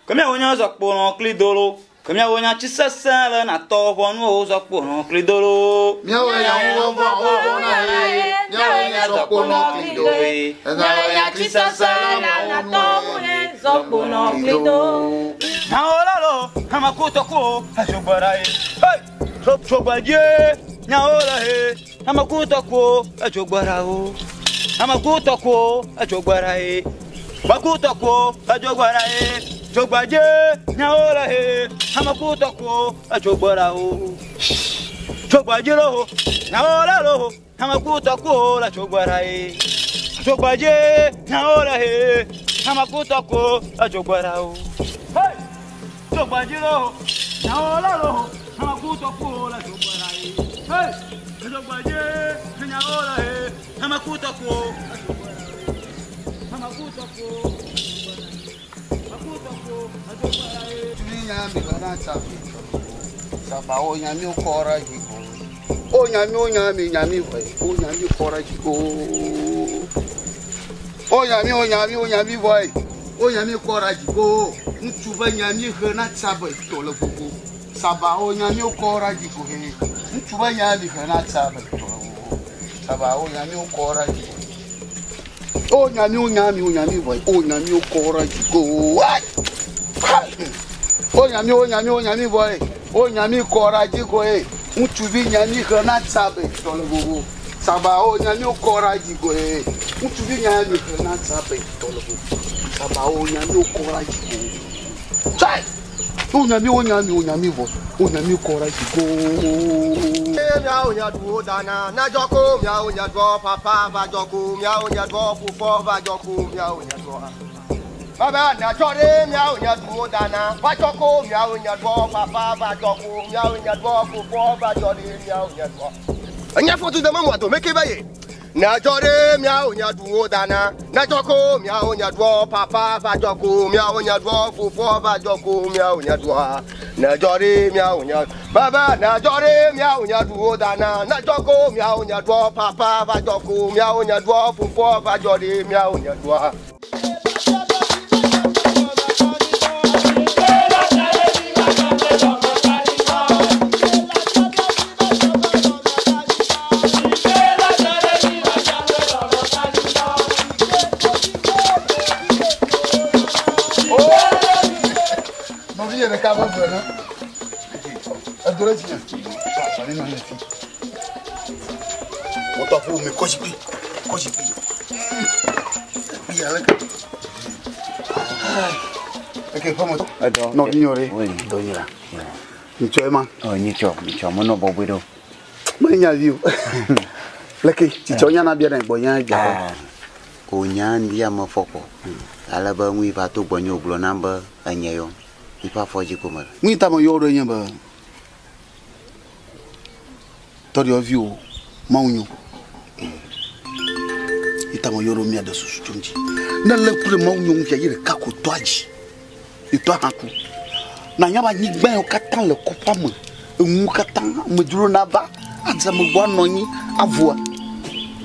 Ke míawo nya zɔ kponɔ kli dolo. Ke míawo nya tsi sesẽ le natɔ ʋɔnuwo zɔ kponɔ kli dolo. Míawo nya ŋuvɔvɔ vɔ na ye. Míawo nya zɔ kponɔ kli do. Míawo nya tsi sesẽ le natɔ ʋɔnuwo zɔ kponɔ kli do. Nyawo la lo, amakutɔkuwo, ezogbɔra ye. Hey! Tsogbadze, nyawo le he, amakutɔkuwo, edzogbɔra wo. Amakutɔkuwo, edzogbɔra ye. Makutɔkuwo, edzogbɔra ye. Tsogbadze, nyawo le he, amakutɔkuwo, edzogbɔra wo. Tsogbadze lo, nyawo le lo, amakutɔkuwo le tsogbɔra ye. Tsogbadze, nyawo le he, amakutɔkuwo, edzogbɔra wo. Hey! Tsogbadze lo, nyawo le lo, amakutɔkuwo le tsogbɔra ye. Hey! Tsogbadze, nyawo le he, amakutɔkuwo, edzogbɔra ye. Amakutɔkuwo, edzogbɔra ye. Amakutɔkuwo, edzogbɔra ye. Tumi nyami bana tsafi sabawo nyami kɔra jiko o nyami o nyami nyami vɔe o nyami kɔra jiko o nyami o nyami o nyami vɔe o nyami kɔra jiko ŋutsu be nyami he na tsabe tɔ le gbogbo sabawo nyami kɔra jiko he ŋutsu be nyami he na tsabe tɔ le gbogbo sabawo nyami kɔra jiko o nyami o nyami o nyami vɔe o nyami kɔra jiko ai. O nyami o nyami o nyami vɔe o nyami kɔra dzigo ye ŋutsuvi nyami he na tsabe tɔ le vovo saba o nyami kɔra dzigo ye ŋutsuvi nyami he na tsabe tɔ le vovo saba o nyami kɔra dzigo tsai o nyami o nyami o nyami vɔ o nyami kɔra dzigo. Miawo nya du wo dana na dzɔko miawo nya duɔ papa va dzɔko miawo nya duɔ fofo va dzɔko miawo nya duɔ. Baba na dzɔ ɖe miawo nya du wo dana va dzɔko miawo nya duɔ papa va dzɔko miawo nya duɔ fofo va dzɔ ɖe miawo nya duɔ. Enya foto de memu ado meke ba ye. Na dzɔ ɖe miawo nya du wo dana na dzɔko miawo nya duɔ papa va dzɔko miawo nya duɔ fofo va dzɔko miawo nya duɔ. Na dzɔ ɖe miawo nya baba na dzɔ ɖe miawo nya du wo dana na dzɔko miawo nya duɔ papa va dzɔko miawo nya duɔ fofo va dzɔ ɖe miawo nya duɔ. Nɔvi yɛ ɖeka be ve ne edo ɖe dzinye sɔni nɔ anyi fi wotɔ ƒo mi kɔ zikpui kɔ zikpui kpui ale ke eke ƒe me nɔvi nyɔ ɖe dɔ nyra nyitsɔ ema ɔ nyitsɔ nyitsɔ menɔ bɔbɔe ɖo menya vi o leke tsitsɔ nyana bia ɖe gbɔ nya dza ko nya ŋdi ame fɔkɔ ale be ŋui va to gbɔnye wògblɔ nam be enye yɔ yiƒe afɔ dzi ko mele. Ŋui ta me yɔ ɖo nye be tɔɖiɔ viwo mawu nyo yi ta me yɔ ɖo mia ɖe susu tso ŋuti ne lé ku ɖe mawu nyo ŋu fia yi ɖeka ko tɔa dzi yi tɔa hã ku na nya be anyigba yiwo katã le kɔƒea me enuwo katã amedzro nava adze ame gbɔ anɔ anyi avoa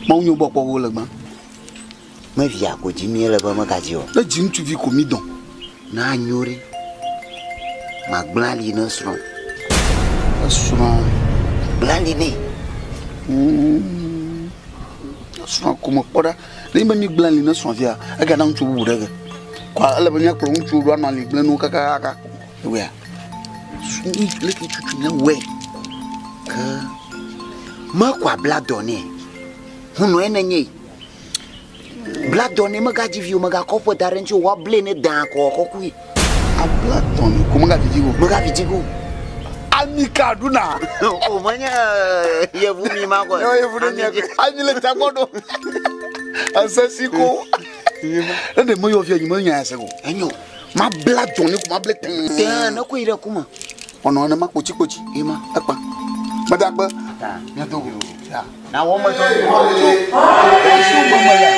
mawu nyo gbɔ kpɔ wo le gbã. Mevia ko dzi mi ele be megadzi o. Ne dzi ŋutsuvi ko mi dɔn. Na nyo ɖe magblẽ ali ne srɔ̃. Esrɔ̃. Gblẽ ali nɛ. Esrɔ̃ ko me kpɔ ɖa. Ne be mi gblẽ ali ne srɔ̃ fia, egana ŋutsu bubu ɖe ge. Kɔa ele be míakplɔ ŋutsuwo ɖo anɔ ali gblẽ nuwo kakaka. Ewɔea? Leke tutu míawɔe? Ke mekɔ abla dɔ nɛ. Hunɔe nenye. Bla dɔ nɛ megadzi vi o, megakɔ ƒe da ɖe ŋuti o, woablɛ ne dã kɔ kɔkɔe. Abla tɔn ko mega vi dzi go. Mega vi dzi go. Ami ka ɖuna. O menye yevu mi ma kɔ. Yevu ɖe nye ami le tagbɔ ɖo. Asesi ko. Ne ɖe meyɔ fia nyi menya ase ko. Enyo. Ma bla dɔn ne ko ma ble tɛn. Tɛn ne ko yi ɖe kuma. Ɔnɔ ne ma kpotsi kpotsi. Ema. Ekpa. Meda kpe. Miado go. Ya. Na wɔ me tɔ. Esu mama ya.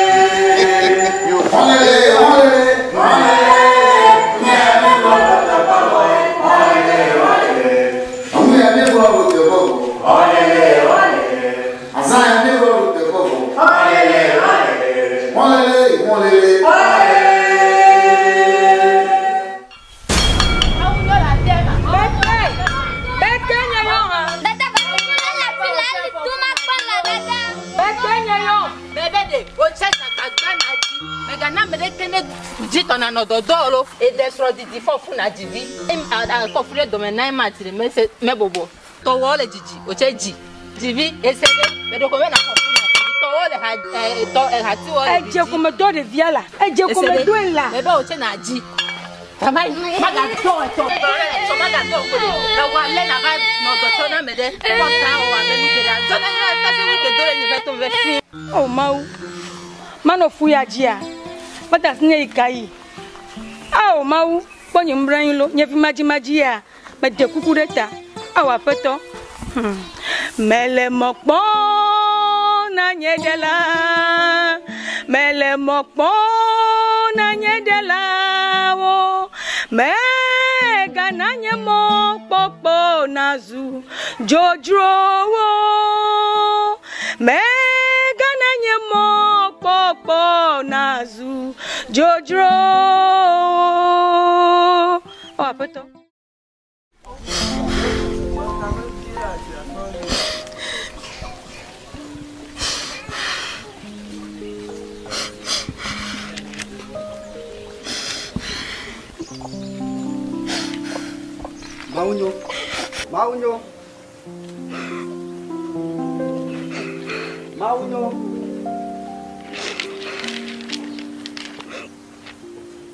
Nɔ dɔdɔ lo eɖe srɔ̃ didi fɔfu na dzivi kɔfu ɖe dɔme na ema tsi mese mebɔbɔ tɔwɔ le dzidzi wòtse dzi dzivi ese ɖe meɖoko be na fɔfu na dzivi tɔwɔ le ha tɔ hatiwɔ le Edze kome dɔ ɖevia la. Edze kome dɔe la. Mebe wòtse na dzi. Mama magadɔ etɔ etsɔ magadɔ ko ɖe ewɔ alɛ na va nɔ dɔtsɔ na me ɖe kɔta wɔ abe nu geɖe zɔ na nye tafi nu ke do ɖe nye ƒe to ve fi. O Mawu, manɔ fu ya dzia. Meda asi nye yi ka yi. Ao Mawu, kpɔ nye nublanui lo, nye vi madzimadzi ya, mede kuku ɖe ta. Ao aƒetɔ. Mele mɔ kpɔm na nye ɖela. Mele mɔ kpɔm na nye ɖelawo. Megana nye mɔkpɔkpɔ nazu dzodzrowo. Megana nye mɔkpɔkpɔ nazu dzodzrowo. O aƒetɔ. Mawunyo. Mawunyo. Mawunyo.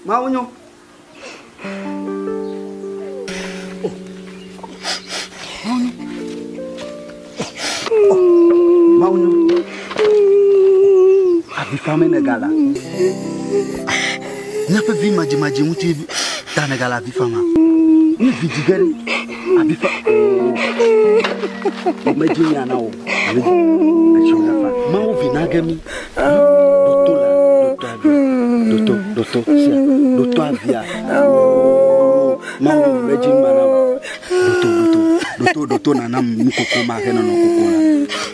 Mawunyo. Oh. Mawunyo. Mawunyo. Avi fame ne gala. Míaƒe vi madzimadzi ŋuti ta ne gala avi fama. Ne vi dzi ge ɖe avi fa. Medzi nya na wo. Mawu vi na ge mi. Doto la, doto avia. Doto, doto, sia, doto avia. Mawu medzi ma na wo. Doto, doto, doto, doto nana nukoko ma he nɔnɔ koko la.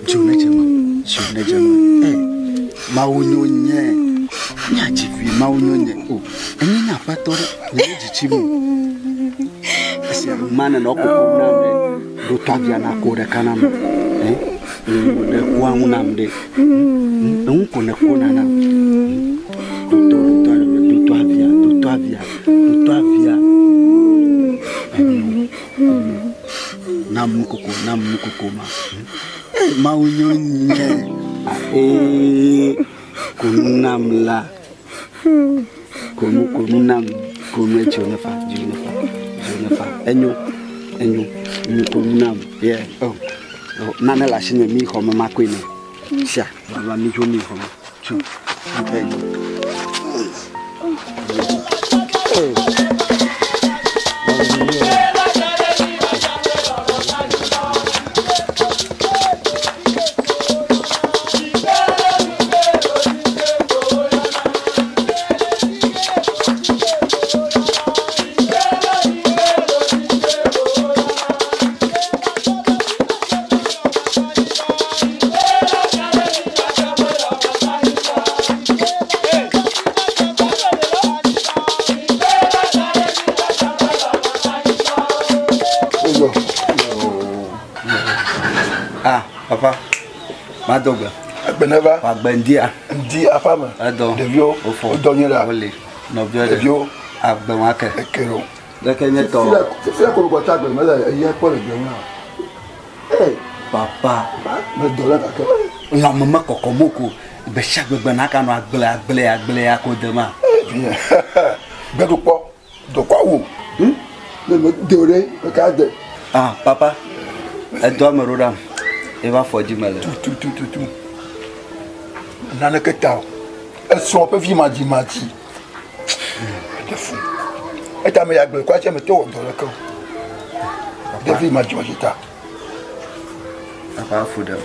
Dzo ne dze me, dzo ne dze me. Mawu nyo nye. Míadzi vi Mawu nyo nye. O, enye nye aƒetɔ ɖe, nye me dzitsi mu. Esia ma nenɔ koko nam ɖe. Doto avia na ko ɖeka nam. Ɖe koa ŋu nam ɖe. Eŋu ko ne ko na nam. Doto, doto, doto avia, doto avia, doto avia. Enyo, enyo. Nam nukoko, nam nukoko ma. Mawu nyo nye. Konu nam la. Konu, konu nam. Konu etsi ne fa, dzi ne fa, dzi ne fa. Enyo, enyo. Nu konu nam. Yeah. Oh. Oh, nane le asi nye mi xɔ me makoe ne. Sia, va mi dzo mi xɔ me. Tso. Enyo. Ah, papa. Madogbe. Agbeneva. Agbendia. Ndi afame. Edɔ. Ɖeviwo. Wofɔ. Wodɔ nyuie ɖa. Wole. Nɔviwo ɖe. Ɖeviwo. Agbe wa ke. Eke ɖo. Leke nye tɔ. Fifia ko gbɔ ta agbe me le eya kpɔ le gbe ŋu. Ee, papa. Me dɔ le gake. Lãme me kɔkɔ mo ko. Gbe sia gbe gbe naka nɔ agble agble agble ya ko de ma. Gbeɖukpɔ. Dɔkɔ awu. Ne me de o ɖe, me ka de. Ah, papa, edɔ ame ɖo ɖam. Eva fɔ dzi me le. Tutututu. Naneke ta o. Esrɔ̃ ƒe vi madzimadzi. Eɖe fu. Eta me ya gblẽ kɔ atse me te wɔ dɔ ɖeke o. Ɖevi madzimadzi ta. Papa efu ɖem.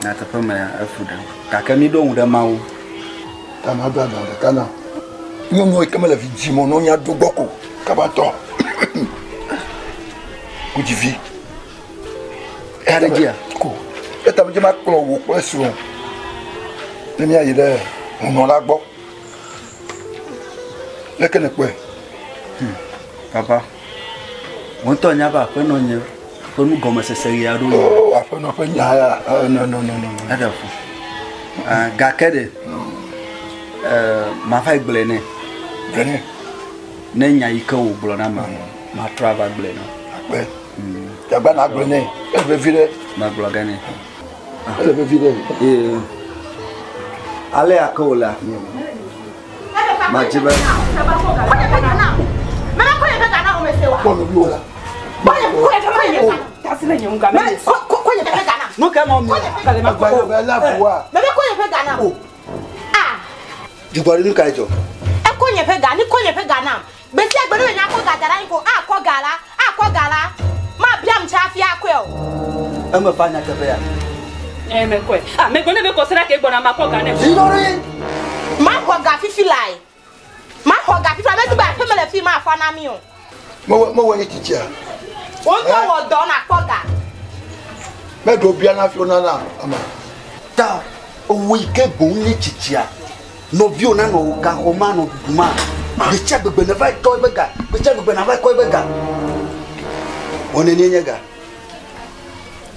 Nyateƒe me ya efu ɖem. Gake mi ɖo ŋu ɖe Mawu. Ta ma do aɖaŋu ɖeka na. Nyɔnuwo yi ke mele vi dzim o, ne wonya do gbɔ ko kaba tɔ. Wodzi vi. Ka ɖe dzia? Ko. Eta me dze ma kplɔ wò kple srɔ̃. Ne míayi ɖe hunɔ la gbɔ. Leke nèkpɔe? Papa, wò ŋutɔ nya be aƒenɔ nye ƒe nugɔmesese ɣi aɖewo yi. Oh, aƒenɔ ƒe nya ya, no, no, no, no. Eɖe fu. Gake ɖe, mava yi gblɔe nɛ. Gblɔe nɛ. Ne nya yi ke wògblɔ na ma, matrɔ ava gblɔe nɛ. Akpe. Dagba na gblɔe nɛ. Ele vevi ɖe. Magblɔ ge nɛ. Ele vevi ɖe. Ee. Ale ya ke wòlea, madzi be. Kpɔ nɔviwò la. Nu ka ma mi? Agbalẽ bɛ la bua. Dzigbɔɖi nu ka dzɔ? Ekɔ nye ƒe ga, ni kɔ nye ƒe ga nam. Gbe sia gbe ne menya kɔ ga da ɖe anyi ko, akɔ ga la, akɔ ga la. Ma biam tsa hafi akɔe o. Eme fa nyateƒe ya. Eh, mekɔe. Ah, megblɔ ne be kɔsira ke gbɔna makɔ ga nɛ. Dzigbɔɖi. Maxɔ ga fifi lae. Maxɔ ga fifi la, medi be aƒeme le fi ma afa na mi o. Mewɔ mewɔ nye tsitsia. Wo ŋutɔ wɔ dɔ nakpɔ ga. Meɖo bia na fi wonana ame. Ta owó yi ke boŋ nye tsitsia. Nɔviwo nanɔ wò gaxɔ ma nɔ ɖuɖu ma. Gbe sia gbegbe ne va yi tɔ ebe ga. Gbe sia gbegbe na va yi kɔ ebe ga. Wɔ nenie nye ga?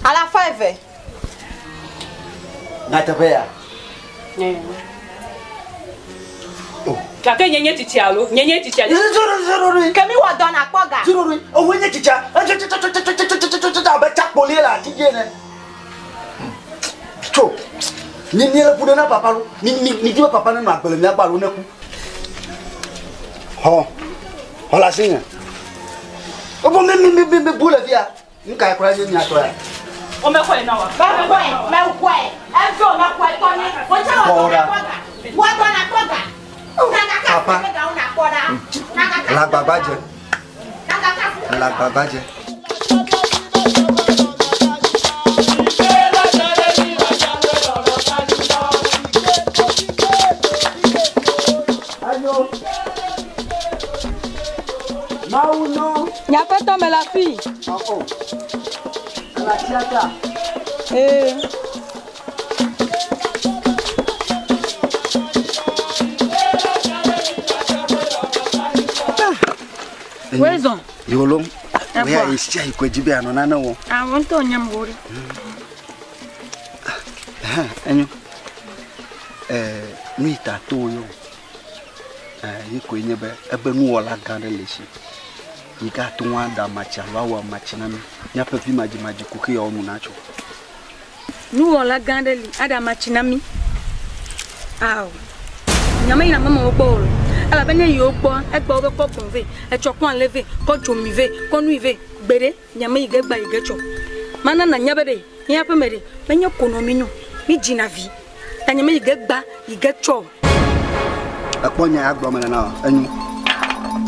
Alafa eve. Nyateƒe ya. Gake nye nye tsitsia alo? Nye nye tsitsia. Ke mi wɔ dɔ nakpɔ ga. Zero owó nye tsitsia. Etsetsetsetsetsetsetsetsetse abe tsakpoli le ati dzi ene. Tso. Mi mi le ƒu ɖe na papa lo. Mi mi mi di be papa nenɔ agbe le mía gbɔ alo neku. Xɔ. Xɔ le asi nye. Ebo mi mi mi mi mi bu le fia. Nu ka kura nye mia tɔ ya? Womexɔe na wa. Mexɔe, mexɔe. Edzo mexɔe tɔ nye. Wotse wɔ dɔ nakpɔ ga. Wɔ dɔ nakpɔ ga. Nagaka Papa. ƒe gawo nakpɔ ɖa. Nagaka Le agbagba dze. Nagaka Le agbagba dze. Mawu nɔ. Nyaƒetɔ me le afi. Ele atia ta. Ee. Wezɔn. Yolo. Oya yi sia yi koe dzi be anɔ nane wɔm. Awɔ ŋutɔ nyam wo ɖe. Enyo. Nu yi ta to yo. Yi koe nye be ebe nuwɔla gã ɖe le si. Yi ke ate ŋu aɖe amatsi alo awɔ amatsi na mi. Míaƒe vi madzimadzi kuxi yawo nu natso. Nuwɔla gã ɖe li aɖe amatsi na mi. Ao. Nyame yina mama wo gbɔ o. Elabe ne yiwo gbɔ, egbɔ wobe kɔ gbɔn vɛ, etsɔ kɔ alẽ vɛ, kɔ dzomi vɛ, kɔ nui vɛ. Gbe ɖe, nyame yi ge gba yi ge tsɔ. Mana na nya be ɖe, míaƒe me ɖe, menye konɔ mi nyo, mi dzina vi. Ta nyame yi ge gba yi ge tsɔ. Ekpɔ nya ya gblɔ me nana enyo.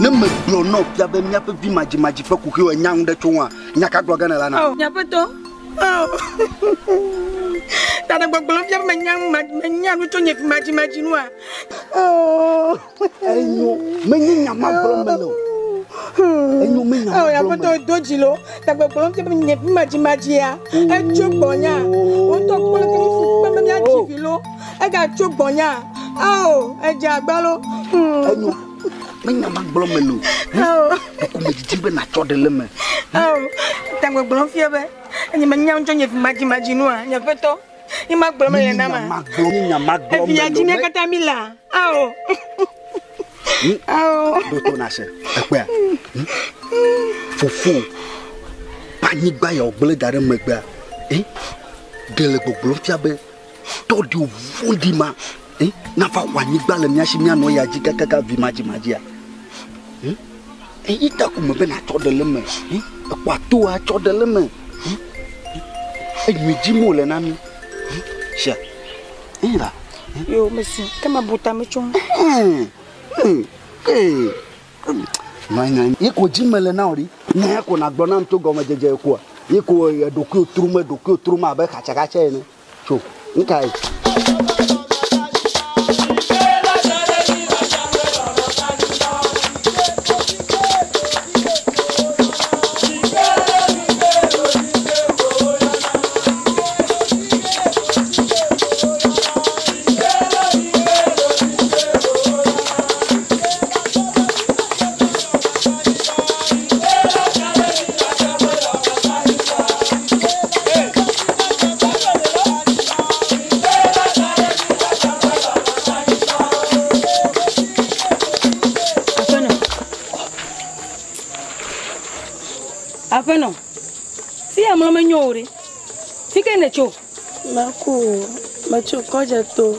Ne megblɔ nɔ fia be míaƒe vi madzimadzi ƒe kuxiwo enya nu ɖe tso ŋua, nya ka gblɔ ge ne la na? Ao, nyaƒetɔ. Ao. Ta ɖe gbɔgblɔ fia be menya nu ma, menya nu tso nye vi madzimadzi nua. Ao. Enyo, menye nya ma gblɔm mele o. Enyo, menye nya ma Ao, gblɔm mele o. nyaƒetɔ do dzi lo. Ta gbɔgblɔ fia be nye vi madzimadzia, etso gbɔnya. Wo ŋutɔ kpɔ leke mi fu kpe be míadzi vi lo. Egatso gbɔnya. Ao, edze agba lo. Enyo, menye nya ma gblɔm mele o. Ao. Ɖeko medidi be nàtsɔ ɖe le eme. Ao, ta gbɔgblɔ fia be enye menya nu tso nye vi madzimadzi nua, nyaƒetɔ. Nye ma gblɔm mele na ma. Menye nya ma gblɔm Evia mele dzi o. mía katã mi la. Ao. Ao. Ɖo to nase, ekpɔa? Fofo, ƒe anyigba ya wògblẽ da ɖe megbea, ɖe le gbɔgblɔm fia be tɔ ɖi vɔ̃ɖi ma, nava xɔ anyigba le mía si míanɔ ya dzi kakaka vi madzimadzia. Eyi ta ko me be natsɔ ɖe le me. Ekpɔ atoa tsɔ ɖe le me. Enyui dzi mo le na mi. Sia. Eyi la. Yo mesi ke ma bu tame tso. Nɔ anyi. Ye ko dzi me le na wo ɖi. Ne ko na gblɔ nam tso gɔmedzedze koa. Ye ko eɖokuiwo trum eɖokuiwo trum abe xatsakatsɛ ene. Tso. Nuka ye? Aƒenɔ, fi ya mlɔ menyo o ɖe. Fi ke ne tso? Meku o, metso kɔdze to.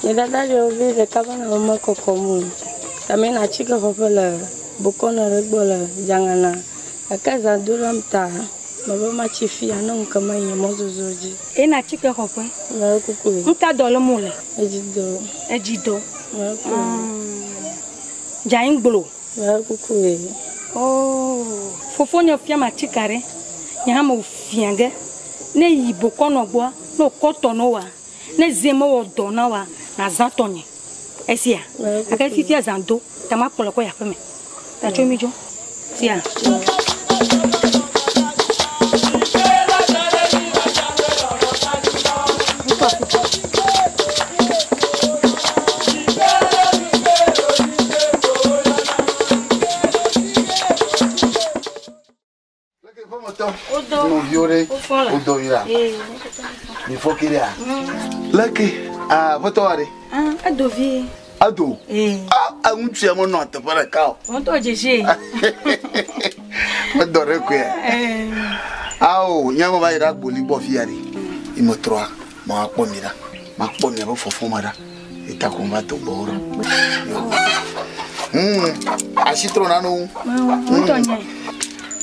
Nye dada ɖewo vi ɖeka va nɔ me kɔkɔm o. Tame na atike xɔƒe le bokɔnɔ ɖe gbɔ le Dzangana. Gake zã do ɖam ta mebe matsi fi ya ne ŋu ke meyi nye mɔzɔzɔ dzi. Eye na atike xɔƒe? Mekuku. Ŋka dɔ lém wole? Edzi dɔ. Edzi dɔ. Mekuku. Dzaŋgblo. Mekuku. Oh, fofonye fiam atike ɖe. Nye hã mewɔ fia ge. Ne yi bokɔnɔ gbɔa, ne wòkɔ tɔ na woa, ne zi mewɔ dɔ na woa, nazã tɔnye. Esia. Gake fifia zã do, ta makplɔ kɔ yi aƒeme. Ta tso mi dzo. Sia. Nɔviwo ɖe wodɔ yi la. Mi fɔ ke ɖea. Leke aƒetɔ wa ɖe. Edo vie. Edo. Ah, ŋutsu ya menɔ teƒe ɖeka o. Ŋutɔ dzesi. Medɔ ɖe koe. Awo nye me va yi ɖe agboli gbɔ fi ya ɖe. Yi me trɔa, ma kpɔ mi ɖa. Ma kpɔ miaƒe fɔfɔ me ɖa. Eta ko va to gbɔ ɖo. Asi trɔ na no. Ŋutɔ nye.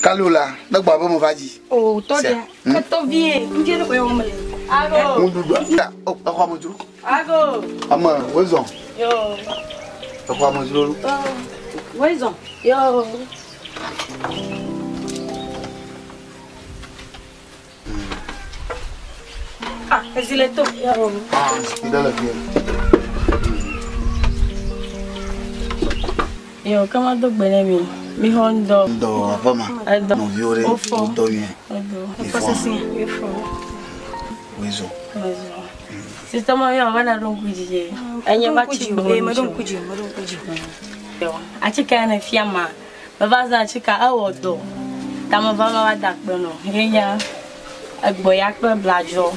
Kalula, ne gbɔ abe me va dzi. O tɔ ɖe. Etɔ vie. Ŋdie ɖe koe wɔm le. Ago. Ŋuɖuɖu. O exɔ ame dzro. Ago. Ame wozɔn. Yo. Exɔ ame dzro. Wozɔn. Yo. Ah, ezile to. Yo. Ah, zikpui ɖe le fie. Yo, kama do gbe ne mi. Mi xɔ ŋdɔ. Ŋdɔ aƒeme. Edɔ. Nɔviwo ɖe Wofɔ. wodɔ nyuie. Edo. Mi fɔ. Mi fɔ. Wozɔn. Wozɔ. Sista ma yɔ va na ɖo ŋku dzi ye. Enye va tsi gbɔ. Ee, meɖo ŋku dzi, meɖo ŋku dzi. Yo, atike ya ne fia ma. Meva zã atikea ewɔ dɔ. Ta meva ma va da akpe nɔ. Ye nye egbɔ ya kple bladzɔ.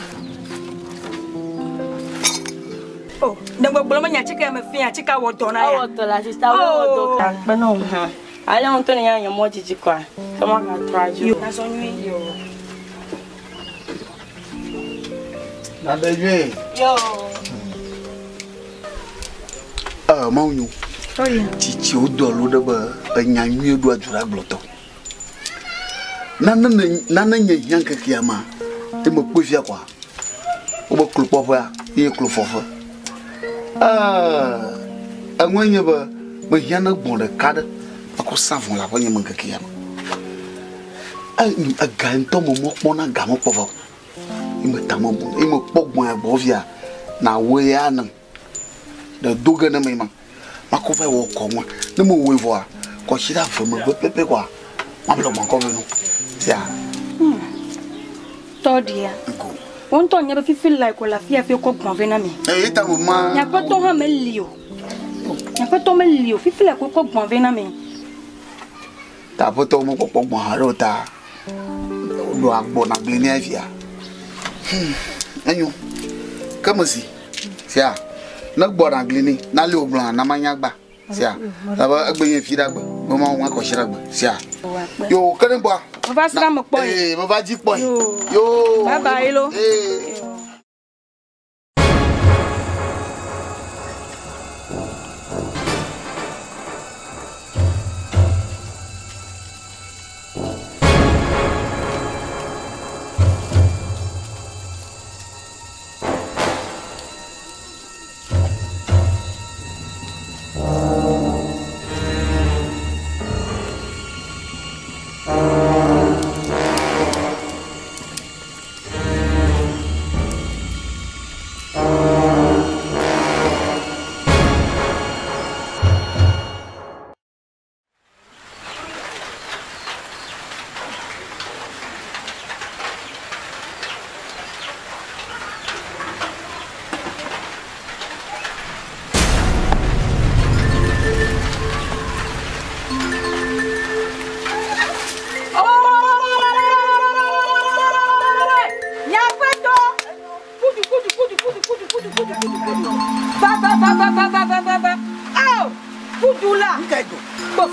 O, ne gbɔgblɔ me nye atike ya me fia atikea wɔ dɔ na ya. Ewɔ dɔ la sista wɔ dɔ ka akpe nɔ hã. Ale ŋutɔ ne nye mɔ dzidzi kɔa. Ke ma gatrɔ adzo. Yo, nazɔ nyuie. Yo. Nade nyuie. Yo. Mawu nyo. Tsitsiwo do alo ɖe be enya nyuie ɖo adu ɖe agblɔtɔ. Nane nye hiã ŋkekea ma, ye me kpɔe fia kɔa, wobe klokpɔƒea ye klofɔƒe. Eŋue nye be mehiã ne gbɔ̃ ɖeka ɖe makɔ sa vɔ le aƒenye me ŋkekea me. Ega ŋutɔ me mɔkpɔ na ga mekpɔ vɔ. Ye me ta me bu, ye me kpɔ gbɔ̃ ya gbɔ fia, na wɔe ya nem. Ɖe do ge ne me ma. Makɔ va wɔ kɔ ŋua. Ne me wɔe vɔa, kɔsi ɖe ave megbe pɛpɛ kɔa, mable gbɔ̃ kɔ ve nu. Sia. Tɔ ɖia. Ŋko. Wo ŋutɔ nye be fifi la ko le afi ya fi wokɔ gbɔ̃ vɛ na mi. Eye ta me ma. Nye aƒetɔ hã meli o. Nye aƒetɔ meli o. Fifi la ko wokɔ gbɔ̃ vɛ na mi. Ta aƒetɔ mekpɔkpɔ gbɔ̃ haɖe o ta ɖo agbɔ na gli nɛ fia. Enyo. Ke me si. Sia. Ne gbɔ na gli nɛ, na li wògblɔ na manya gba. Sia. Ebe egbe nye fi ɖe agbe. Be ma wɔn akɔsi ɖe agbe. Sia. Yo, ke ne gbɔa. Meva srã me kpɔ ye. Ee, meva dzi kpɔ ye. Yo. Bye bye lo. Ee.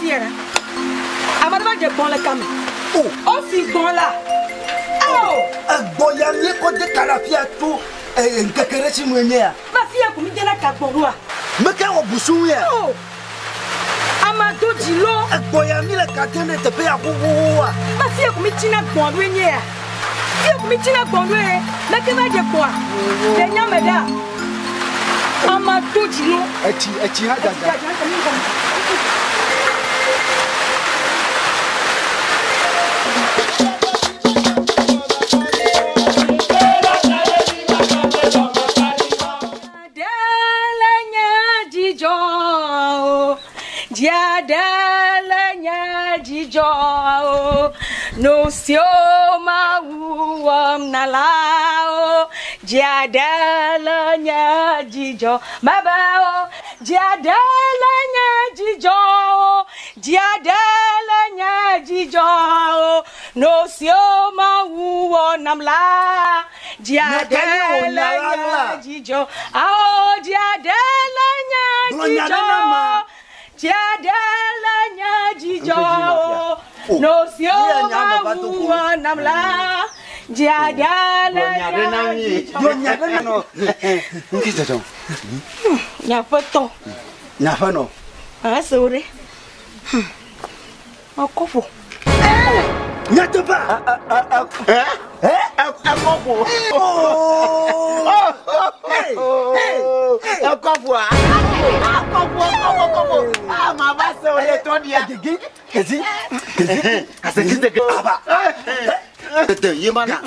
fi ya ɖa. Ame aɖe va dze gbɔ̃ le kame. Wofi gbɔ̃ la. Ao! Egbɔ ya míekɔ de ka ɖe afia tso ŋkeke ɖe si nue nye ya. Va fi ya ko mídena ka gbɔ̃ ɖoa? Meke wɔ busu ŋu ya. Ao! Ame do dzi lo. Egbɔ ya míle ka dem ɖe teƒe ya xoxoxoa. Va fi ya ko mítsina gbɔ̃ ɖoe nye ya. Fi ya ko mítsina gbɔ̃ ɖoe. Meke va dze gbɔ̃a? Ɖe nya me ɖa. Ame do dzi lo. Etsi etsi hã dzadza. Ɖe nye dzidzɔ o, dzia ɖe le nye dzidzɔ o, nu siwo Mawu wɔm na la o, dzia ɖe le nye dzidzɔ mebe o, dzia ɖe le nye dzidzɔ o, dzia ɖe le nye dzidzɔ o, nu siwo Mawu wɔ nam la, dzia ɖe le nye dzidzɔ ao, dzia ɖe le nye dzidzɔ o, dzia ɖe le nye dzidzɔ o, nu siwo Mawu wɔ nam la, dzia ɖe le nye dzidzɔ. Ŋke dzɔdzɔ. Nye aƒetɔ. Nye aƒenɔ. Ese wo ɖe. Mekɔ ƒo. Nyateƒea? Ekɔ ƒo. Ekɔ ƒoa. Ekɔ ƒo, ekɔ ƒo, ekɔ ƒo. Ama va se wo ɖe tɔ ɖia. Kezi, kezi, kezi, aba. Tete ye ma na.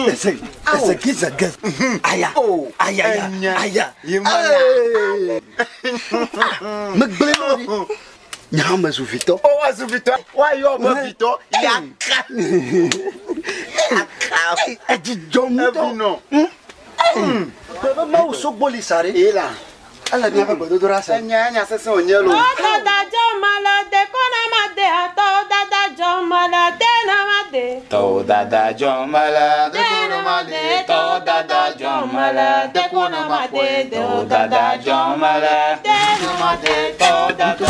Ese, ese gize ge. Aya, aya, aya. Ye ma na. Megblẽ nɔ ɖi. Nye hã mezu vitɔ. O wa zu vitɔ. Wa yɔ be vitɔ. Yaka. Yaka. Edzidzɔ ŋutɔ. Evinɔ. Bebe Mawu sɔgbɔ li sa ɖe. Ye la. Ele míaƒe gbedodoɖa se. Enya nya sesẽ wònye lo. Dada dzɔ mala de kɔna ma de atɔ dada dzɔ mala de na ma de. Tɔwo dada dzɔ mala de kɔna ma de tɔwo dada dzɔ mala de kɔna ma de tɔwo dada dzɔ mala de na ma de tɔwo dada.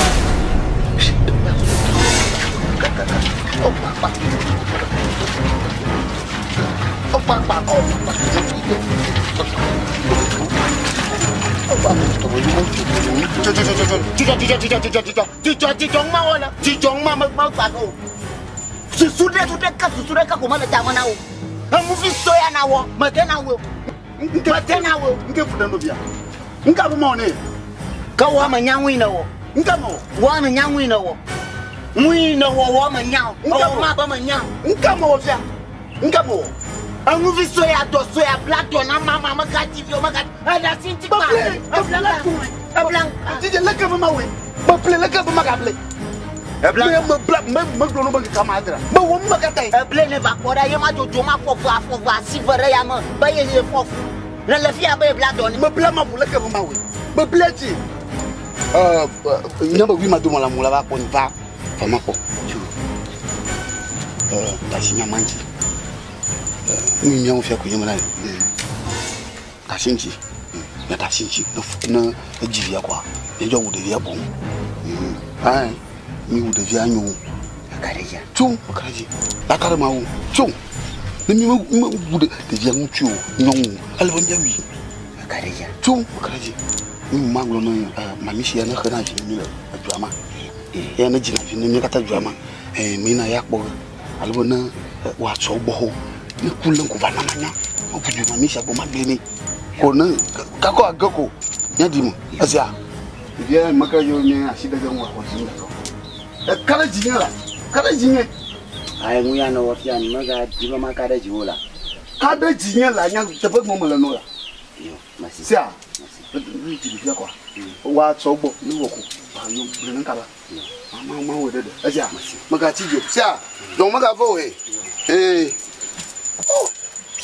Dzidzɔ dzidzɔ ŋma wɔ le dzidzɔ ŋma me me gba o. Susu ɖe tu ɖe ke susu ɖe ke ko mele tame na wo. Enuvi sɔ ya na wɔ mede na wo. Mede na wo. Nke fu ɖe nɔvia. Nka bu mɔ ne. Ke wɔ ame nya ŋui ne wɔ. Nka mɔ. Wɔ ame nya ŋui ne wɔ. Ŋui ne wɔ wɔ ame nya. Nka ma be me nya. Nka mɔ wɔ fia. Nka mɔ wɔ. Enuvi sɔ ya dɔ sɔ ya bla dɔ na mama me ka ti vi o me ka. Eɖe asi ŋuti kpa. Ebla Ebla ebla. Dzidze leke be ma wɔe. Meple leke be ma gable. Ebla. Me me bla me me gblɔ no be keka ma dra. Me wɔ nu me katã yi. Eble ne va kpɔ ɖa ye ma dzodzo ma fɔ fu afɔ fu asi ve ɖe ya me be ye ye fɔ fu. Ne le fia be ebla dɔ ne. Me bla ma ƒo leke be ma wɔe. Me bla dzi. Nye be wi ma do ma la mu la va kpɔ ni va va ma kpɔ. Tso. Tasi nya ma ŋuti. Nu miawo fia ko nye me la. Tasi ŋuti. Ne tasi ŋuti ne fu ne edzi via kɔa. Ne dzɔ wu ɖevia boŋ. Ayi mi wu ɖevia nyo. Tso aka ɖe dzi. Aka ɖe ma wu. Tso. Ne mi me me wu ɖe ɖevia ŋutsu o nyɔnu ele be miawui. Tso aka ɖe dzi. Mi ma gblɔ ne mami sia ne xe na vi ne mi le edua ma. Eya ne dzina vi ne mi katã dua ma. Mi na ya kpɔ ge. Alo be ne wòatsɔ gbɔ ho. Ne ku le ŋku va na ma nya. Mabu du mami sia gbɔ ma gblẽ nɛ. Ko ne kakɔ age ko nye ɖi me. Esia. Ɖevia meke yewo nye asi ɖe ge ŋu axɔ dzi ŋutɔ. Eka ɖe dzinye la. Ka ɖe dzinye. Ayi ŋu ya ne wɔ fia nu mega di be maka ɖe dziwò la. Ka ɖe dzinye la nya teƒe gbɔ mele nɔ la. Yo, masi. Sia. Nu dzi ɖevia kɔa. Woatsɔ gbɔ ne wɔ ko. Ayo gblẽ ne kaba. Ma ma wɔ ɖe ɖe. Esia. Mega tsi dzo. Sia. Dɔn mega vɔ o he. Ee.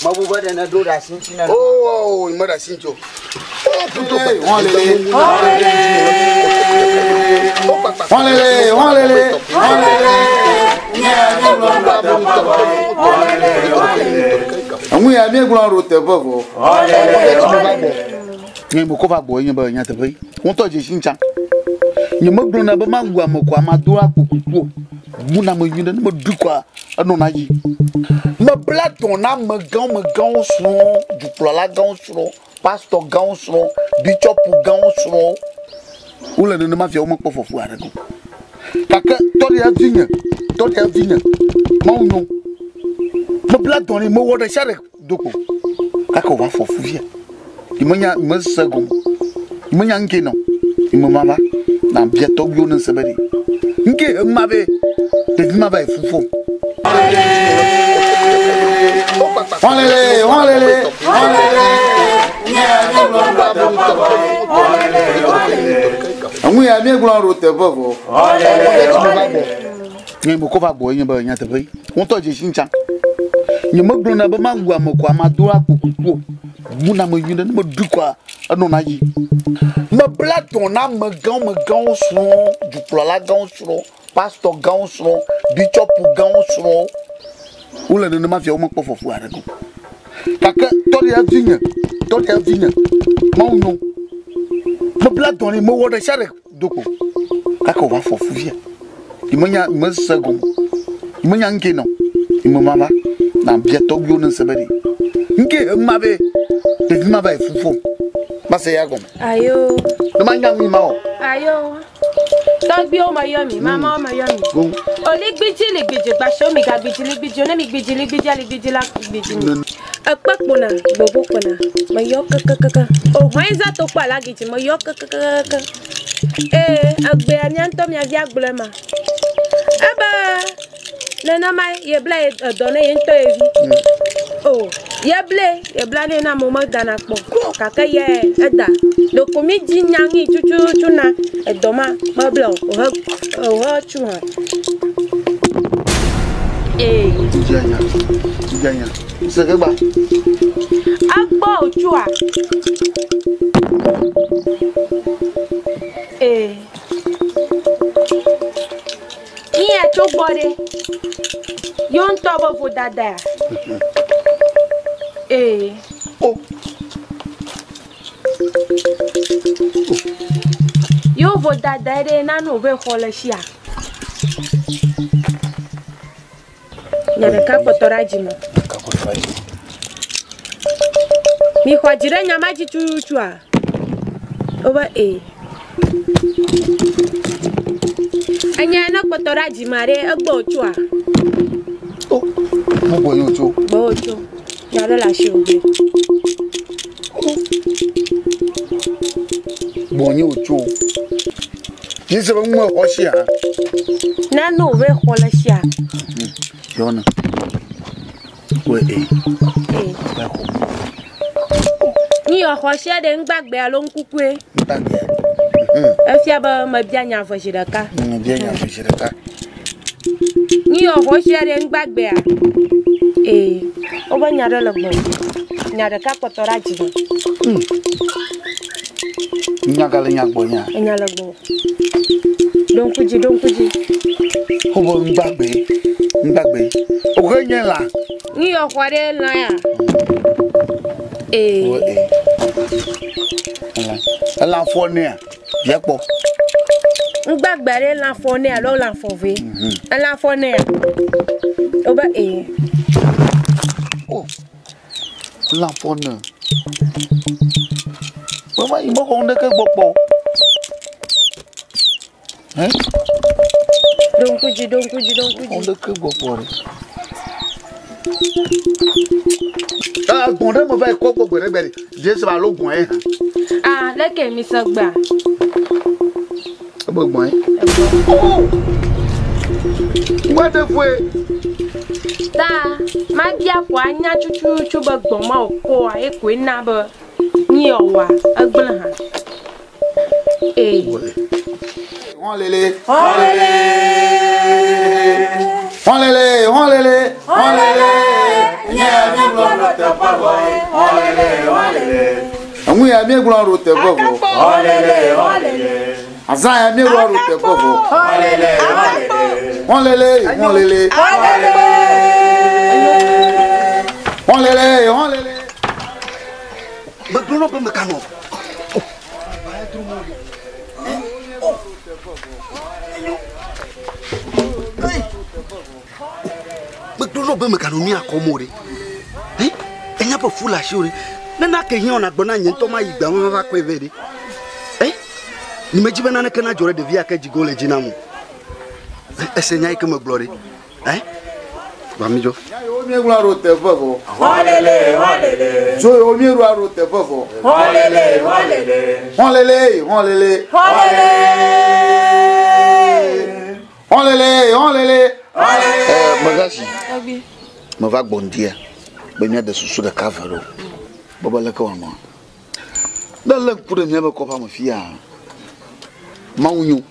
Mabu be ɖe ne ɖo ɖe asi ŋuti na. Oo, me ɖe asi ŋuti o. Hɔlele, hɔlele, hɔlele. Eŋu ya míegblɔ ɖo teƒe vɔ. Nye me ko va gbɔ nye be nyateƒe. Ŋutɔ dzesi ŋutsa. Nyemegblɔna be mawu ame ko ame ado akpo kuku o. Buna ame nyuie ɖe ne meɖui koa enɔna dzi. Mebla dɔ na amegãwo megãwo srɔ̃, dukplɔla gãwo srɔ̃, pastɔ gãwo srɔ̃, bishɔpu gãwo srɔ̃. Wole nenema fia womekpɔ fɔfu aɖeke o. Gake tɔɖia vinye, tɔɖia vinye, Mawu nyo. Mebla dɔ nɛ, mewɔ ɖe sia ɖe do kpo. Gake wòva fɔ fu fia. Nyemenya, nyemese gɔme o. Nyemenya nu ke nɔ. Nye mava na bia tɔgbuiwo ne se be ɖe. Nu ke hem ma vɛ, ɖevi ma va yi fu fɔm. Hɔlele, hɔlele, hɔlele. Eŋu ya míegblɔ ɖo teƒe vɔ. Nye mekɔ va gbɔ nye be nyateƒe yi. Ŋutɔ dzesi ŋtsa. Nye megblɔna be mawu ame ko ame ado akpo kuku o. Buna ame nyuie ɖe ne meɖui koa enɔna dzi. Mebla dɔ na amegãwo megãwo srɔ̃, dukplɔla gãwo srɔ̃, pastɔ gãwo srɔ̃, bishɔpu gãwo srɔ̃. Wole nenema fia womekpɔ fɔfu aɖeke o. Gake tɔɖia vinye, tɔɖia vinye, Mawu nyo. Mebla dɔ nɛ, mewɔ ɖe sia ɖe do kpo. Gake wòva fɔ fu fia. Nyemenya, nyemese gɔme o. Nyemenya nu ke nɔ. Nye mava na bia tɔgbuiwo ne se be ɖe. Nu ke hem ma vɛ, ɖevi ma va yi fu fɔm. Mase ya gɔme. Ayo. Ne manya nu ma o. Ayo. Tɔgbuiwo meyɔ mi, mamawo meyɔ mi. Oligbidzi ligbidzi gbasio mi gagbidzi ligbidzi ne mi gbidzi ligbidzi aligbidzi la gbidzi mi. Ekpe kpona, gbɔgbɔ kpona, meyɔ kekekeke. Ohɔe za to kpɔ alagidzi meyɔ kekekeke. Ee, egbea mía ŋutɔ mía via gblɔe ma. Ebe nenema yebla ye edɔ ne ye ŋutɔ ye vi. O, yeble, yebla nɛ na amewo medana kpɔ. Gake ye eda. Ɖeko mi dzi nya ŋui tututu na edɔ ma meble o. Ohe ohe tsu hã. Ee. Dzanya, dzanya. Segegba. Egbɔ wòtsua? Ee. Iya tso gbɔ ɖe. Yewo ŋutɔ be vodada. Ee. O. Yewo vodada ɖe nanu wòve xɔ le sia. Nye ɖeka kpɔtɔ ɖe adzi me. Mixɔ dzi ɖe nya ma dzi tututua? Wobe ee. Enya ne kpɔtɔ ɖe adzi me ɖe egbɔ wòtsoa? O, mo gbɔ ye wòtso. Gbɔ wòtso. Nya ɖe le asi wògblẽ. Gbɔ nye wòtso. Yi se be ŋu xɔ sia. Na no ve xɔ le sia. Yɔna. Wo e. E. Ni yɔ xɔ sia ɖe ŋgbagbe alo ŋkukue. Ŋgbagbe. Efia be mebia nya ve zi ɖeka. Mebia nya ve zi ɖeka. Ni yɔ xɔ sia ɖe ŋgbagbea. Ee. Wobe nya ɖe le gbɔ. Nya ɖeka kpɔtɔ ɖe adzi me. Nya gale nya gbɔ nya. Enya le gbɔ. Ɖo ŋku dzi, ɖo ŋku dzi. Wobe ŋgbagbe, ŋgbagbe. Wohe nye lã. Ni yɔ xɔ ɖe lã ya. Ee. Wo ee. Elã. Elã fɔ nea, bia kpɔ. Ŋgbagbe ɖe lã fɔ nea alo lã fɔ ve. Elã fɔ nea. Wobe ee. O. Lã fɔ ne. Meva yi mexɔ ŋɖeke gbɔ kpɔ o. Hɛ? Ɖo ŋku dzi, ɖo ŋku dzi, ɖo ŋku dzi. Ŋɖeke gbɔ kpɔ ɖe. Ah, gbɔn ɖe me va yi kɔ gbɔ gbe ɖe gbe ɖe. Jesu alo gbɔn ye hã. Ah, leke mi se gbea? Ebe gbɔn ye. Oh! Wode voe. Ta, mabia ko anya tututu be gbɔn ma wòkɔa ekoe na be nyi yɔwɔa egblẽ hã. Ee. Hɔlele. Hɔlele. Hɔlele, hɔlele, hɔlele. Nye míegblɔ ɖo teƒe vɔ. Hɔlele, hɔlele. Eŋu ya míegblɔ ɖo teƒe vɔ. Hɔlele, hɔlele. Azã ya míegblɔ ɖo teƒe vɔ. Hɔlele, hɔlele. Hɔlele, hɔlele. Hɔlele, hɔlele. Megblɔ na be meganɔ. Megblɔ na wò be mèganɔ nu ya kɔm o ɖe. Hĩ, enya be fu le asiwò ɖe. Ne nake hiã wò nàgblɔ na nye ŋutɔ mayi gbea me mava kɔe vɛ ɖe. Hĩ, nyemedi be naneke nadzɔ ɖe ɖevi ya ke dzi go le dzi nam o. Ese nya yi ke megblɔ ɖe. Hĩ, va mídzo. Míeŋlɔ ɖo teƒe vɔ. Hɔlele, hɔlele. Tso yewo míeɖo aɖo teƒe vɔ. Hɔlele, hɔlele. Hɔlele, hɔlele. Hɔlele. Hɔlele, hɔlele. Ɛɛ, Megasi, meva gbɔ ŋdia be míade susu ɖeka ve ɖo. Kpɔ be leke wòanɔa. Ne lé ŋku ɖe míaƒe kɔƒea me fia, Mawu nyo,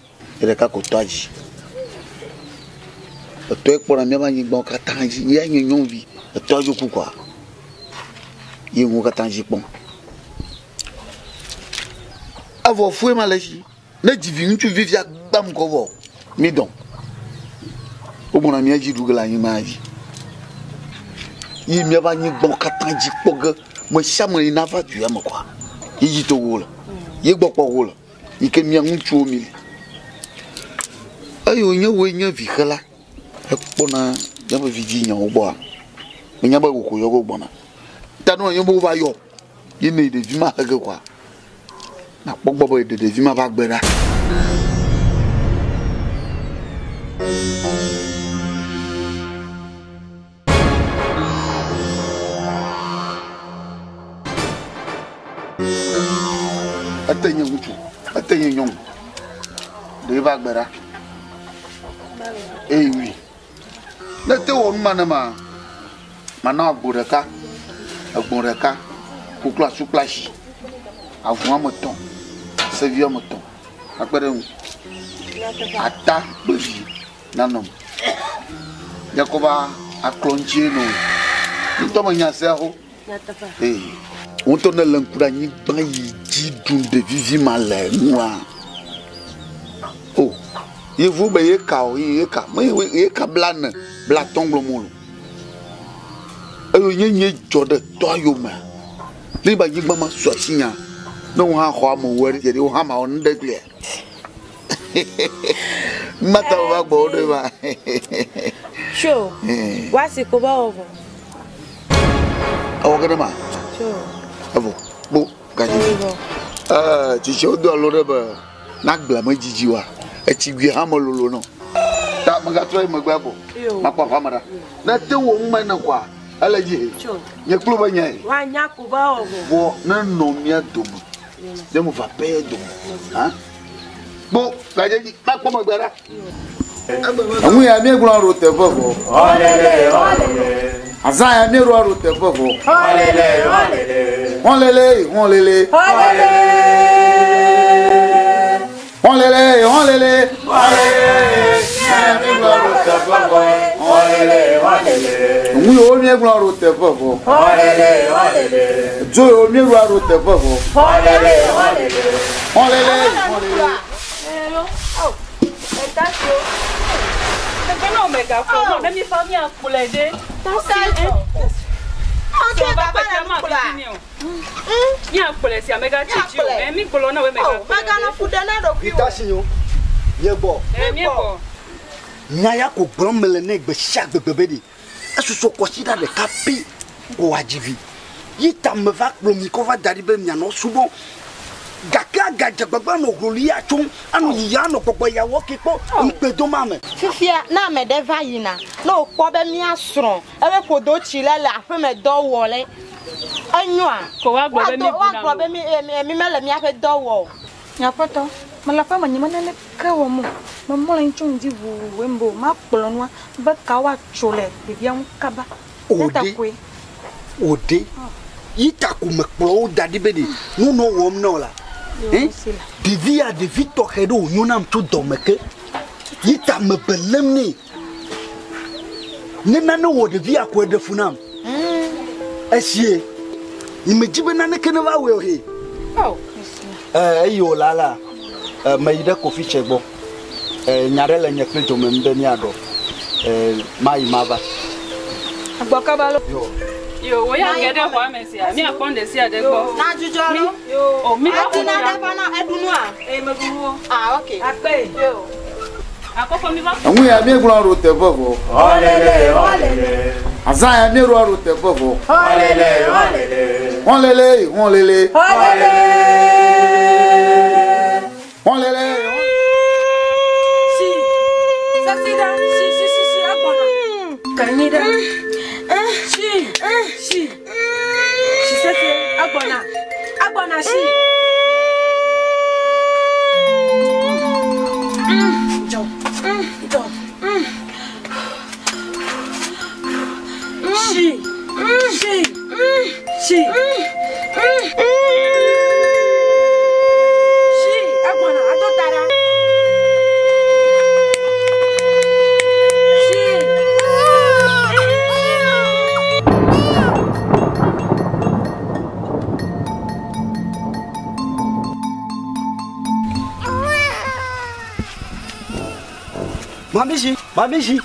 ye ɖeka ko tɔa dzi. Etɔe kpɔna míaƒe anyigbawo katã dzi. Ya nye nyɔnuvi, etɔa dzo ku kɔa, ye nuwo katã dzi kpɔm. Evɔ fue ma le esi. Ne dzi vi ŋutsuvi fia gbam kɔ vɔ, mi dɔn. Wogbɔna mía dzi ɖu ge le anyigba dzi. Yi míaƒe anyigbawo katã dzi kpɔ ge. Me sia me yi nava du ya me kɔa, ye dzi to wo le, ye gbɔ kpɔ wo le, yi ke mía ŋutsuwo mi li. Eye wònye woe nye vixela hekpɔna míaƒe vidzinyawo gbɔa, menya be wò ko yɔ ge wogbɔna. Ta ne wònye be wova yɔ ye ne ɖevi ma he ge kɔa, nakpɔ gbɔ be yeɖe ɖevi ma ƒe agbe ɖa. Ete nye ŋutsu, ete nye nyɔnu. Ɖe eƒe agbe ɖa. Eye wui. Ne te wɔ nu ma nema, mana agbo ɖeka, egbɔ̃ ɖeka, koklo asu kple ashi, avu woame etɔ̃, sevi woame etɔ̃ akpe ɖe eŋu. Ata kple vi nanɔ me. Míakɔ va aklɔ ŋutie nɔ. Ŋutɔ menya sea xo. Ee, wò ŋutɔ ne le ŋku ɖe anyigba yi dzi ɖum ɖevi vi ma le nua. O, yevu be ye ka o, ye ka, me ye ka bla ne, bla tɔn gblɔ mo lo. Eye nye nye dzɔ ɖe tɔa yome. Ne ba anyigba ma su asi nya, ne wo hã xɔ ame wo ɖe, wo hã ma wɔ nu ɖe glia. Mata wo va gbɔ wo ɖe ma. Tso, wasi ko ba wɔ vɔ. Ewɔ ge ɖe ma? Tso. Evɔ, kpo, gadzi. Ɛɛ, tsitsiwo do alo ɖe be na agblea me dzidzi wa, etsi gui hã melolo nɔ. Ta megatrɔ yi megbe akɔ. Makpɔ aƒea me ɖa. Ne te wɔ nu ma ene kɔa, ele dzi he. Nye kplo be nyae. Woanya ko be wɔ vɔ. Vɔ ne nɔ mía dome, ne mo va pɛ dome, hã? Kpo, gadze dzi, makpɔ megbe ɖa. Enu ya míegblɔ ɖo teƒe vɔ. Azã ya míeɖo ɖo teƒe vɔ. Hɔlele, hɔlele. Hɔlele, hɔlele. Enu yiwo míegblɔ ɖo teƒe vɔ. Dzo yiwo míeɖo ɖo teƒe vɔ. Hɔlele, hɔlele. Nya ya ko gblɔm mele nɛ gbe sia gbegbe be ɖe esusɔ kɔsiɖa ɖeka pɛ ko wòadzi vi. Yi ta meva kplɔ mi kɔ va da ɖi be mianɔ subɔ. Gake agadze gbagba nɔ hloli ya tsom, anɔ yiya anɔ gbɔgbɔ ya wɔ ke kpɔ ŋukpe dom ame. Fifia ne ame ɖe va yina, ne wòkpɔ be mía srɔ̃ ebe ƒodo tsi le le aƒeme dɔ wɔ le, enyoa? Ko woagblɔ be mi Woagblɔ be mi mele míaƒe dɔ wɔ o. Nye aƒetɔ, mele aƒeme nye me naneke wɔm o. Memlɔ anyi tso ŋdi ʋuu embo makplɔ nua be ka woatso le ɖevia ŋu kaba. O ɖe, o ɖe, yi ta ko mekplɔ wo da ɖi be ɖe nu nɔ wɔm na wò la. Ɖevi ya ɖevi tɔxɛ ɖe wònyo nam tso dɔme ke. Yi ta mebe lém nɛ. Ne nane wɔ ɖevi ya koe ɖe fu nam. Esie, nyemedi be naneke neva wɔe o he. Eyi wòla la, meyi ɖe Kofi tse gbɔ. Nya ɖe le nye kple dome be míaɖɔ. Mayi mava. Agbɔ kaba lo. Yo. Yo, wo ya ge ɖe xɔa me sia, míakpɔ nu ɖe sia ɖe gbɔ. Na dzudzɔ lo. O, mi va Ati na ƒo ɖe va na eɖu nua. Ee, meɖu nuwo. Ah, ok. Akpe. Yo. Akɔfɔ mi va. Eŋu ya míegblɔ ɖo teƒe vɔ. Ɔlele, ɔlele. Azã ya míeɖo ɖo teƒe vɔ. Ɔlele, ɔlele. Hɔlele, hɔlele. Ɔlele. Hɔlele. Si. Sasi ɖa. Si, si, si, si, egbɔna. Kanyi ɖa. Si, si. Si sese, egbɔna. Egbɔna si. Dzɔ. Dzɔ. Si. Si. Si. Si, egbɔna, ado ta ɖa. Si. Mamishi, mamishi.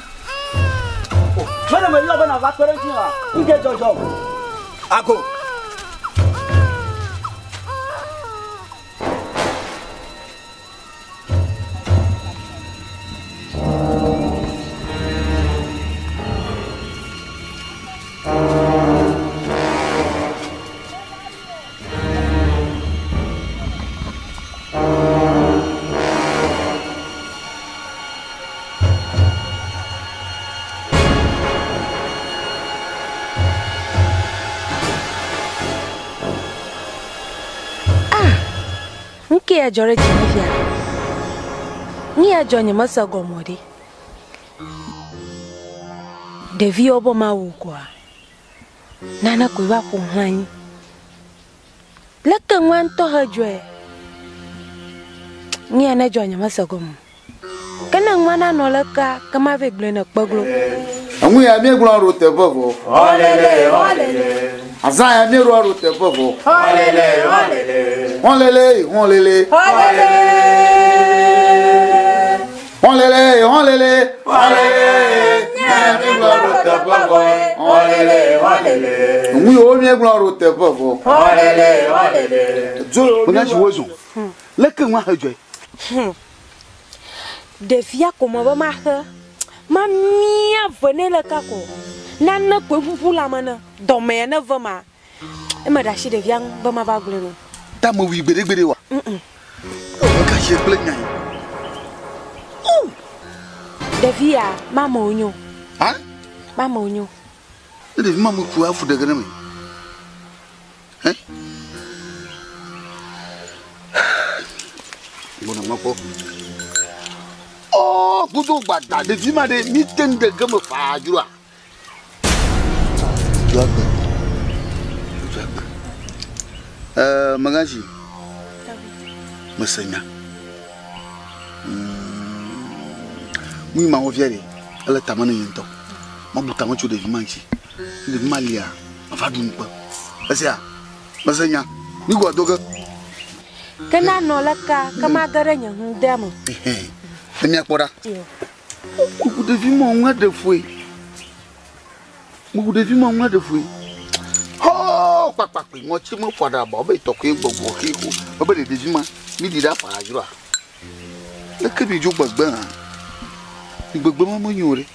Mene me yɔ be nava kpe ɖe ŋuti wa. Ŋke dzɔdzɔ. Ago. Nke ya dzɔ ɖe dzinye fia. Nu ya dzɔ nye mese gɔme o ɖe. Ɖeviwo be mawu koa. Nane koe va ƒo xlã anyi. Leke nua ŋutɔ he dzɔe. Nu ya ne dzɔ nye mese gɔme o. Ke ne nua nanɔ lekea, ke ma vɛ gblɔe ne kpeglo. Eŋu ya míegblɔ ɖo teƒe vɔ. Ɔlele, ɔlele. Azã ya míeɖo ɖo teƒe vɔ. Ɔlele, ɔlele. Hɔlele, hɔlele. Ɔlele. Hɔlele, hɔlele. Ɔlele. Míegblɔ ɖo teƒe vɔ. Ɔlele, ɔlele. Eŋu yiwo míegblɔ ɖo teƒe vɔ. Ɔlele, ɔlele. Dzo yiwo míegblɔ. Wo zɔn. Leke nua he dzɔe. Ɖevia ko me be maxe. Mamia ve nɛ le ka ko. Nane koe ƒuƒu le ame ne. Dɔme ya ne ve ma. Eme ɖe asi ɖevia ŋu be mava gblɔe nɔ. Ta mewui gbeɖegbeɖe wa. Mm. Ewɔ ka kple nya yi. Ɖevia mame wonyo. Ha? Mame wonyo. Ne ɖevi mame ku afu ɖe ge ne me. Hɛ? Gbɔna makpɔ. Ɔ gudo gbada ɖevi ma ɖe mi te ŋu ɖe ge me faa dzroa. Dzo agbe. Dzo agbe. Ɛɛ megazi. Mese nya. Nu yi ma wɔ fia ɖe ele tame ne nye ŋutɔ. Mabu tame tso ɖevi ma ŋuti. Ne ɖevi ma lia, mava ɖu ŋukpe. Esia, mese nya. Mi gɔ do ge. Ke nanɔ leka ke mage ɖe nye ŋdea me. Ne míakpɔ ɖa. Meku ɖevi ma ŋu aɖe foe. Meku ɖevi ma ŋu aɖe foe. Hɔ kpakpakpe ŋɔtsi me ƒo aɖaba be tɔkɔe gbɔgbɔ xe ko. Ebe ɖe ɖevi ma mi ɖi ɖe afa dzroa. Leke mi dzo gbegbe hã. Mi gbegbe ma menyo ɖe.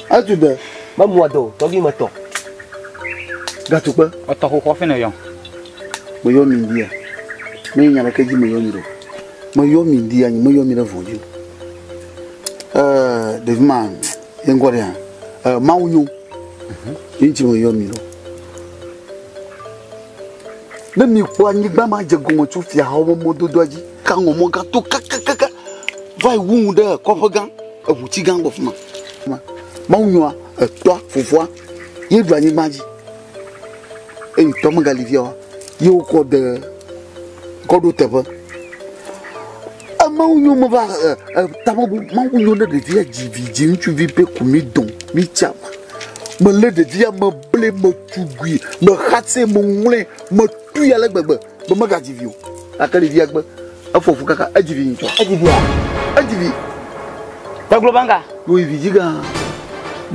Etu de memua do tɔgbi me tɔ. Gatukpe. Ɔtɔ xoxo fi ne yɔ. Meyɔ mi ŋdia. Menye nya ɖeke dzi meyɔ mi ɖo. Meyɔ mi ŋdia nye meyɔ mi ɖe vɔ dzi o. Ɛɛ ɖevi ma ye ŋkɔ ɖe hã. Ɛɛ Mawu nyo. Ye ŋuti meyɔ mi ɖo. Ne mi kpɔ anyigba ma dze gɔme tso fiahawo ƒe mɔdodoa dzi ka ŋɔ mɔ gã to kakakaka va yi wu ŋu ɖe kɔƒe gã eʋutsi gã gbɔ fi ma. Mawu nyoa etɔa fofoa ye ɖu anyigba dzi. Eye tɔ megali fia wa ye wokɔ de kɔ ɖo teƒe. Mawu nyo me va tamebu Mawu nyo ne ɖevia dzi vi dzi ŋutsuvi ƒe ku mi dɔn mi tsa ma. Melé ɖevia me ble me tugui me xase me ŋlɔe me tui ale gbegbe be megadzi vi o. Gake ɖevia gbe efɔ fu kaka edzi vi ŋutɔ. Edzi via? Edzi vi. Gbegblɔ banga. Yo yi vi dzi gã.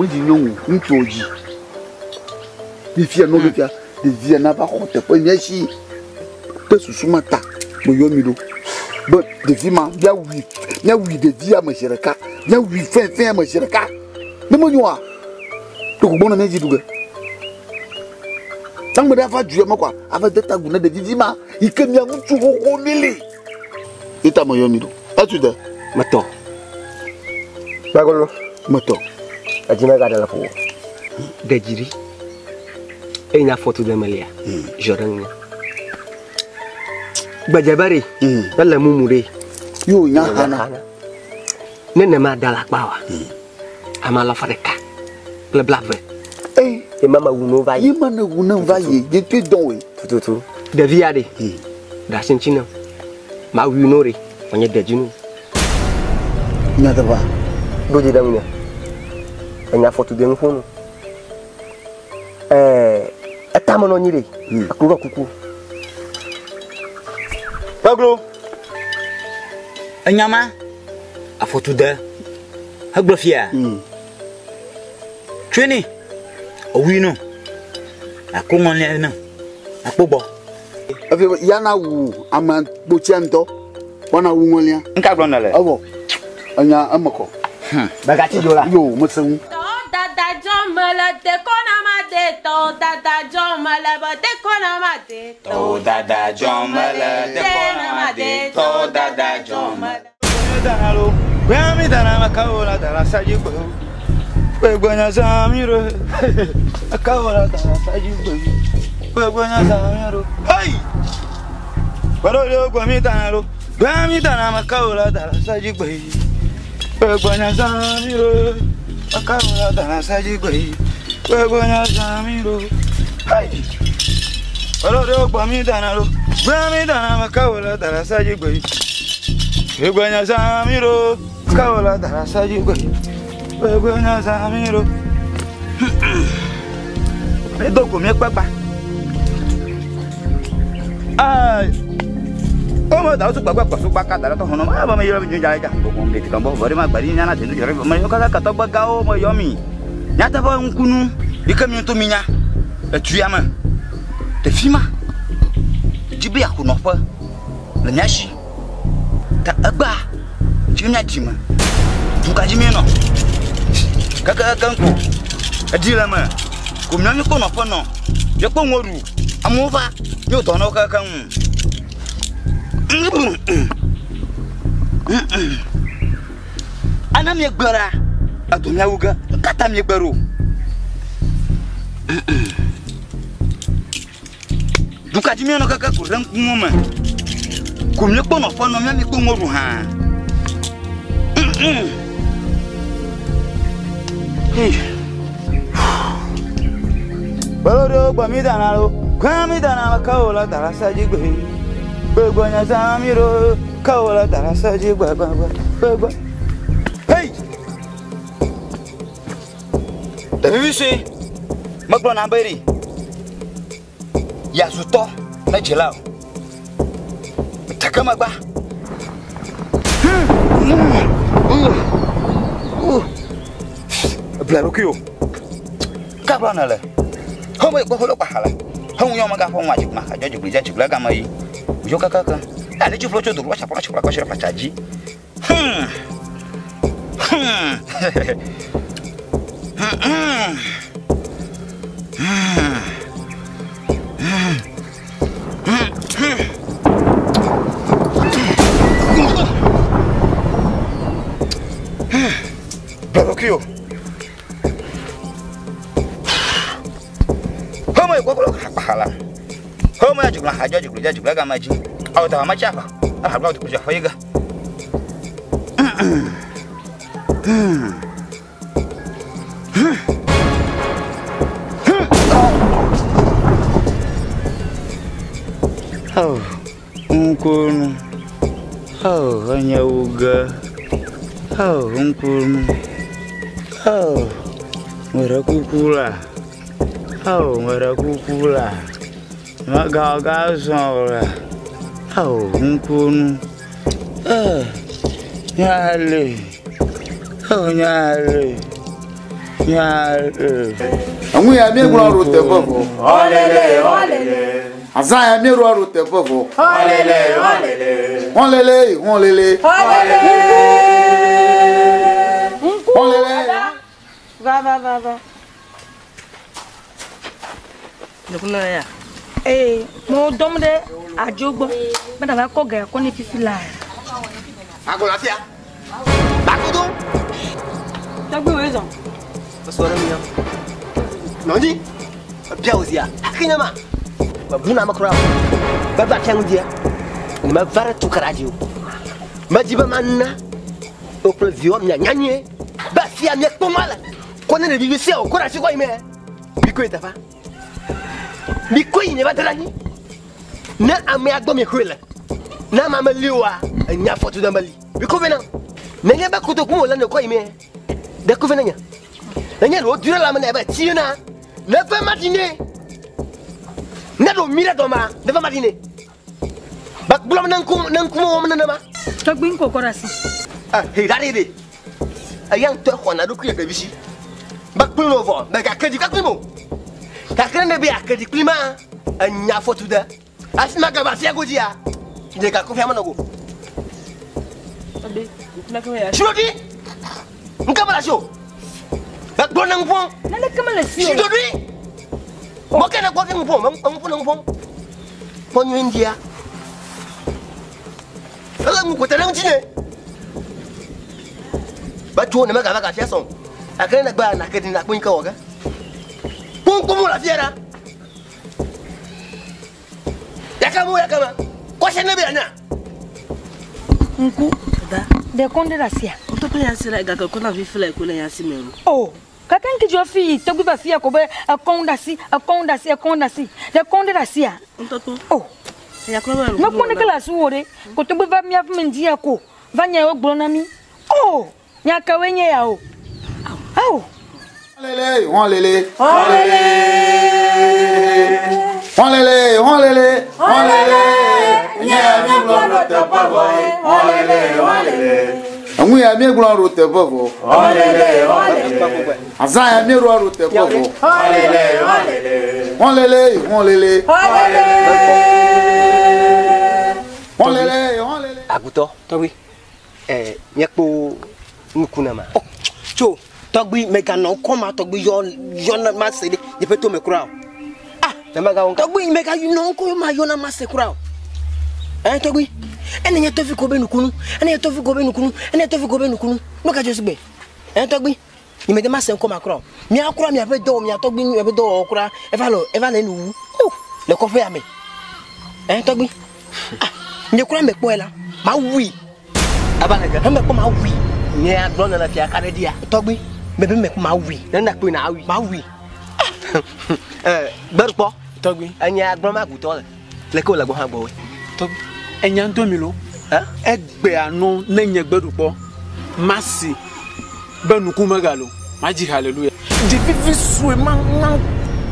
Medzi nyɔnu, ŋutsu wòdzi. Fifia nɔ fifia, ɖevia nava xɔ teƒe mía si. Ɖe susu ma ta meyɔ mi ɖo be ɖevi ma míawui, míawui ɖevia me zi ɖeka, míawui fɛ̃fɛ̃ me zi ɖeka. Ne menyoa, ɖeko gbɔna mía dzi ɖu ge. Ame ɖe ava du ya me kɔa, ava de ta agu na ɖevivi ma yi ke mia ŋutsu xoxo mi li. Ye ta meyɔ mi ɖo. Etu de. Metɔ. Gbagolo. Metɔ. Edzi megaɖe le ƒowò. Ɖe dzi ɖi. Eye nye afɔ tu ɖe melia. Ziɔ ɖe ŋunye. Gbedze be ɖe. Ele mumu ɖe. Yo nya xana. Ne ne ma da la kpa wa. Ame alafa ɖeka kple blave. Ee. Ye ma me wu no va yi. Ye ma ne wu ne va yi. Ye te dɔn we. Tututu. Ɖevi ya ɖe. Ɖe asi ŋuti nam. Ma wui no ɖe. Wònye de dzi nu. Nyateƒea. Ɖo dzi ɖe ŋunye. Enya afɔtude nu ƒo nu. Ɛɛ etame nɔ anyi ɖe. Eklo ɖɔ kuku. Gbeglo. Enya ma afɔtude hegblɔ fia. Tsoe nɛ. Ewui no. Ako ŋɔlia ne. Akpo gbɔ. Efi ya na wu ame kpotsia ŋutɔ. Woana wu ŋɔlia. Ŋka gblɔ nèle? Evɔ. Enya eme kɔ. Megatsi dzo la. Yo, mese ŋu. Tɔwo dada dzɔ mele dekɔ na ma de tɔwo dada dzɔ mele be dekɔ na ma de tɔwo dada dzɔ mele dekɔ na ma de tɔwo dada dzɔ mele. Hey! Nyateƒe ŋkunu yi ke mi ŋutɔ minya le du ya me ɖevi ma dzi be yeaxɔ nɔƒe le mía si. Ta egbea dzi be míadzi me. Du ka dzi míenɔ? Kekekeŋ ko eɖi le eme ko míawo míekpɔ nɔƒe nɔ. Míekpɔ nuwo ɖu. Amewo va míewɔ dɔ na wo kekeŋ. Ana míegbe ɖa edo míawu ge. Nu ka ta míegbe ɖo? Du ka dzi míenɔ keke ko ɖe ŋkuwo me. Ko míekpɔ nɔƒe nɔ mía míekpɔ nuwo ɖu hã. Balo gbɔ mi dana lo, gbɔ mi dana kawo la dara saji gbe. Gbegbe nya sa mi ro, kawo la dara saji gbe gbe gbe gbe. Hey! Ɖevi sue, megblɔ na be ɖi, yeazu tɔ ne dzila o. Teke megba. Ebla ɖokui o. Ka gblɔ nèle? Home gbɔ holo kpa le. Home yɔ mega ƒe ŋua dzigba adzɔ dzigbe dze dzigbe game yi. Yo kakaka. Ale dzi ƒlo tso do kpla kpla kpla kpla kpla dzi. Bla ɖokui o. Home gbɔ holo kpa la. Home dzigbe adzɔ dzigbe dze dzigbe game dzi. Awo ta ma tsa fa. Aha gblɔ dzi ƒe yi ge. Oh, ŋkunu. Oh, enye wu ge. Oh, ŋkunu. Oh, meɖe kuku la. Oh, meɖe kuku la. Megagazɔ o la. Oh, ŋkunu. Oh, nyale. Oh, nyale. Eŋu ya míegblɔ ɖo teƒe vɔ. Ɔlele, ɔlele. Azã ya míeɖoa ɖo teƒe vɔ. Ɔlele, ɔlele. Hɔlele, hɔlele. Ŋku. Hɔlele. Va va va va. Nukuna ya. Ee, mo dɔm ɖe adzo gbɔ. Be nava kɔ ga kɔ ne fifi la. Agolo afia. Bakudu. Tɔgbi wo zɔn. Esɔ ɖe mia. Nɔnyi. Ebia wò zia. Aki nye ma. Mebu na ame kura o. Beva fia ŋudia. Ne meva ɖe tukara dzi o. Medzi be mana wò kple viwò mianya nyuie. Be fia miekpɔ ma le. Kɔ ne ɖevi vi sia o. Kɔ ɖe asi kɔ yi me. Mikɔe teƒea. Mikɔe yi ne va da ɖe anyi. Ne amea gbɔ miexɔe le. Ne amea meli oa, enya fɔtu ɖe meli. Mikɔ vɛ nam. Nenye be kotoku wòle ne kɔ yi me. Ɖe kɔ vɛ ne nye. Nenye ɖe wodu ɖe lãme nɛ be tsi na. Ne ve ma ɖi nɛ. Ne ɖo mi ɖe dɔmea, ne ve ma ɖi nɛ. Be gblɔm ne ŋku ne ŋkume wɔm nenema. Tɔgbi ŋkɔ kɔ ɖe asi. Eh, he ɖaɖɛ ɖe. Eya ŋutɔe xɔna ɖokui le ɖevi si. Be kpli no vɔ, mègake dzi kpli mo. Gake ne be yeake dzi kpli ma, enya fɔtu de. Hafi magava afia godzia, nye gake fia menɔ go. Tsi ɖoɖi! Ŋke mele asi o. Egblɔ ne ŋu ƒom. Naneke mele si o. Tsi ɖoɖi! Mɔ ke ne kpɔ fi ŋu ƒom, ŋu ƒom ne ŋu ƒom. Kpɔ nyuie ŋdia. Ele ŋu kote ɖe ŋuti ne. Be tso ne megava gafia sɔn. Gake ne gbe nake ɖi nakpɔ nyi ke wɔ ge. Kpɔnkpɔn mo le afia ɖa. Yaka mo yaka ma. Kɔsɛ ne be anya. Ŋku. Ɖe kɔn ɖe ɖe asia. Ŋutɔ ya si la gake kɔna fifi la ko le ya si me o. O. Gake ŋke dzɔ fi yi tɔgbi va fia ko be ekɔn ɖe asi, ekɔn ɖe asi, ekɔn ɖe asi. Ɖe kɔn ɖe ɖe asia. Ŋutɔ. O. Mekpɔ neke le asiwò ɖe. Ko tɔgbi va mía ƒe me ŋdi ya ko. Va nya yewo gblɔ na mí. O. Nya kawoe nye ya o. Ao. Hɔlele, hɔlele. Hɔlele. Hɔlele, hɔlele. Hɔlele. Nye ya míegblɔ ɖo teƒe vɔ. Hɔlele, hɔlele. Eŋu ya míegblɔ ɖo teƒe vɔ. Hɔlele, hɔlele. Azã ya míeɖoa ɖo teƒe vɔ. Hɔlele, hɔlele. Hɔlele, hɔlele. Hɔlele, hɔlele. Agutɔ. Tɔgbi. Eh, míekpɔ nuku na ma. Tso, tɔgbi meganɔ ŋkɔ ma tɔgbi yɔ yɔ na ma se ɖe yeƒe tome kura o. Ah, tɔgbi meganɔ ŋkɔ ma yɔ na ma se kura o. Eh, tɔgbi, ene nye tɔfi ko be nukunu, ene nye tɔfi ko be nukunu, ene nye tɔfi ko be nukunu. Nu ka dzɔ sigbe? Eh, tɔgbi, nye mede ma se ŋkɔ ma kura o. Mía kura miaƒe dɔwɔ, mia tɔgbi miaƒe dɔwɔwɔ kura, eva le eva le enu wu. Oh, le kɔƒe ya me. Eh, tɔgbi, ah, nye kura mekpɔe la, mawui. Ava le ge. Mekpɔ mawui. Nye agblɔ nana fia ka ɖe dia. Tɔgbi, mebe mekpɔ mawui. Ne nakpɔe na awui. Mawui. Eh, gbɛrukpɔ. Tɔgbi. Enye agblɔ ma gutɔ le. Le ke wòle gbɔ hã gbɔwɔe. Tɔgbi, enya ŋutɔ mi lo. Egbea nɔ ne nye gbeɖukpɔ masi be nuku megalo madzi haleluya. Dzi vivi sue ma ma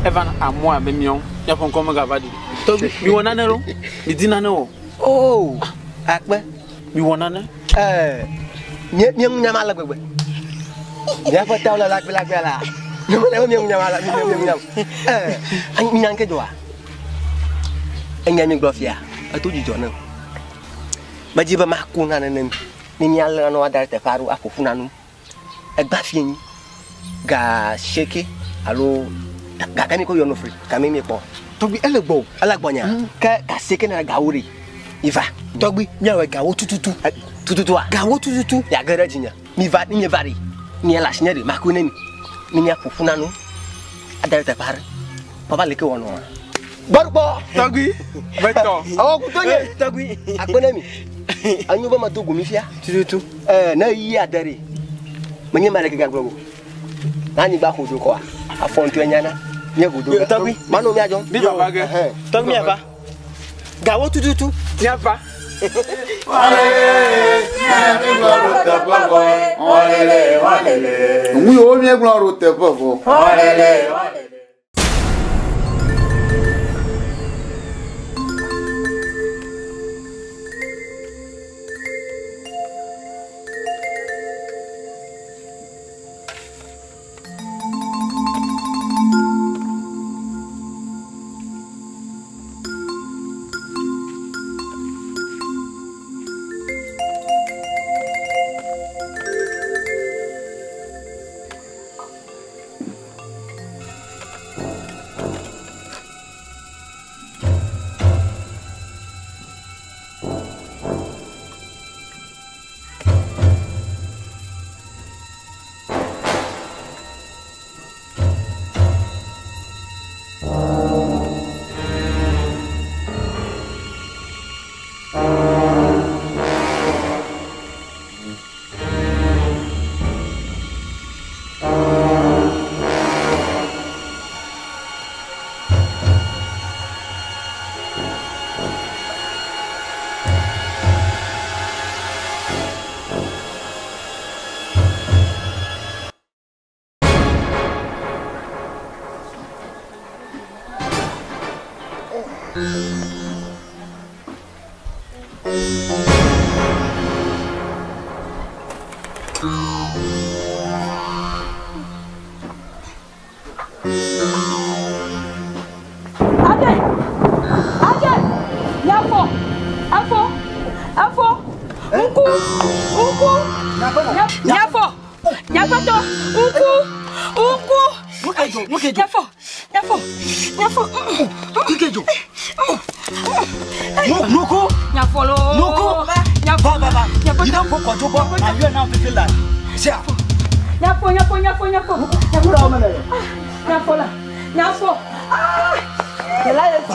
eva na amewo abe míawo míaƒe ŋkɔ megava ɖi. Tɔgbi, miwɔ nane lo, midi nane o. Oo, akpe. Miwɔ nane. Eh, mie mie ŋu nyama le gbegbe. Míaƒe tawo le lagbe la. Nye me mie ŋu nyama la, mie mie ŋu nyama. Eh, nya ŋke dzɔa. Enya mi gblɔ fia, eto dzidzɔ nam. Medzi be maku nane ne mi. Ne míalé nanewo ada ɖe teƒe aɖewo aƒo ƒu na nu. Egba fie nyi. Ga seke alo gake mi ko yɔ no fri, game mi kpɔ. Tɔgbi ele gbɔ o. Ele gbɔ nya. Ke ga seke na gawo ɖe. Iva. Tɔgbi míawɔe gawo tututu. Tututua? Gawo tututu. Yage ɖe dzinye. Mi va, ne mi va ɖe. Mia le asi nye ɖe, maku ne mi. Ne míaƒo ƒu na nu. Ada ɖe teƒe aɖe. Papa leke wɔnɔa? Gbɔɖukpɔ. Tɔgbi, betɔ. Awɔ kuto nye. Tɔgbi. Akpe ne mi. Enyo be medo go mi fia. Tututu. Eh, ne yi ade ɖe. Menye ma ɖeke gagblɔ go. Na anyigba ƒo do kɔa, afɔ ŋutɔe nyana. Nye go do ge. Tɔgbi. Mano míadzɔ. Mi vava ge. Tɔgbi miava. Gawo tututu. Miava. Eŋu yiwo míegblɔ ɖo teƒe vɔ. Hɔlele. Ade! Ade! Nyafɔ! Afɔ! Afɔ! Ŋku! Ŋku! Nyafɔ! Nyafɔtɔ! Ŋku! Ŋku! Nyafɔ! Nyafɔ! Nyafɔ! Nukedzo! Nuku! Nyafɔ loo! Nuku! Nyafɔ! Va va va! Yi ɖe ƒo kɔdzo gbɔ, nàyɔe nam fifi la. Sia! Nyafɔ! Nyafɔ! Nyafɔ! Nyafɔ! Nuɖe wɔm nèle? Nyafɔ la! Nyafɔ! Yela ye fi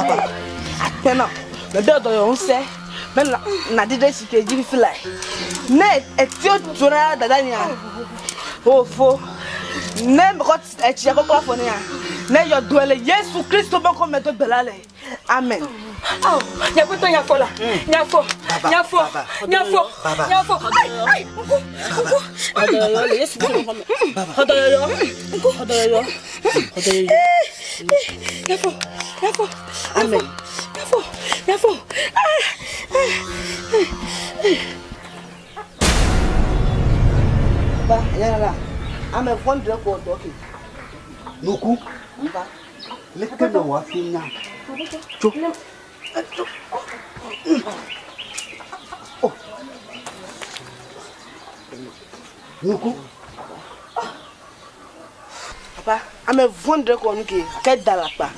akpɛnɔ mede dɔyɔ ŋusẽ be nàɖi ɖe si ke dzi fifi lae. Ne etio tso na dada nyea, wofo. Ne mekɔ etsia kɔkɔ afɔ nea, ne yɔ dɔe le Yesu Kristo be ŋkɔ me do gbe la le. Amen. Awo, nyaƒetɔ nyafɔ la, nyafɔ, nyafɔ, nyafɔ, nyafɔ. Ai, ai, ŋku, ŋku. Xɔdɔyɔyɔ le Yesu ƒe ŋkɔ me. Xɔdɔyɔyɔ, ŋku, xɔdɔyɔyɔ, xɔdɔyɔyɔ. Nyafɔ, nyafɔ, Amen. nyafɔ, nyafɔ. Ah, ah, ah. Ba, yàrá la, ame vɔ̃ɖi ɖe kɔ dɔ ke. Nuku. Ba. Leke ne wò hafi nya? Tso. Nuku. Papa, ame vɔ̃ɖi ɖe kɔ nu ke, ke da le akpa.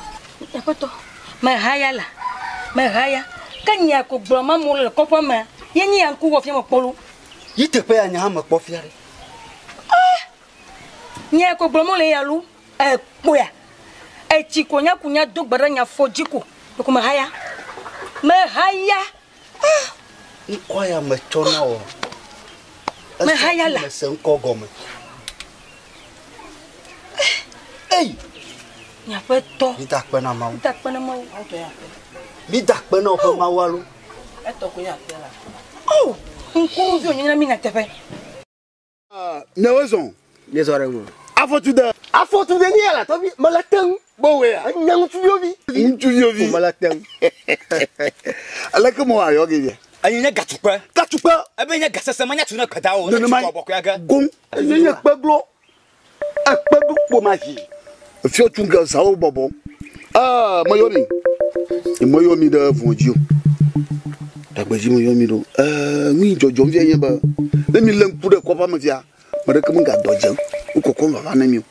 Nyaƒetɔ, mehaya la, mehaya. Ke nya ko gblɔ ma mo le kɔƒe me, ye nye ya ŋku wɔ fia me kpɔ lo. Yi teƒe ya nye hã mekpɔ fia ɖe. Nya ko gblɔ mo le ya lo, ekpoya. Etsi ko nya ku nya do gbe ɖe nya fɔ dzi ko. Ko mehaya. Mehaya. Ŋkɔ ya metsɔ na wò. Mehaya la. Mese ŋkɔ gɔme. Ei! Nyaƒetɔ. Mi da akpe na Mawu. Mi da akpe na Mawu. Mi da akpe na woƒe Mawu alo. Etɔ ko nye akpe la. Oh! Ŋkuvi wònye na mi nyateƒe. Ne wo zɔn. Ne zɔ ɖe ŋu. Afɔtude. Afɔtude nye la tɔvi mele te ŋu. Bowea. Enye ŋutsuviwo vi. Ŋutsuviwo vi. Mele te ŋu. Aleke mo ayɔ ge via? Enye nye gatukpe. Gatukpe. Ebe nye gasese manya tu ne gbedawo. Nenema Ne bɔkɔe ge. Goŋ. Enye nye kpeglo. Ekpeglo kpo ma hi. Efiɔ tsu ge zawo bɔbɔ. Aa meyɔ mi. Meyɔ mi ɖe vɔ̃ dzi o. Ɖagbedzi meyɔ mi ɖo. Ɛɛ nu dzɔdzɔm fia nye be ne mi lé ŋku ɖe kɔƒea me fia, ame ɖeke megadɔ dzem wokɔkɔm vava ne mi o.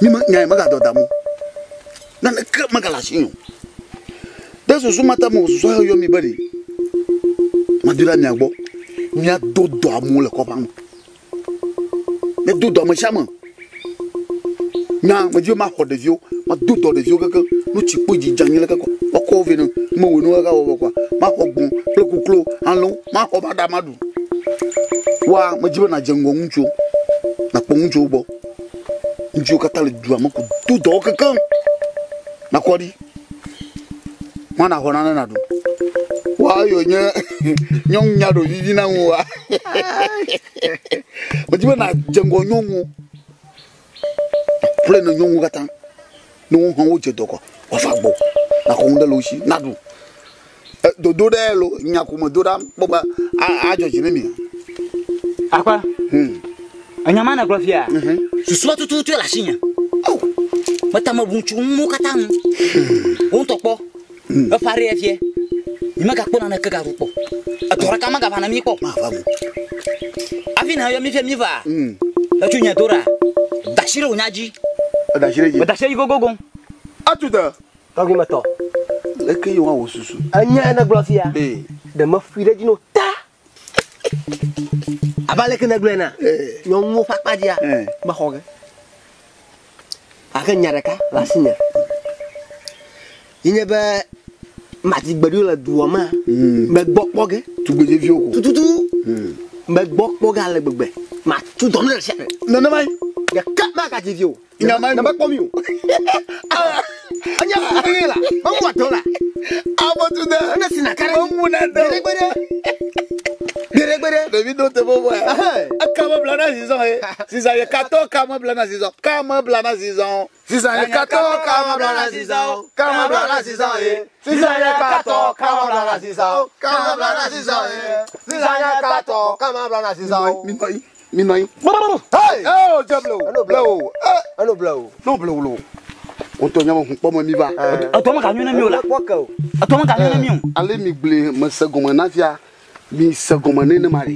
Mi me nya megadɔ dam o. Naneke megale asi nye o. Ɖe susu ma ta me susu yɔ mi be ɖe mado ɖe mia gbɔ. Miado dɔ amewo le kɔƒea me. Miado dɔ ame sia ame. Nya medzi be maxɔ ɖeviwo, mado dɔ ɖeviwo keke. Nu tsi kpo dzi dze anyi le keke woakɔ wo vɛ ne mewɔe ne woava wɔ kɔa. Maxɔ gbɔ̃ kple koklo, alẽwo, maxɔ va ɖa maɖu. Wa medzi be nàdze ŋgɔ ŋutsuwo, nàkpɔ ŋutsuwo gbɔ. Ŋutsuwo katã le dua me ko do dɔwo kekeŋ. Nakɔ ɖi. Ma naxɔ nane nàɖu. Wa eyo nye nyɔnu nya ɖo vivi na ŋu wa. Medzi be nàdze ŋgɔ nyɔnuwo. Ƒle ne nyɔnuwo katã. Ne wo hã wodze dɔ kɔ, woava gbɔ. Nàxɔ nu ɖe le wo si naɖu. Dodo ɖe lo nya ko me do ɖa kpɔ be adzɔ dzi ne mi. Akpa. Enya ma ne gblɔ fia. Susua tututu le asinye. Meta me bu ŋutsu ŋu katã ŋu. Wo ŋutɔ kpɔ. Eƒe aɖe fie. Mi megakpɔ naneke gaɖu kpɔ. Edɔ ɖeka megava na mi kpɔ. Hafi na yɔ mi fie mi va. Etso nye do ɖa. Da asi ɖe wò nya dzi. Da asi ɖe dzi. Da asi ɖe dzi gogogo. Atu de. Tɔgbi metɔ. Leke yi woawɔ susu? Enya ne gblɔ fia. Ɖe mefui ɖe dzi no ta. Abe aleke ne gblɔe na. Nyɔnuwo ƒe akpa dzia. Mexɔ ge. Gake nya ɖeka le asinye. Ye nye be madi gbe ɖo le dua mea. Megbɔ kpɔ ge. Tugbedzeviwo ko. Tututu. Megbɔ kpɔ ge ale gbegbe. Matu dɔ ne ɖe sia ɖe. Nenema ye. Ɖeka magadzi vi o. Nyama Ne mekpɔ mi o. Enye fuɖe la. Memu adɔ la. Afɔtude. Ene si naka ɖe. Memu na dɔ. Gbeɖegbeɖe. Gbeɖegbeɖe. Ɖevi ɖo teƒe vɔ ya. Eka me bla na zizɔ ye. Zizɔ ye katɔ ka me bla na zizɔ. Ka me bla na zizɔ. Zizɔ ye katɔ ka me bla na zizɔ. Ka me bla na zizɔ ye. Zizɔ ye katɔ ka me bla na zizɔ. Ka me bla na zizɔ ye. Zizɔ ye katɔ ka me bla na zizɔ. Minɔ anyi. Minɔ anyi. Hey! Oh, dze ble o. Eno Ble o. Eno ble o. No ble o lo. Wotɔ nya me hu kpɔ me mi va. Etɔ me ka nyui ne mi o la. Etɔ me ka nyui ne mi o. Ale mi gble me se gɔme na fia. Mi se gɔme ne ne ma ɖe.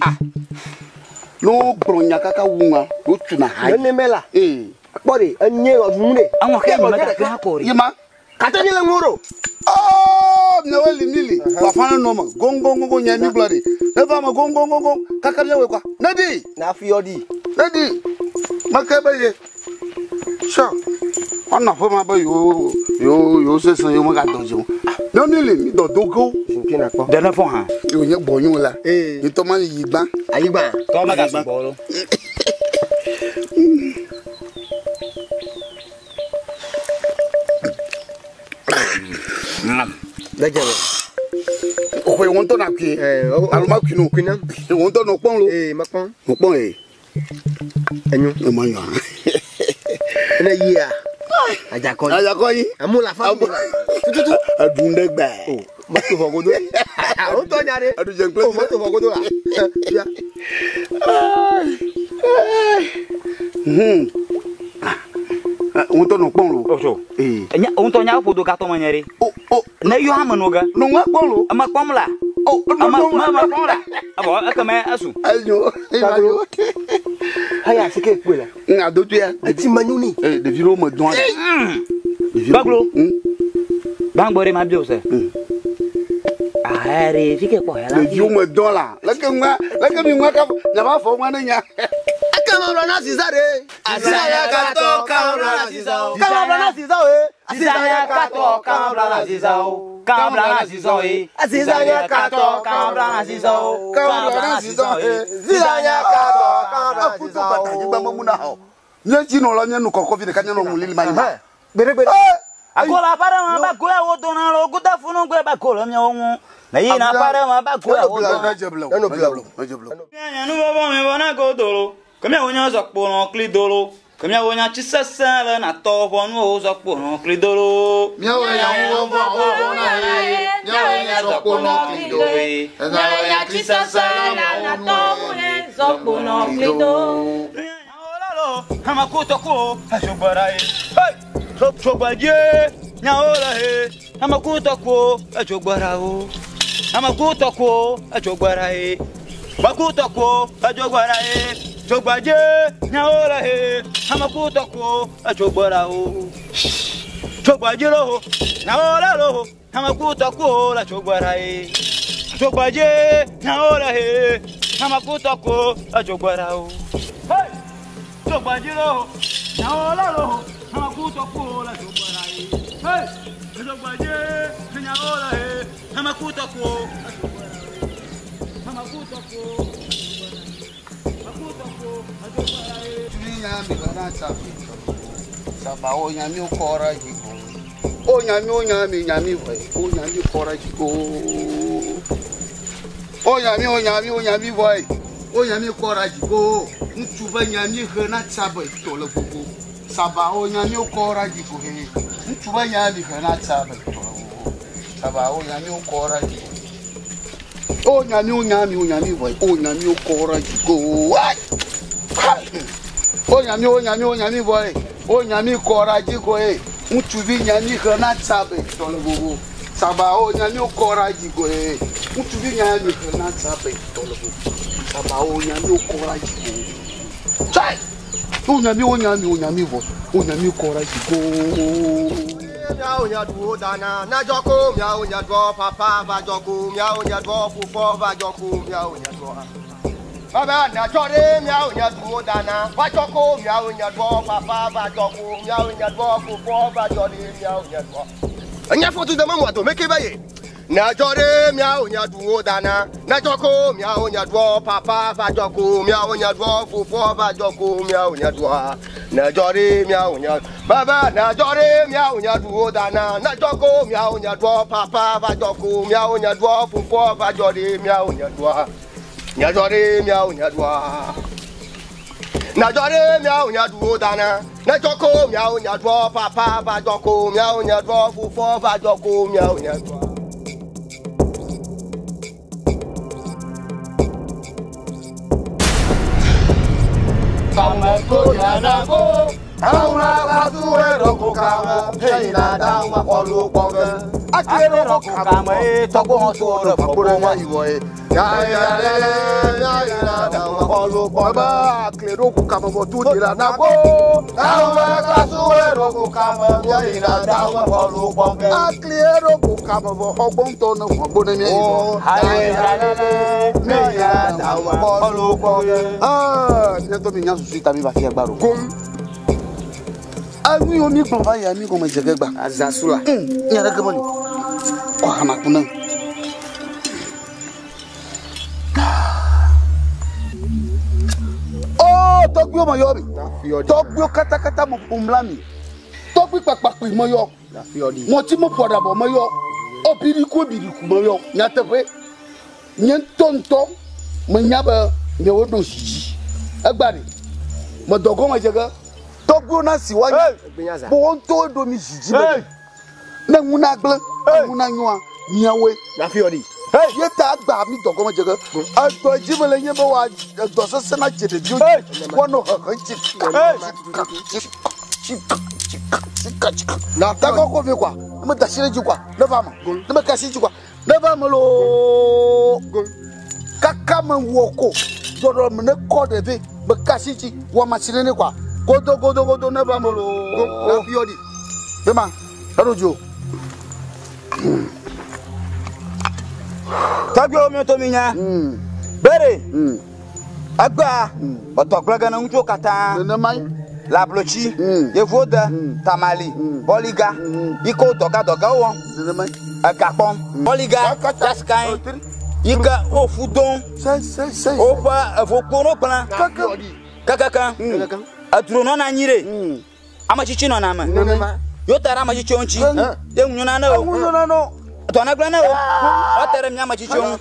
Ne wogblɔ nya kaka wu ŋua, wotuna ha. Nene me la. Ee. Kpɔ ɖe enye ɔdunu ɖe. Aŋɔ ke mi me gake hã kɔ ɖe. Yima. Kate mi le ŋu ɖo. Oh, miawoe li mi li. Wafa ne nɔ me. Goŋgoŋgoŋ nya mi gblɔ ɖe. Ne va me goŋgoŋgoŋ kaka miawoe kɔa. Ne ɖi. Na fi yɔ ɖi. Ne ɖi. Meke be ye. Sɔ. Woanɔ aƒe ma be yewo yewo yewo sesẽ yewo megadɔ dzi o. Ne mi li mi dɔ do go. Zikpui na kpɔ. Ɖe ne fɔ hã. Yewo nye gbɔnyo la. Ee. Ŋutɔ ma yi gbã. Ayi gbã. Tɔ me ga sugbɔ lo. Lɛjɛ bɛ. Xɔ yewo ŋutɔ na kui. Alo ma kui no. Kui nam. Yewo ŋutɔ nɔ kpɔm lo. Ee ma kpɔm. Nɔ kpɔm ye. Enyo. Ema nyɔ. Ene yia. Adzakɔ. Adzakɔ yi. Amu la fa mi la. Tututu. Eɖu ɖe gbɛ. O mɔto vɔ godo. O tɔ nya ɖe. Eɖu dze kple. O mɔto vɔ godo la. Fia. Ŋutɔ nɔ kpɔm lo. Oso. Ee. Enya ŋutɔ nya ƒo do gatɔ me nye ɖe. O o. Ne yɔ ame no ge. Nɔ ŋua kpɔm lo. Eme kpɔm la. O Eme me me kpɔm la. Evɔ ekeme esu. Enyo. Taglo. Haya asike kpoe la. Ŋa do tuya. Eti menyo ni. Ee ɖevi ɖewo me dɔn ɖe. Baglo. Gbãgbɔ ɖe ma bi o se. Ahɛ ɖe fi ke kpɔ hɛ la. Ɖeviwo me dɔn la. Leke ŋua leke mi ŋua kafo nyaba fɔ ŋua ne nya. Eke me bla na ziza ɖe. Aziza ya katɔ ka me bla na ziza o. Ka me bla na ziza o ye. Aziza ya katɔ ka me bla na ziza o. Ka me bla na ziza o ye. Aziza ya katɔ ka me bla na ziza o. Ka me bla na ziza o ye. Ziza ya katɔ ka me bla na Akutu ziza gbata o. nyigba me mu na xɔ. Nye dzi nɔ la nye nu kɔkɔ vi ɖeka nye nɔ ŋu lili ma yi ma. Gbeɖegbeɖe. Akola aƒe ɖe me ba goya wo dona lo goda funu gbe ba go le miawo ŋu. Ne yina aƒe ɖe me ba goya wo dona. Ne dze ble o. Eno ble o. Ne dze ble o. Mianye nuvɔvɔ mi vɔ na godo lo. Ke miawo nya zɔkpo nɔ kli do lo. Ke miawo nya tsi sesẽ le natɔ ʋɔnuwo zɔkpo nɔ kli do lo. Miawo nya nuvɔvɔ vɔ na ye. Miawo nya zɔkpo nɔ kli do. Miawo nya tsi sesẽ le natɔ Zɔkpo nɔ kli do. Amakutɔkuwo etsogbɔra ye. Hey! Tsogbadze nyawo le he. Amakutɔkuwo etsogbɔra wo. Amakutɔkuwo etsogbɔra ye. Makutɔkuwo etsogbɔra ye. Tsogbadze nyawo le he. Amakutɔkuwo etsogbɔra wo. Tsogbadze lo nyawo le lo. Amakutɔkuwo le tsogbɔra ye. Tsogbadze nyawo le he. Amakutɔkuwo etsogbɔra wo. Hey! Tsogbadze lo nyawo le lo. Amakutɔkuwo le tsogbɔra ye. Hey! Tsogbadze nyawo le he. Amakutɔkuwo etsogbɔra ye. Amakutɔkuwo amakutɔkuwo etsogbɔra ye. Mi nya mi bla na tsafi. Sabawo nya mi kɔ ɖe dzi ko. O nya mi o nya mi nya mi vɔ ye. O nya mi kɔ ɖe dzi ko. O nya mi o nya mi o nya mi vɔ ye. O nya mi kɔ ɖe dzi ko. Ŋutsu be nya mi he na tsabe tɔ le gbogbo. Sabawo nya mi kɔ ɖe dzi ko he. Ŋutsu be nya mi he na tsabe tɔ le gbogbo. Sabawo nya mi kɔ ɖe dzi ko. O nya mi o nya mi o nya mi vɔ ye. O nya mi kɔ ɖe dzi ko. Ai! Ai! O nya mi o nya mi o nya mi vɔ ye. O nya mi kɔ ɖe dzi ko ye. Ŋutsuvi nya mi he na tsabe tɔ le gbogbo. Sabawo nya mi kɔ ɖe dzi ko ye. Ŋutsuvi nya mi he na tsabe tɔ le gbogbo. Sabawo nya mi kɔ ɖe dzi ko. Tsai! O nya mi o nya mi o nya mi vɔ. O nya mi kɔ ɖe dzi ko. Miawo nya duwo dana nadzɔ ko miawo nya duɔ papa va dzɔ ko miawo nya duɔ fofɔ va dzɔ ko miawo nya duɔ. Baba nadzɔ ɖe miawo nya duwo dana va dzɔ ko miawo nya duɔ papa va dzɔ ko miawo nya duɔ fofɔ va dzɔ ɖe miawo nya duɔ. Enya fɔtu dama mu ato meke ba ye. Nadzɔ ɖe miawo nya duwo dana nadzɔ ko miawo nya duɔ papa va dzɔ ko miawo nya duɔ fofɔ va dzɔ ko miawo nya duɔ. Nadzɔ ɖe miawo nya baba nadzɔ ɖe miawo nya duwo dana nadzɔ ko miawo nya duɔ papa va dzɔ ko miawo nya duɔ fofɔ va dzɔ ɖe miawo nya duɔ. Nyadzɔ ɖe miawo nyaɖua. Nadzɔ ɖe miawo nyaɖuwo dana. Nedzɔ ko miawo nyaɖuɔ papa va dzɔ ko miawo nyaɖuɔ fofo va dzɔ ko miawo nyaɖua. Anu yo mi gblɔ va ya mi gɔme dze ge gba. Azasula. Nya ɖeke meli. Kɔ hama ku nam. O tɔgbiwo me yɔ mi. Tɔgbiwo katakata me ƒom la mi. Tɔgbi kpakpakpui me yɔ. Ŋɔti me ƒo aɖabɔ me yɔ. O biɖiku biɖiku me yɔ. Nyateƒe. Nye ŋutɔ menya be miawo ɖo zi dzi. Egba ɖe. Medɔ gɔme dze ge. Tɔgbiwo na si woanya. Bo wo ŋutɔwo ɖo mi zi dzi be. Ne ŋu na gblẽ, ŋu na nyoa, miawoe. Ye ta agba mi dɔ gɔme dze ge. Edɔ dzi mele nye be wa edɔ sesẽ na dze ɖeviwo dzi. Woanɔ hehe tsi ka tsi tsi tsi tsi ka tsi ka. Takɔ kɔ vi kɔa, ne me da asi ɖe dzi kɔa, ne va me. Ne me ka asi dzi kɔa, ne va me loo. Kaka me wɔ ko dɔdɔ me ne kɔ ɖevi me ka asi dzi wɔ masi ne ne kɔa. Godo godo godo ne va me loo. Bema, eɖo dzi o. Tɔgbiwo mi to mi nya. Bere. Egbea etɔ gblẽ ge ne ŋutsuwo katã. Le ablotsi, yevuwo de, tamali, bɔliga, yi ke wo dɔga dɔgawo wɔm. Ega kpɔm. Bɔliga, jasikae, yi ke wo ƒu dom. Woƒe evokpo no gblẽ. Kekeke. Edro nɔna anyi ɖe. Ame tsitsi nɔna eme. Yewo te ɖe ame tsitsiwo ŋuti. Ye ŋu nyona ne wo. Dɔ ne gblẽ ne wo. Woate ɖe mía ame tsitsiwo ŋu.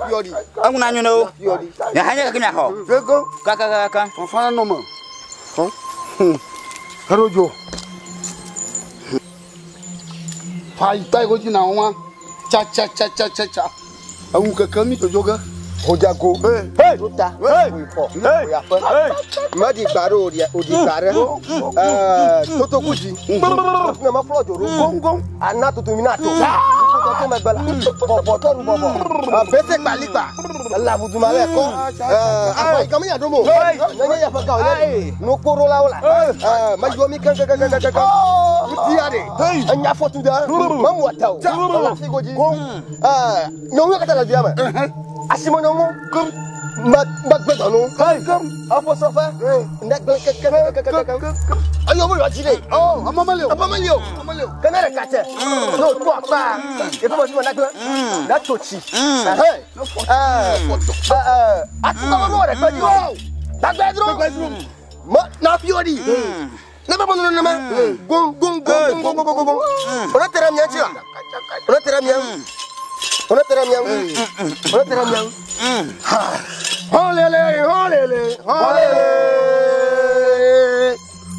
Eŋu nanyo ne wo. Miaxa nye keke miaxɔ. Kakakaka. Fɔfɔ nɔ me. Eɖo dzo. Fa yi ta yi ko dzi na wa. Tsa tsa tsa tsa tsa tsa. Eŋu keke mi dzodzo ge. Hodzago. Tota. Oyaƒe. Meɖi gba ɖe o ɖi gba ɖe. Totoku dzi. Ne meflɔ dzo ɖo. Goŋgoŋ. Ana tutu mi na to. Toto megbe la. Bɔbɔtɔ nu bɔbɔ. Bete kpalikpa. Elaʋuduma le kɔ. Aƒe yi ke mi nya ɖo mo. Nenye yaƒe ga wònye. Nukporoɖolawo la. Meyɔ mi keŋkeŋkeŋkeŋ. Ŋutia ɖe. Enya fɔtu ɖe. Memu ata o. Ele afi godzi. Nyɔnuwo katã le dua me. Asime nyɔnuwo. Megbe dɔnu. Eƒe srɔ̃ƒe. Ne gblẽ kekekekekekekeŋ. Eyo wo yɔ dzi ɖe. Ame meli o. Ame meli o. Ke ne ɖeka tse. Ne wòto akpa. Yeƒe me fi me nagblẽ. Ne tso tsi. Atikɔme nuwɔ ɖe kpe dzi o. Gbagbe dro. Me na fi wɔ ɖi. Ne be bɔnu nenema. Goŋ goŋ goŋ goŋ goŋ goŋ goŋ. Wòle te ɖe mía ŋuti la. Wòle te ɖe mía ŋu. Wòle te ɖe mía ŋu. Wòle te ɖe mía ŋu. Hɔlele hɔlele hɔlele.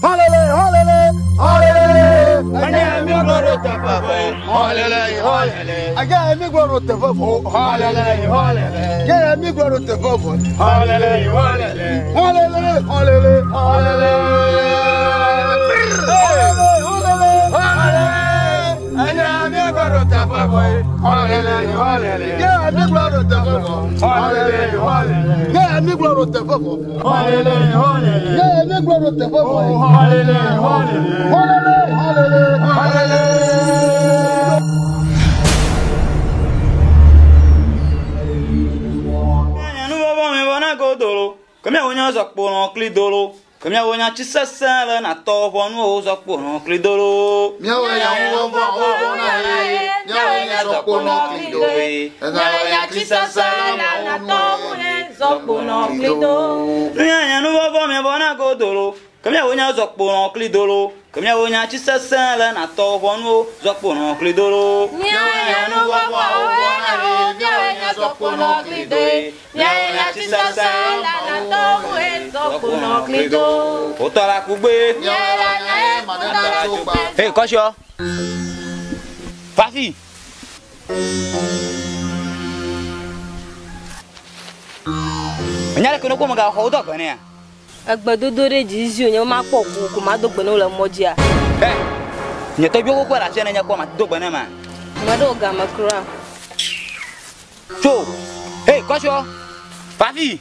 Hɔlele hɔlele hɔlele. Anya mi gbɔ ɖo teƒe vɔ. Hɔlele hɔlele. Anya mi gbɔ ɖo teƒe vɔ. Hɔlele hɔlele. Anya mi gbɔ ɖo teƒe vɔ. Hɔlele hɔlele. Hɔlele hɔlele hɔlele. Hɔlele hɔlele. Anya mi gbɔ ɖo teƒe vɔ. Hɔlele hɔlele. Anya mi gbɔ ɖo teƒe vɔ. Hɔlele hɔlele. Anya mi gbɔ ɖo teƒe vɔ. Hɔlele hɔlele. Anya mi gbɔ ɖo teƒe vɔ. Hɔlele hɔlele. Hɔlele hɔlele hɔlele. Nuvɔvɔ mi vɔ na godolo. Ke miawo nya zɔkpo nɔ kli dolo. Ke miawo nya tsi sesẽ le natɔ ʋɔnuwo zɔkpo nɔ kli dolo. Miawo nya nuvɔvɔ vɔ na ye. Miawo nya zɔkpo nɔ kli do. Miawo nya tsi sesẽ le natɔ zɔkpo nɔ kli do. Miawo nya nuvɔvɔ mi vɔ na godolo. Ke miawo nya zɔkpo nɔ kli dolo. Ke miawo nya tsi sesẽ le natɔ ʋɔnuwo zɔkpo nɔ kli dolo. Miawo nya nuvɔvɔ vɔ na ye. Miawo nya zɔkponɔ glidoe. Miawo nya tsi sese la na tɔwoe zɔkponɔ glido. Wotɔ la kugbe. Miawo la nya ye wotɔ la kugbe. Hey, kɔsiɔ. Fafi. Enya ɖeke ne kpɔ mega xɔ wo do agbe nea? Egbedodo ɖe dzi zi wònye be makpɔ ku ko mado gbe ne wo le mɔ dzia. Ɛ, nye tɔgbuiwo xoxoe le afi ya ne nye kpɔ ma do gbe ne ma. Meɖo game kura. Tso, hey, kɔsiɔ, Fafi.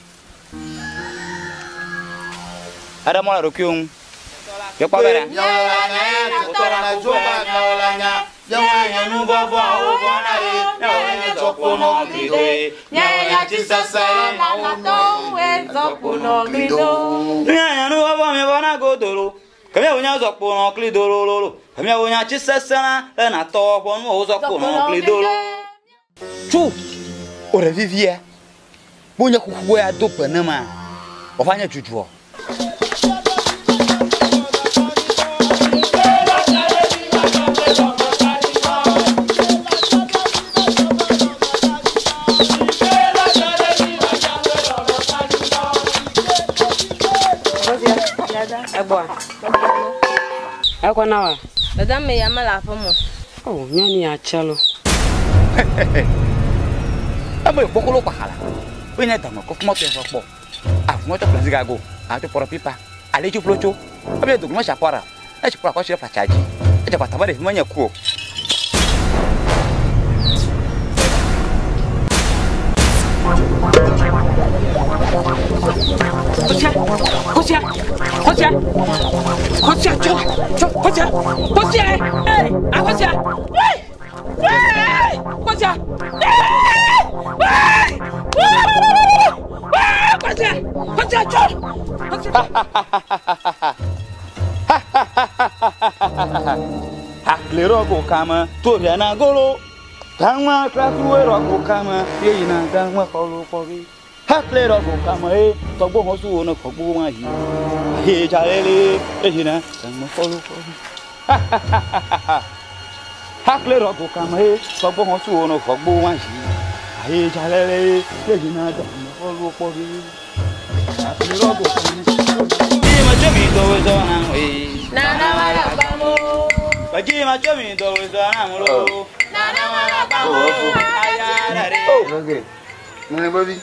Eɖe mɔ le ɖokuiwo ŋu. Yekpɔ be ɖe. Tso, o ɖevi via, bo nye kuku ya do gbe ne ma, wòava nye dzudzɔ. Egbɔa? Ekɔ na wa? Dada me ya mele aƒe me. O, nyɔnu ya tse lo. Eme kpɔkolo kpaxala. Wo nye dame kɔ fumɔ tɔ kpɔ. Afumɔ tɔ kple zigago. Ato pɔrɔ pipa. Ale tso flo tso. Ebe dogunɔ tsa pɔra. Etsi kpɔ akɔ tsi ɖe fatsa dzi. Edze kpata be ɖevi menye ku o. Kosia, kosia, kosia, kosia, tso, tso, kosia, kosia, ee, a kosia, wee, wee, kosia, ee, wee, wee, wee, kosia, kosia, tso, kosia. Akle rɔgo kame to riana golo. Gangma klasuwe rɔgo kame yeyina gangma xɔlo kpɔvi. Hakle rɔgo kame ye tɔgbo hɔn su wo ne xɔgbo ma yi. Ahe tsalele yeyina gangma xɔlo kpɔvi. Hakle rɔgo kame ye tɔgbo hɔn su wo ne xɔgbo ma yi. Ahe tsalele yeyina gangma xɔlo kpɔvi. Hakle rɔgo kame. Jima tsomi dɔwɔ zɔna we. Nana wala gbamo. Bajima tsomi dɔwɔ zɔna lo. Nana wala gbamo. Oh, nene baby.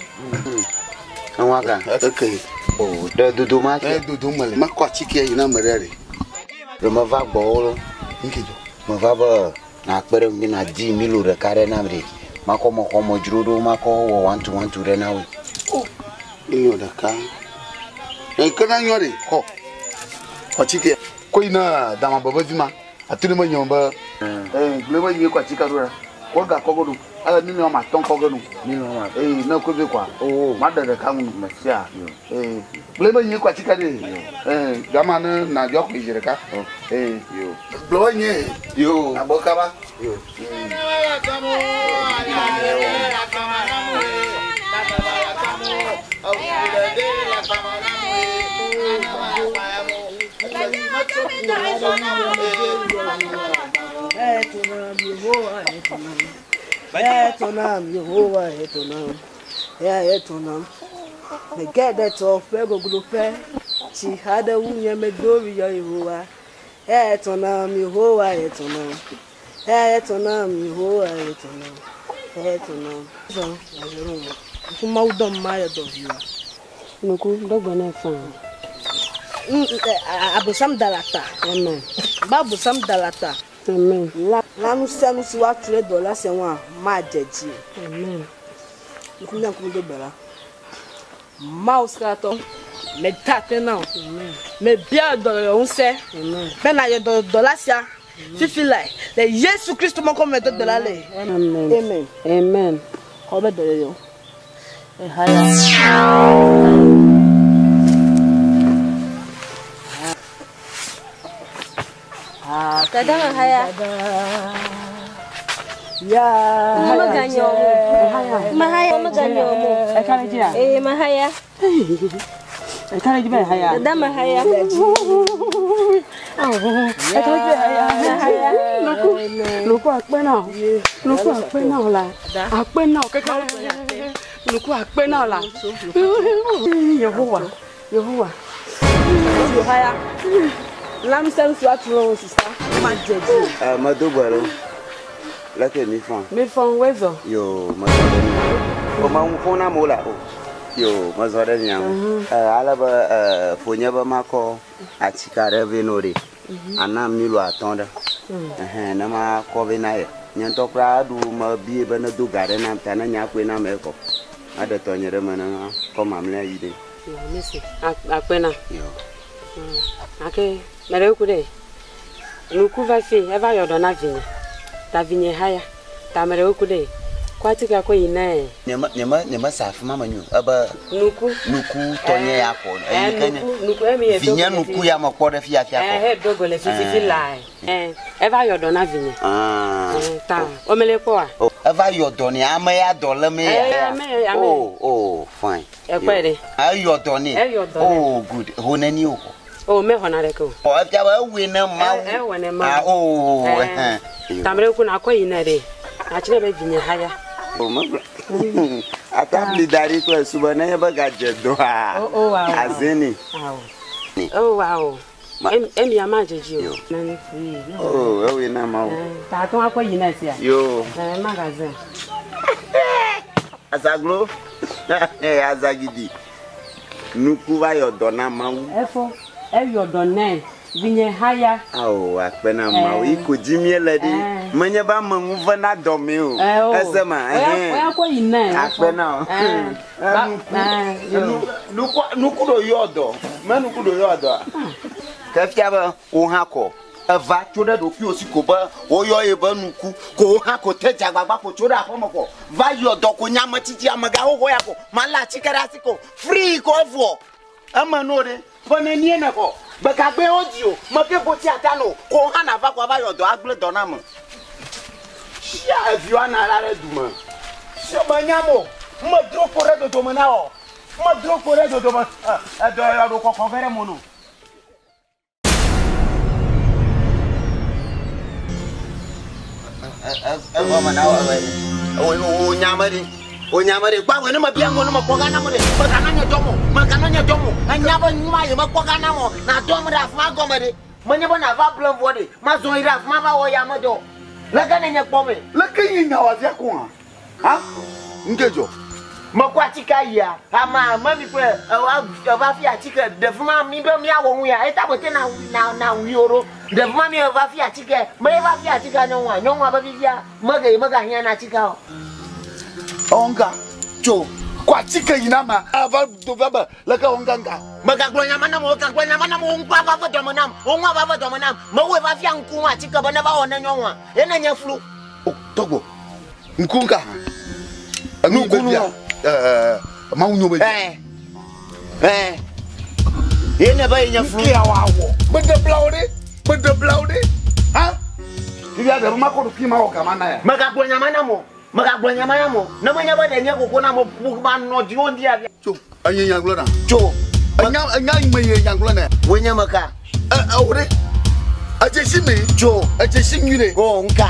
Awaka. Okay. O, ɖe dodo ma ke. Ɖe dodo me le. Makɔ atike yi na me ɖe ɖe. Ɖe meva gbɔwò lo. Nke dzɔ. Meva be nakpe ɖe ŋuti nadi milo ɖeka ɖe nam ɖe. Makɔ me xɔ me dzro ɖo makɔ wɔ one two one two ɖe na woe. O, milo ɖeka. Ke na nyɔ ɖe xɔ. Xɔ atike. Ko yi na dama bebe vi ma. Atu ɖe me nyɔ be. Ee, gblẽ be yi kɔ atike ɖo ɖa. Kɔ ga kɔ go ɖo. Ale milo ma tɔn kɔ ge nu. Milo ma. Ee, ne ko vi kɔa. O. Ma ɖe ɖeka ŋu. Mesia. Ee, gblẽ be yi kɔ atike ɖe. Ee, gama ne na dzɔ xɔ zi ɖeka. Ee. Yo. Gblẽ be nye. Yo. Abɔ kaba. Yo. Etonam, Yehowa etonam, ya etonam. Megede tɔ ƒe gogloƒe, tsi xa ɖe ŋunye medo yɔ Yehowa. Etonam, Yehowa etonam, etonam, Yehowa etonam, etonam. Zɔ, azɔrɔ mo. Ŋku Mawu dɔm ma yɔ dɔ vi wa. Nuku dɔgbe ne fã. Abosam da la ta. Amen. Ba abosam da la ta. Amen. La la nu sia nu si woatu ɖe dɔ la sia ŋua madze dzi. Amen. Ŋku mía ŋkume do gbe la. Mawu sratɔ, meda akpe na wò. Mebia dɔyɔyɔ ŋusẽ. Be nàyɔ dɔ la sia fifi lae. Le Yesu Kristo ƒe ŋkɔ me do gbe la le. Amen. Amen. Amen. Xɔ be dɔyɔyɔ. Ehaya. Dada me haya. Ya. Mega nyɔ mo. Mahaya mega nyɔ mo. Eka ɖe dzia? Ee, mahaya. Eka ɖe dzi be haya. Dada mahaya. Eka ɖe dzi be haya. Mahaya. Nuku, nuku akpe na wo. Nuku akpe na wo la. Akpe na wo keke. Nuku akpe na wo la. Yehowa, Yehowa. Haya. Lamsem sua tlo sista. Ma jeji. Eh, medo gbe ɖo. Leke mi fɔn? Mi fɔn wezɔ. Yo, mezɔ ɖe mia ŋu. O me ŋu ƒom na amewo la o. Yo, mezɔ ɖe mia ŋu. Mhm. Eh, ale be eh, ƒonye be makɔ atike aɖe vɛ no ɖe. Mhm. Ana milo atɔ̃ ɖe. Mm. Ɛhɛn, ne makɔ vɛ na ye. Nye ŋutɔ kura eɖu mebie be nedo ga ɖe nam ta ne nya koe nam ekɔ. Aɖe tɔnye ɖe me ne kɔ mamlɛa yi ɖe. Yo, mesi. Akpe na. Yo. Ake, meɖe kuku ɖe. Nuku va fi, eva yɔ dɔ na vinye. Ta vinye haya. Ta meɖe kuku ɖe. Kɔ atikea kɔ yi nɛ. Nye me nye me sa afi ma me nyo. Ebe Nuku. nuku tɔnye ya kɔ. Eh, Eyi ke nye nuku, nuku emi ye vinye nuku ya me kpɔ ɖe fia fia Eh, kɔ. he dogo le fififi Eh. la. Eh, eva yɔ dɔ na vinye. Ah. Eh, ta omele kpɔa? Oh, eva yɔ dɔ nɛ ame ya dɔ lém ya. Eh, ame ya, ame. Oh, oh, fine. Ekpɔe ɖe. Eyɔ dɔ nɛ. Eyɔ dɔ nɛ. Oh, good. Ho neni wòxɔ? Oh, mexɔna ɖeke o. Ɔ, efia be ewɔe ne Mawu. Ewɔe ne Mawu. Ah, oh, Eh. ɛhɛn. Ta meɖe kuku na kɔ yi nɛ ɖe. Natsi ɖe be vinye haya. Oh, megblɔ. Atabli da ɖi kple su be nenye be gadze dɔa, Oh, oh, wow. aze nɛ. Awo. Oh, wow. Emi ama dzedzi o. Nani? Oh, ewɔe na Mawu. Ta tɔn akɔ yi nɛ sia. Yo. Eh, magazin. Azaglo. Azagidi. Nuku va yɔ dɔ na Mawu. Efo, eyɔ dɔ nɛ. Vinye haya. Awo, akpe na Mawu. Eh. Yi ko dzi míele ɖi. Eh. Menye be ame ŋu vena dɔmee o. Eh, o. Ese ma. Oya, oya kɔ yi nɛ. Akpe na wo. Eh. Ba- Eh, yo. Nuku nuku ɖo yɔ dɔ. Me nuku ɖo yɔ dɔa. Ke fia be wo hã kɔ. Eva tso ɖe ɖokuiwò si ko be woyɔ ye be nuku ko wo hã ko te dze agbagba ko tso ɖe aƒeme ko va yɔ dɔ ko nye ametsitsi amegãwo xɔ ya ko malé atike ɖe asi ko free ko evɔ. Eme no ɖe ƒe nenie ne xɔ gbekagbe wodzi o meke goti ata no ko wo hã nava ko ava yɔ dɔ agblẽ dɔ na ame. Sia eviwo ana la ɖe dume. Sia menyam o. Medro kpo ɖe dodome na wɔ. Medro kpo ɖe dodome. Edɔ yɔ ɖo kɔkɔ ge ɖe mo no. Egɔme na wɔ wo nyame ɖi. Wo nyame ɖi. Gbawe ne mebia ŋgɔ ne mekpɔ ga nam ɖe. Megana nye dɔm o. Megana nye dɔm o. Enya be nu ma yi mekpɔ ga nam o. Na dɔm ɖe afi ma gɔme ɖe. Menye be nava blem vɔ ɖe. Mazɔ yi ɖe afi ma va wɔ yame dɔ. Leke ne nye kpɔ me. Leke nye nya wɔ fia ko hã? Ha? Nke dzɔ. Mekɔ atika yia. Ama ame mi kple eva fi atike. Ɖevi ma mi be miawɔ nu ya. Eta be te na na na wui o ɖo. Ɖevi ma mi eva fi atike. Me eva fi atika nyɔnua. Nyɔnua be fifia mege megahiã na atika o. Ɔnga. Tso. Kɔ atike yi na ma. Ava do va be leke ɔnga ŋga. Megagblɔ nya ma nam o, megagblɔ nya ma nam o, wo ŋku ava ve dɔme nam, wo ŋu ava ve dɔme nam. Mewɔe va fia ŋku ŋu atike be ne va wɔ ne nyɔnua. Ye ne nye flu. Tɔgbo. Ŋku ŋka hã. Enu nu bia. Ɛɛ Mawu nyo be. Ɛɛ. Ɛɛ. Ye ne be ye nye flu. Nke ya wa wɔ. Meɖe bla wo ɖe. Meɖe bla wo ɖe. Ha? Fifia ɖe ma kɔ ɖokui ma wɔ gama na ya. Megagblɔ nya ma nam o. Megagblɔ nya ma nam o. Ne menye be ɖe nye koko na me ƒu ma nɔ dziwò ŋdi afia. Tso. Enye nya gblɔ na. Tso. Enya enya me ye nya gblɔ na. Wo nye me ka? Ɛ ɛ wo ɖe. Edze si me. Tso. Edze si nyui ɖe. O ŋka.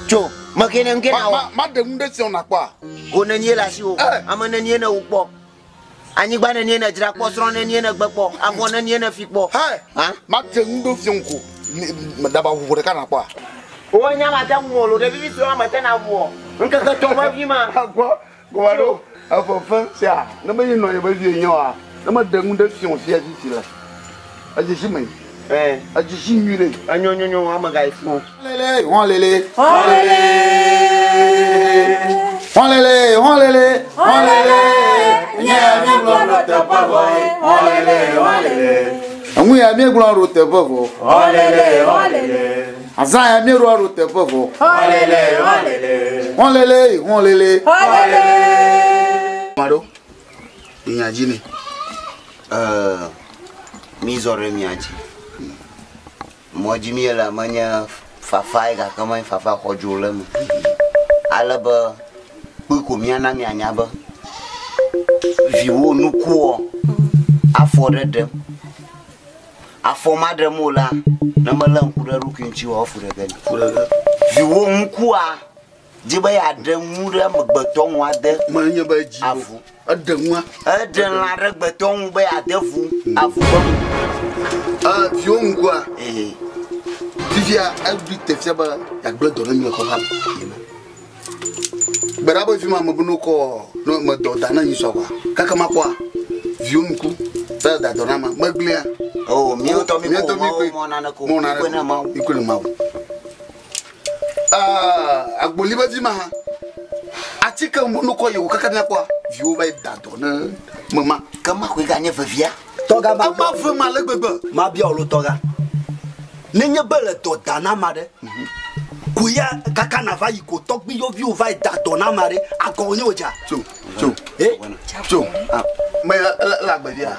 Tso. Meke ne ŋke na wɔ. Ma ma ɖe nu ɖe si wɔna kpɔa. Go nenie le asiwò. Ame nenie ne wò kpɔ. Anyigba nenie ne dzra kpɔ, srɔ̃ nenie ne gbe kpɔ, avɔ nenie ne fi kpɔ. Hɛ. Ma ɖe nu ɖe fiɔ ko. Daba ʋuʋu ɖeka na kpɔa. Wo nya ma te ŋu o lo, ɖevi vi sue ma te na ʋu o. Ŋkeke tɔ me vi ma. Agbɔ gɔme ɖo efefe sia ne me yi nɔ ye be vie nye oa ne me ɖe nu ɖe fiɔ fia fifi le. Edze si me. Ɛɛ. Edze si nyui ɖe. Enyo nyo nyo ame ga yi fún. Lele hɔn lele. Hɔn lele. Hɔn lele hɔn lele hɔn lele. Nye ya mi gblɔ ɖo teƒe vɔ ye. Hɔn lele hɔn lele. Eŋu ya mi gblɔ ɖo teƒe vɔ. Hɔn lele hɔn lele. Azã ya mi ɖo ɖo teƒe vɔ. Hɔn lele hɔn lele. Hɔn lele hɔn lele. Hɔn lele. Maɖo. Nya dzi ne. Ɛɛ, mi zɔ ɖe mia dzi. Mɔ dzi mi le menye fafa ye gake menye fafa xɔdzo le eme. Ale be kpui ko miana mianya be viwo nukuɔ afɔ ɖe ɖem. Afɔ ma ɖem o la, ne melé ŋku ɖe eɖokui ŋuti oa, fu ɖe ge nɛ. Viwò ŋkua di be yeaɖe nu ɖe amegbetɔ ŋu ade Menye be edzi o. avu. Eɖe nua. Eɖe lã ɖe gbetɔ ŋu be yeade vu avu ƒe ŋu. Viwò ŋkua, fifia eɖui te fia be yeagblẽ dɔ ne mi le xɔxa me. Gbe ɖa be fi ma me be no kɔ no me dɔ da na nyi sɔ kwa. Kaka ma kpɔa viwo ŋku be da dɔ na ma megblẽa. Oh, míawo tɔ mi Míawo tɔ mi ko koe. mɔ nane ko. Mɔ nane Mi koe na Mawu. Mi koe na Mawu. Ah, agboli be vi ma hã. Atike me no kɔ yewo kaka míakpɔa viwo va yi da dɔ ne me ma. Ke ma koe ganye vevia. Tɔga ma Ema ve ma le gbegbe. Mabia wò lo tɔga. Nenye be le dɔ da na ame aɖe, ko ya kaka nava yi ko tɔgbi yɔviwo va yi da dɔ na ame aɖe, agɔ wònye wòdza. Tso, tso, Eh? tso. Me ele ele agbevia.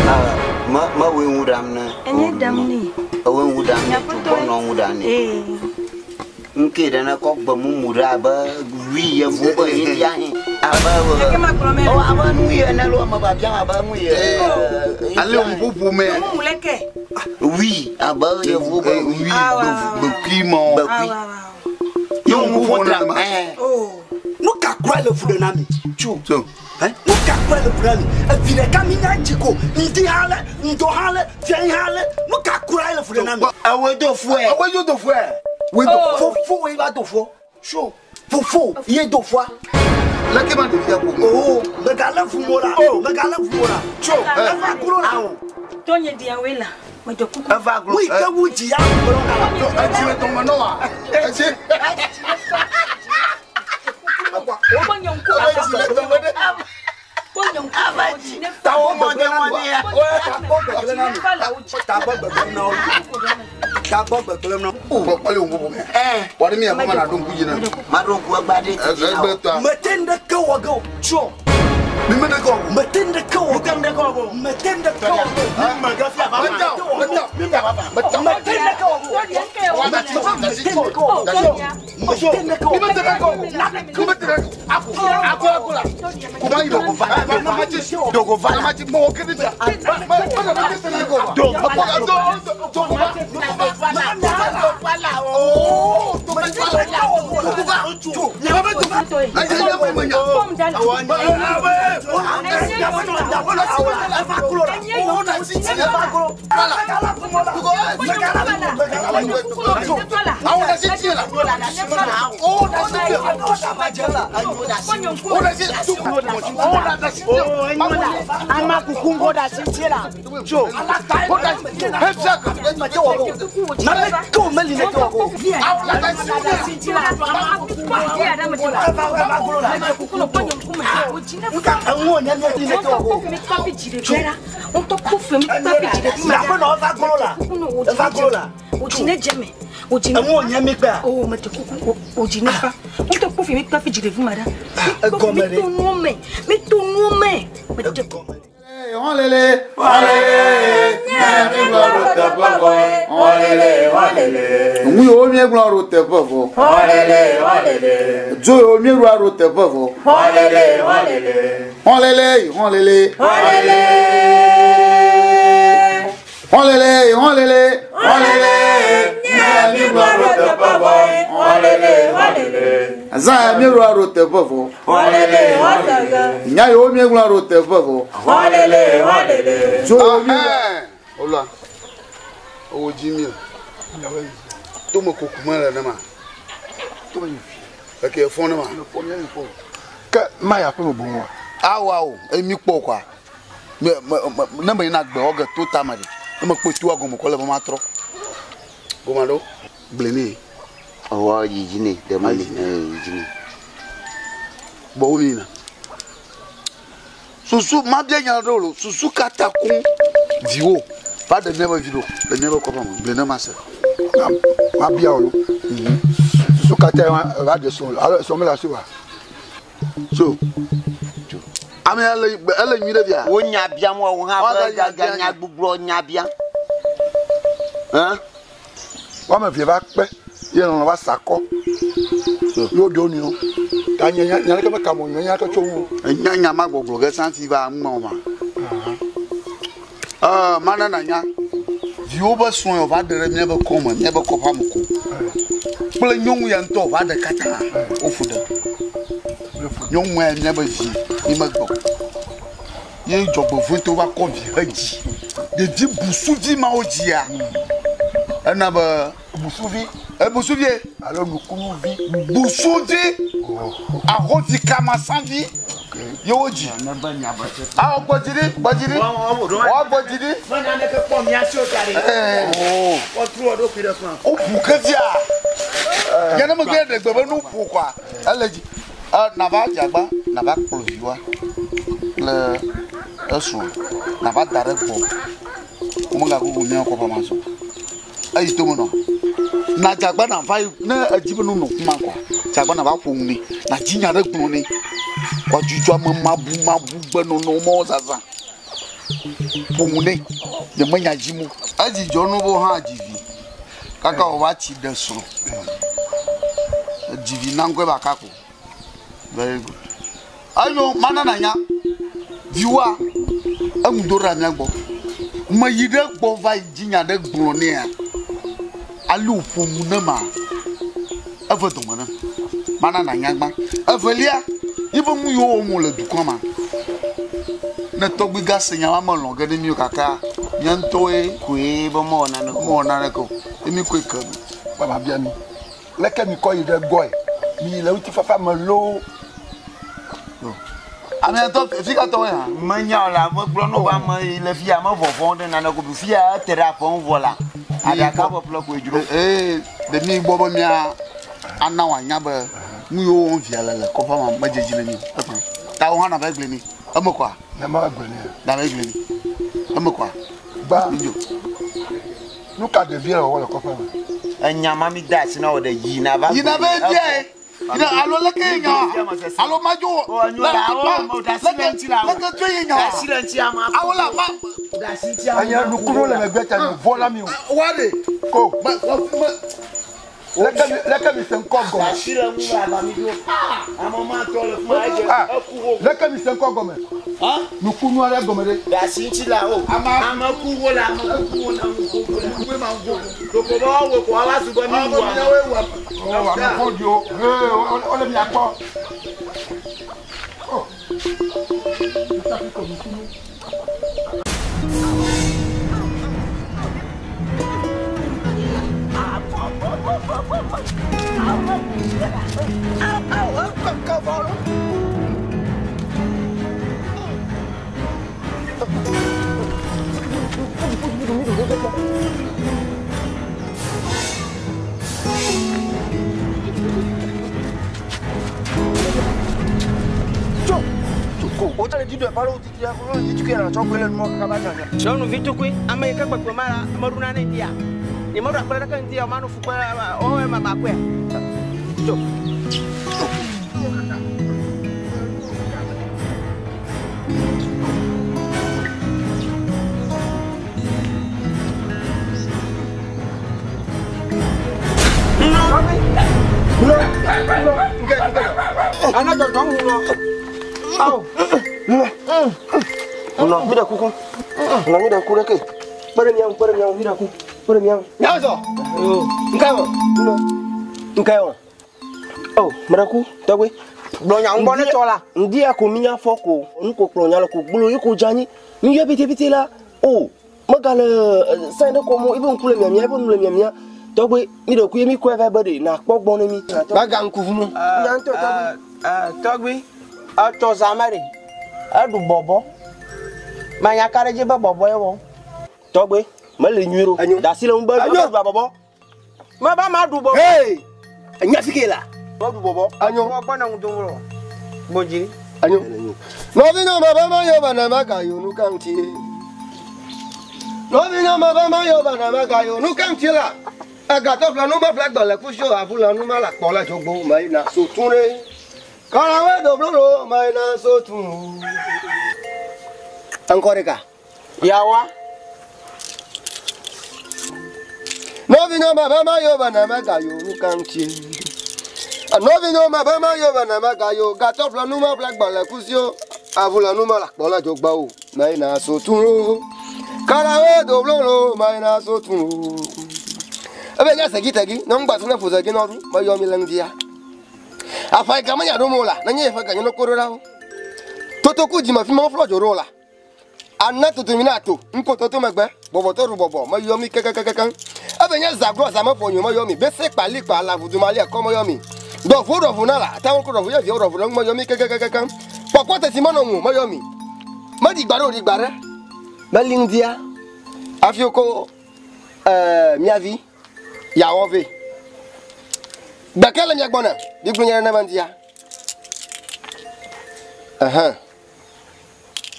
Ah, me me woe ŋu ɖam ne. Enye ɖam nɛ. Ewoe ŋu ɖam ne tso gbɔnɔ ŋu ɖam nɛ. Ee. Ŋke ɖe ne kɔ gbe mumu ɖe abe wui yevu be India hĩ. Abe Eke ma gblɔ me. Oh, abe nu yi ene lo ame biabiam abe nu yi. Ale ŋuƒoƒo me. Mumu leke. Wui abe yevu be Wui Awa. gbekui mɔ. Gbekui. Ye ŋuƒoƒo tra. na ma. Oh. Nu ka kura le fu ɖe na mi? Tso. Tso. Eh? Nu ka kura le fu ɖe na mi? Evi ɖeka mi nya dzi ko, ŋdi hã le, ŋdɔ hã le, fiẽ hã le. Nu ka kura le fu ɖe na mi? Ewoe do fue. Ewoe do do fue. Woe do. Fofo woe va do fua. Tso. Fofo ye do fua. Leke ma ɖevia ko. Oh, megalé fu mo la. Megalé fu mo la. Tso. Eva glo la. Tonye diawe la. Medo kuku. Eva glo. Wui ke wu dzi ya gblɔ la. Etsi le dɔme nɔ wa. Etsi. Kpɔ nye ŋku. Etsi le dɔme ɖe. Kpɔ nye ŋku. Tawo mɔdé mɔdé ya. Tagbɔ gbegblẽ na mi. Tagbɔ gbegblẽ na wo. Tagbɔ gbegblẽ na wo. Kpɔ kpɔ le ŋuƒoƒo me. Wɔ ɖe mi aƒe ma na ɖo ŋku dzi na. Ma ɖo ŋku egba ɖe ti dzi na wo. Egbe tɔa. Mete ŋɖeke wɔ ge o. Tso. Mi me ɖeke wɔ o. Mete ŋɖeke wɔ ge o. Mete ŋɖeke wɔ ge o. Mete ŋɖeke wɔ ge o. Mi me ge fia va. Meta o. Meta o. Mi va va. Meta o. Mete ŋɖeke wɔ ge o. Mete Mete ŋɖeke wɔ ge o. Mete ŋɖeke wɔ Mi ge o. me ɖeke wɔ o. Mi me ɖeke o. Ako ako ako la. Kuma yi dogo va. Ma ma tsi Dogo va. Ma tsi mɔ kiri bia. Ma ma ma ma tsi sɛnɛ ko. Dogo do dogo va. Dogo va. Oh dogo va. Dogo va. Nyama bɛ dogo. Ayi nyama bɛ nya. Ama kuku ŋgɔ ɖe asi ŋuti la. Tso. Olele, olele, olele, olele. Nu yiwo míegblɔ ɖo teƒe vɔ. Olele, olele. Dzo yiwo míeɖoa ɖo teƒe vɔ. Olele, olele. Hɔlele, hɔlele. Olele. Hɔlele, hɔlele. Olele, míegblɔ ɖo teƒe vɔ. Olele, olele. Azã ya míeɖoa ɖo teƒe vɔ. Olele, olele. Nya yiwo míegblɔ ɖo teƒe vɔ. Olele, olele. Dzo yiwo míeɖoa. Olua, owó dzi mi o. Tome kuku me le ne ma. Eke efɔ ne ma. Ke ma ya ƒe me boŋ wa. Awo awo, emi kpɔ kwa. Me me me ne me yina gbe wɔge to tame ɖi. Ne me kpɔ toa gɔme kɔ le be ma trɔ. Gɔme ɖo gblẽ nɛ. Ewɔ yidzi nɛ ɖe me li. Yidzi nɛ. Bɔwo mi yina. Susu ma bia nya ɖe o lo. Susu katã koŋ viwo va ɖe míaƒe vi ɖo le míaƒe kɔƒe me gblẽ ne ma se. Ma bia wo lo. Susu katã va ɖe srɔ̃ alo srɔ̃ mele asi wa. So ame ya le ele nyui ɖe via. Wo nya biam wɔwo hã Woaga be nya gaga bia nya gbugbɔ nya biam. Hã? Woame eve va kpe ye lɔlɔ va sa akɔ. Ye woɖe wo nɔewo. Ta nye nya nya ɖeke meka mo nye nya ɖeke tso ŋu o. Enya nya ma gbɔgblɔ ge santi va ŋmɔ ma. Mana na nya. Viwo be srɔ̃ wòva ɖe ɖe míabe kɔme, míabe kɔƒea me ko. Kple nyɔnu ya ŋutɔ wòva ɖe katã, wofu ɖe. Nyɔnua ya míabe vi mi megbe o. Ye dzɔgbevɔ̃etɔ va kɔ vi hedzi. Ɖevi busuvi mawo dzia, ena be. Busuvi. Ebusuvie. Alo nukunuvi. Busuvi. Ahovi kamasavi. Ye wodzi. Awɔ gbɔdzi ɖi, gbɔdzi ɖi. Wɔ gbɔdzi ɖi. Woƒu kevia. Nye ne megbe ɖe gbe be nu ƒo kɔa, ele dzi. Nava dzagba, nava kplɔ viwa kple esrɔ̃, nava da ɖe gbɔ. Womegagugu mía kɔƒe ma zɔ. Eyi tome nɔ. Na dzagba nava yi ne edzi be nonɔ kuma kɔa, dzagba nava ƒo nu nɛ, nadzi nya ɖe gblɔ nɛ. Wòadzudzɔ ame mabumabu gbenɔnɔ mawo zazã. Ƒo nu nɛ. Nyemenya dzi mo. Edzi dzɔ nu be hã dzi vi. Kaka wòva tsi ɖe srɔ̃. Edzi vi na ŋkɔe ba kako. Very good. Enyo, mana nanya. Viwoa, eŋu do ɖa mía gbɔ. Meyi ɖe gbɔ va yi dzi nya ɖe gblɔ nɛa, ale wòƒo nu ne ma, eve dɔme nam. Mana nanya gbã. Evelia, yibe nu yiwo wɔm wòle dukɔa ma, ne tɔgbui gã se nya ma melɔ̃ ge ɖe mí o gakea, mía ŋutɔwoe koe be mewɔ naneke o. Mewɔ naneke o. Ye mí koe ke nu. Baba bia mi, leke mikɔ yi ɖe gbɔe? Miyi le ŋutifafa me loo? Ame tɔ fi ka tɔwo ya? Menya o la, megblɔ no be ame yi le fia me vɔvɔ̃ ɖe nane ko fia ete ɖe aƒe ŋu vɔ la, aɖaka ƒeƒle koe dzro. Ee, ɖe mi gbɔ be mia ana wòanya be nu yiwo wɔm via le le kɔƒea me medze dzi le mi o. Ekpã. Ta wo hã nava gblɔe nɛ. Eme kɔa? Ne ma gblɔe nɛ. Nava gblɔe nɛ. Eme kɔa? Gba. Midzo. Nu ka ɖevia le wɔwɔ le kɔƒea me? Enya ma mi de asi na wò ɖe yi nava Yi nava biae. Yi alo leke ye nya alo madzo leke tso ye nya awo la ma. Enya nukunu le megbe ta mi vɔ na mi o. Wa de. Ko. Leke mi leke mi se ŋkɔ gɔme. Ah, leke mi se ŋkɔ gɔme. Nukunu aɖe gɔme ɖe. Ɖasi ŋuti la o. Ame ku wo le ame kuku wo na ŋku wo le. Ɖeko be woawɔ ko woava zu be mi wu ame. Oh, ame vɔ̃ɖiwo. Hee, wole mia kpɔ. Oh. Nukunu. Nyɔnuvi tukui, ame yi ke kpekpe ma la, meɖuna ne ŋdia. Nye meɖu akple ɖeke ŋdia o, manu fukpe wɔwɔe ma makɔe. Tso. Ana dzɔdzɔ ŋu lɔ. Awo. Nɔ mi ɖe kuku. Nɔ mi ɖe ku ɖe ke. Kpe ɖe mía ŋu, kpe ɖe mía ŋu, mi ɖe ku. Kpe ɖe mía ŋu. Míawo zɔ. Ŋka wɔ. Ŋka wɔ. O, mi ɖe ku, tɔgbi. Gblɔ nya ŋgbɔ ne tsɔ la. Ŋdi ya ko mi nya fɔ ko, nu ko kplɔ nya le ko gbolo ye ko dze anyi. Mi yɔ pitipiti la, o, megale sɛn ɖe kɔm o, ebe ŋku le miamia, ebe nu le miamia. Tɔgbi, mi ɖe ku ye mi kɔe va be ɖe nakpɔ gbɔ ne mi. Maga ŋku ʋu mo. Nya ŋutɔ tɔgbi. Tɔgbi, etsɔ zã me ɖe, eɖu bɔbɔ. Manya ka ɖe dzi be bɔbɔ ye wɔ. Tɔgbi, mele nyui ɖo. Da asi le ŋu be Enyo. eɖu bɔbɔ. Meba ma ɖu bɔbɔ. Hey! Enya fi ke la. Eɖu bɔbɔ. Enyo. Wɔ gbɔ ne ŋu dom wɔ. Gbodzi. Enyo. Nɔvinye me be mayɔ be ne megayo nu ka ŋuti. Nɔvinye me be mayɔ be ne megayo nu ka ŋuti la. Egatɔ ƒle nu meƒle gbe le kusi o avu le nu ma le akpɔ le dzogbo meyina so tun ɖe. Kɔlawe do blolo meyina so tun. Eŋkɔ ɖeka. Yawa. Nɔvinye me be mayɔ be ne megayo nu ka ŋuti. Nɔvinye me be mayɔ be ne megayo gatɔ ƒle nu meƒle gbe le kusi o avu le nu ma le akpɔ le dzogbe o meyina so tun ɖo. Kalawe doblolo mayina sotu. Ebe nya segi tegi, ne ŋgba tu ne ƒo segi nɔɖu, meyɔ mi le ŋdia. Afa yi game nya ɖo mo la, ne nye yeƒe ganye no ko ɖo ɖa wo. Totoku dzime fi ma woflɔ dzo ɖo la. Ana toto mi na to, ŋko toto megbe, bɔbɔtɔ ɖu bɔbɔ, meyɔ mi kekekekekeŋ. Ebe nye zagblɔ zame ƒo nyo meyɔ mi, bese kpali kpa la vudu mali akɔ meyɔ mi. Ɖɔʋu ɖɔʋu na la, atawo ko ɖɔʋu ye viwo ɖɔʋu ɖe ŋu meyɔ mi kekekekekeŋ. Kpɔkpɔ teti menɔ ŋu meyɔ mi. Meɖi gba ɖe o ɖi gba ɖe. Meli ŋdia, hafi wokɔ ɛɛ mía vi yawɔ vɛ. Gbeke le mia gbɔ na, bigblɔ nye nenema ŋdia. Ɛhɛn.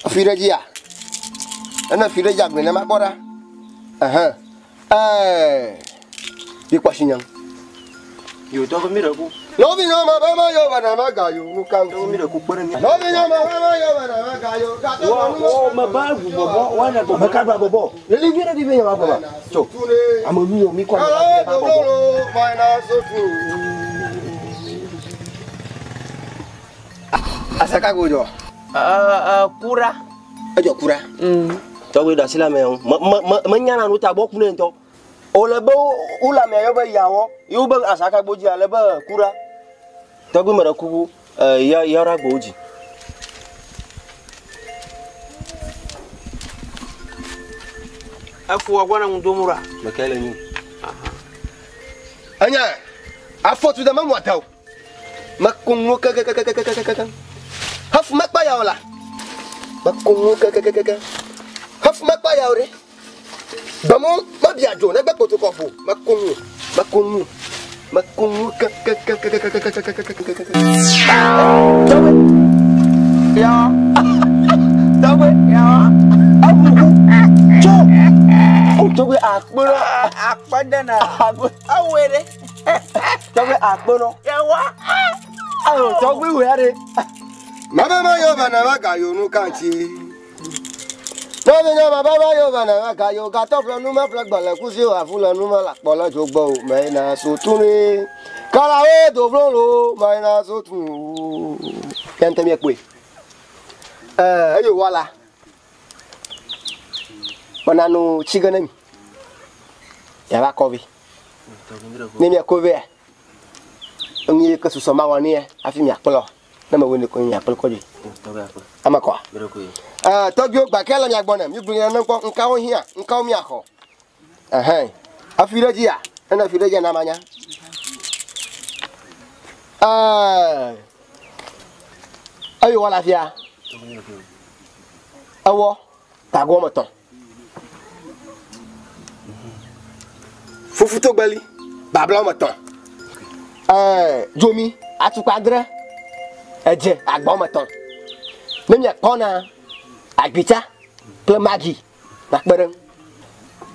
Fi ɖe dzia? Ene fi ɖe dzia gblẽ ne makpɔ ɖa. Ɛhɛn. Ɛɛ. Mikpɔ asi nyam. Yo tɔgbe mi ɖe ku. Nɔvi nyɔ ma ba ma yɔ ba na ma ga yo nu ka ŋuti. Mi ɖe ku kpe ɖe mía. Nɔvi nyɔ ma ba ma yɔ ba na ma ga yo. Wɔ wɔ me ba ʋu bɔbɔ wa ne bɔbɔ. Me ka gba bɔbɔ. Lele nyuie ɖe ɖi be nye ma gbɔ ma. Tso. Ame nu yɔ mi kɔ ame ba bɔbɔ. Asaka go jɔ. Kura. Edzɔ kura. Tɔgbe ɖe asi le amea ŋu. Me me me menya nu ta gbɔ ku ne ŋutɔ. Wòle be wole amea yɔ be yawɔ ye wobe asaka gbodzi ale be kura. Tɔgbe me ɖe kuku ya ya ɖe agbowo dzi. Efu wɔ gbɔna ŋu dom ɖoa? Meke le nyu. Enya afɔtu ɖe memu ata o. Meko nuwo kekekekekekeke. Hafi mekpa ya o la. Meko nuwo kekekekeke. Hafi mekpa ya o ɖe. Gbemu mebia dzo negbe kpotokɔ ƒo. Meko nu. Meko nu. Meko nuwo kekekekekekekekekekekeke. Tɔgbe. Ya. Tɔgbe. Ya. Eʋuku. Tso. O tɔgbe akpe ɖe. Akpe ɖe na. Akpe. Ewɔe ɖe. Tɔgbe akpe ɖe. Yawa. Ayo tɔgbe wɛ ɖe. Mama ma yo bana ma ga yo nu kanti. Nɔvi nyɔ baba ma yo bana ma ga yo gatɔ ƒle nu ma ƒle gbalẽ kusi o afu le nu ma le akpɔ le dzo gbɔ o mɛ na so tuni. Kalawo do vlolo mɛ na so tu. Yɛn tɛ mi kpoe. Ɛɛ eyo wala. Mena nu tsi ge ne mi. Yava kɔ vi. Ne mi kɔ via. Enu yi ke susɔ ma wɔ ne hafi miakplɔ. Ne mewo ne ko miakplɔ kɔ dzi. Ame kɔa. Ɛɛ tɔgbiwo gba ke le mia gbɔ ne mi gblɔ ne kpɔ ŋkawo hiã ŋkawo miaxɔ. Ɛhɛn. Afi ɖe dzia ene afi ɖe dzia na manya. Ɛɛ eyo wɔ le afia. Ewɔ gago wɔme etɔ̃. Fufutogbeli babla wɔme etɔ̃. Ɛɛ dzomi atukpa adre edze agba wɔme etɔ̃. Ne miakpɔna agbitsa kple magi gakpe ɖe ŋu.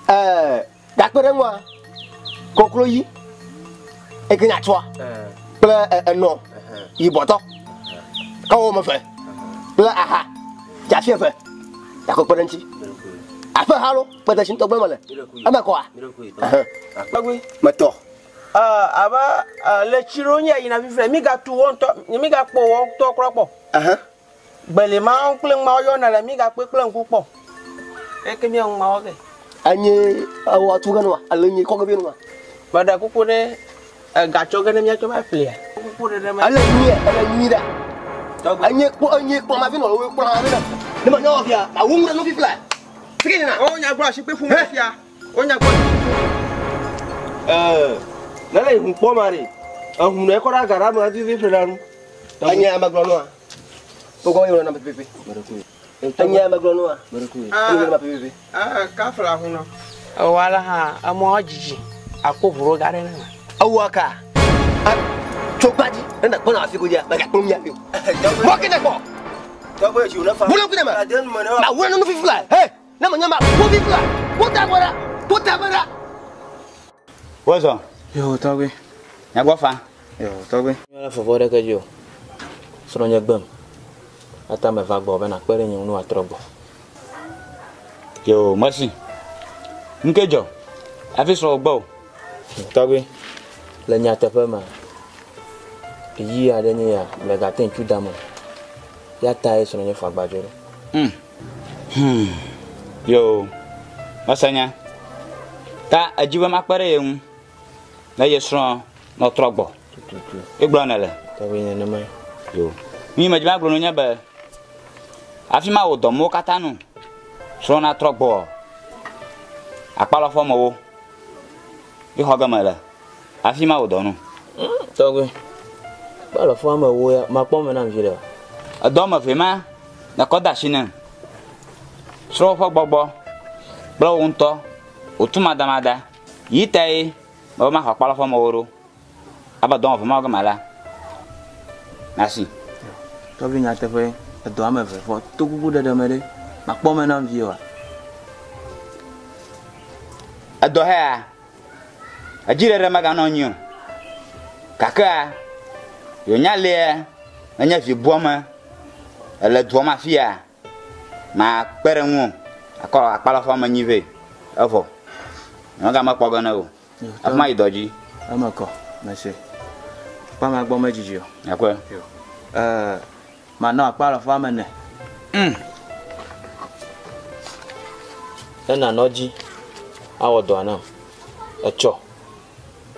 Ɛɛ gakpe ɖe ŋua koklo yi eke nyatsɔa kple enɔ yibɔtɔ kawo wɔme eve kple aha dzafi eve gakɔ kpe ɖe ŋuti. Aƒe ha lo kpe ɖe tsi ŋutɔ gbe me le eme kɔa. Tɔgbe. Metɔ. Abe le tsi ɖewo nye yina fifia mi gatu wɔ ŋutɔ mi gakpɔ wɔ ŋutɔ kura kpɔ. Gbeli mawo kple ŋmawo yɔna le mi gakpɔe kple ŋku kpɔ. Eke mi ŋmawo ke. Enye ewɔ tu ge nua alo nye kɔ ge vi nua. Meɖe kuku ɖe egatsɔ ge ne miatsɔ va ƒlea. Kuku ɖe ɖe me. Ele nyuie ele nyuie ɖa. Enye kpɔ enye kplɔ ma vi nɔ wo kplɔ ma vi nɔ. Ne ma nyɔ fia ma wu ŋu ɖe nu fifia. Fiki nina. O nya gbɔ asi kpe ƒu me fia. O nya gbɔ. Ɛɛ ne le ŋu kpɔ ma ɖe. Eŋu ne kɔ ɖe aga ɖe ame vivi ƒle ɖa nu. Enye ame gblɔ nua. Wokɔ yɔ na pepepe. Enye ame gblɔ nua. Enye ame pepepe. Kafla ŋu nɔ. Ewɔ la hã emɔ dzidzi akó ʋu ɖo ga ɖe ne me. Ewɔ ka? Tso kpadzi ne nakpɔ na afi ko dzia megakplɔ mia fi o. Mɔ ke ne kpɔ. Bolo ku ne me. Ma wura nunu fifila. He ne me nya ma wo fifila. Wo ta gbɔ ɖa. Wo ta gbɔ ɖa. Wozɔ. Yo tɔgbe. Nyagbɔ fa. Yo tɔgbe. Míele vɔvɔ ɖeke dzi o. Srɔ̃nye gbem. Ata meva gbɔ be nakpe ɖe nye ŋu ne wòatrɔ gbɔ. Yo merci. Ŋke dzɔ. Hafi srɔ̃wò gbɔ o. Tɔgbe, le nyateƒe me, ɣeyiɣi aɖe nye ya megate ŋutsu dam o. Ya tae srɔ̃nye fɔ agbadzo ɖo. Yo. Mese nya. Ta edzi be makpe ɖe ye ŋu ne ye srɔ̃ nɔtrɔ gbɔ. Ye gblɔ nèle. Tɔgbi nenemae. Yo. Nu yi medzi be magblɔ na wò nye be hafi mawɔ dɔ mawo katã nu srɔ̃ natrɔ gbɔ akpalɔƒɔ mewo ye xɔ ge mele hafi mawɔ dɔ nu. Tɔgbi, akpalɔƒɔ amewo ya makpɔ me nam vi ɖe o. Edɔ ame eve ma nèkɔ de asi nem. Srɔ̃wò ƒe gbɔgbɔ kple wò ŋutɔ wò tumadamada yi tae mebe maxɔ akpalɔƒɔ mewo ɖo. Abe dɔ eve mawo ge mala nasi. Tɔgbi nyateƒe edɔ ame eve vɔ to kuku ɖeɖe me ɖe makpɔ me nam vie oa? Edɔ hea edzi ɖeɖe meganɔ anyi o. Gakea yewonya lea nenye vi buame ele dua me afia makpe ɖe ŋuwò akɔ akpalɔƒɔ ame nyi vɛ evɔ. Nyemegame kpɔ ge ne o. Afi ma yi dɔ dzi. Eme kɔ, mese. Akpa ma gbɔ medzidzi o. Akpe. Yo. Ɛɛ, manɔ akpa lɔƒo ame ene. Ne nànɔ edzi awɔ dɔa nam. Etsɔ.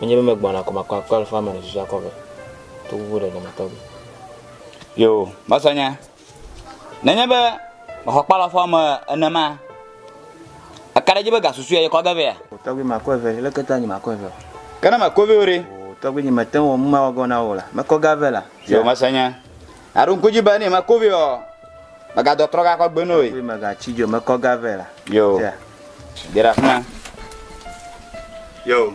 Menye be megbɔna ko makɔ akpa lɔƒo ame ene susu akɔ vɛ. To ʋuʋu ɖeɖe me tɔgbi. Yo, mese nya. Nenye be mexɔ kpalɔƒɔ ame ene ma, eka ɖe edzi be ga susɔe ye kɔ ge vɛa? O tɔgbi makɔe vɛ, leke ta nye makɔe vɛ o? Ke ne mekɔe vɛ o ɖe? O tɔgbi nye mete ŋu wɔ nu ma wɔgɔ na wò o la, mekɔ ga vɛ la. Yo mese nya. Aɖo ŋku dzi be ne mekɔe vɛ ɔ, megadɔ trɔ ga kɔ gbe no e. Tɔgbi megatsi dzi o, mekɔ ga vɛ la. Yo. Ge ɖe afi ma. Yo.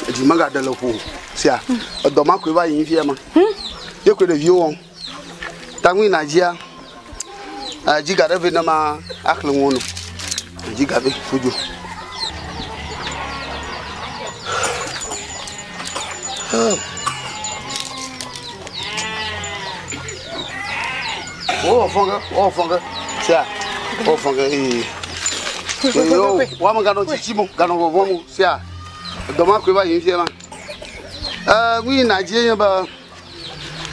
Dzi megaɖe le ƒo sia edɔ ma koe va yi fia ma ye koe ɖeviwo wɔm ta ŋui na dzia dzi ga ɖe vɛ ne ma axlẽ ŋuwo no dzi ga vɛ fodzo. Wowɔ fɔ ge, wowɔ fɔ ge, sia, wowɔ fɔ ge eye. Yo, woame ganɔ tsitsi mo, ganɔ vɔvɔ mo, sia. Edɔ ma koe va yi fia ma. Ee, nu yi na dzi nye be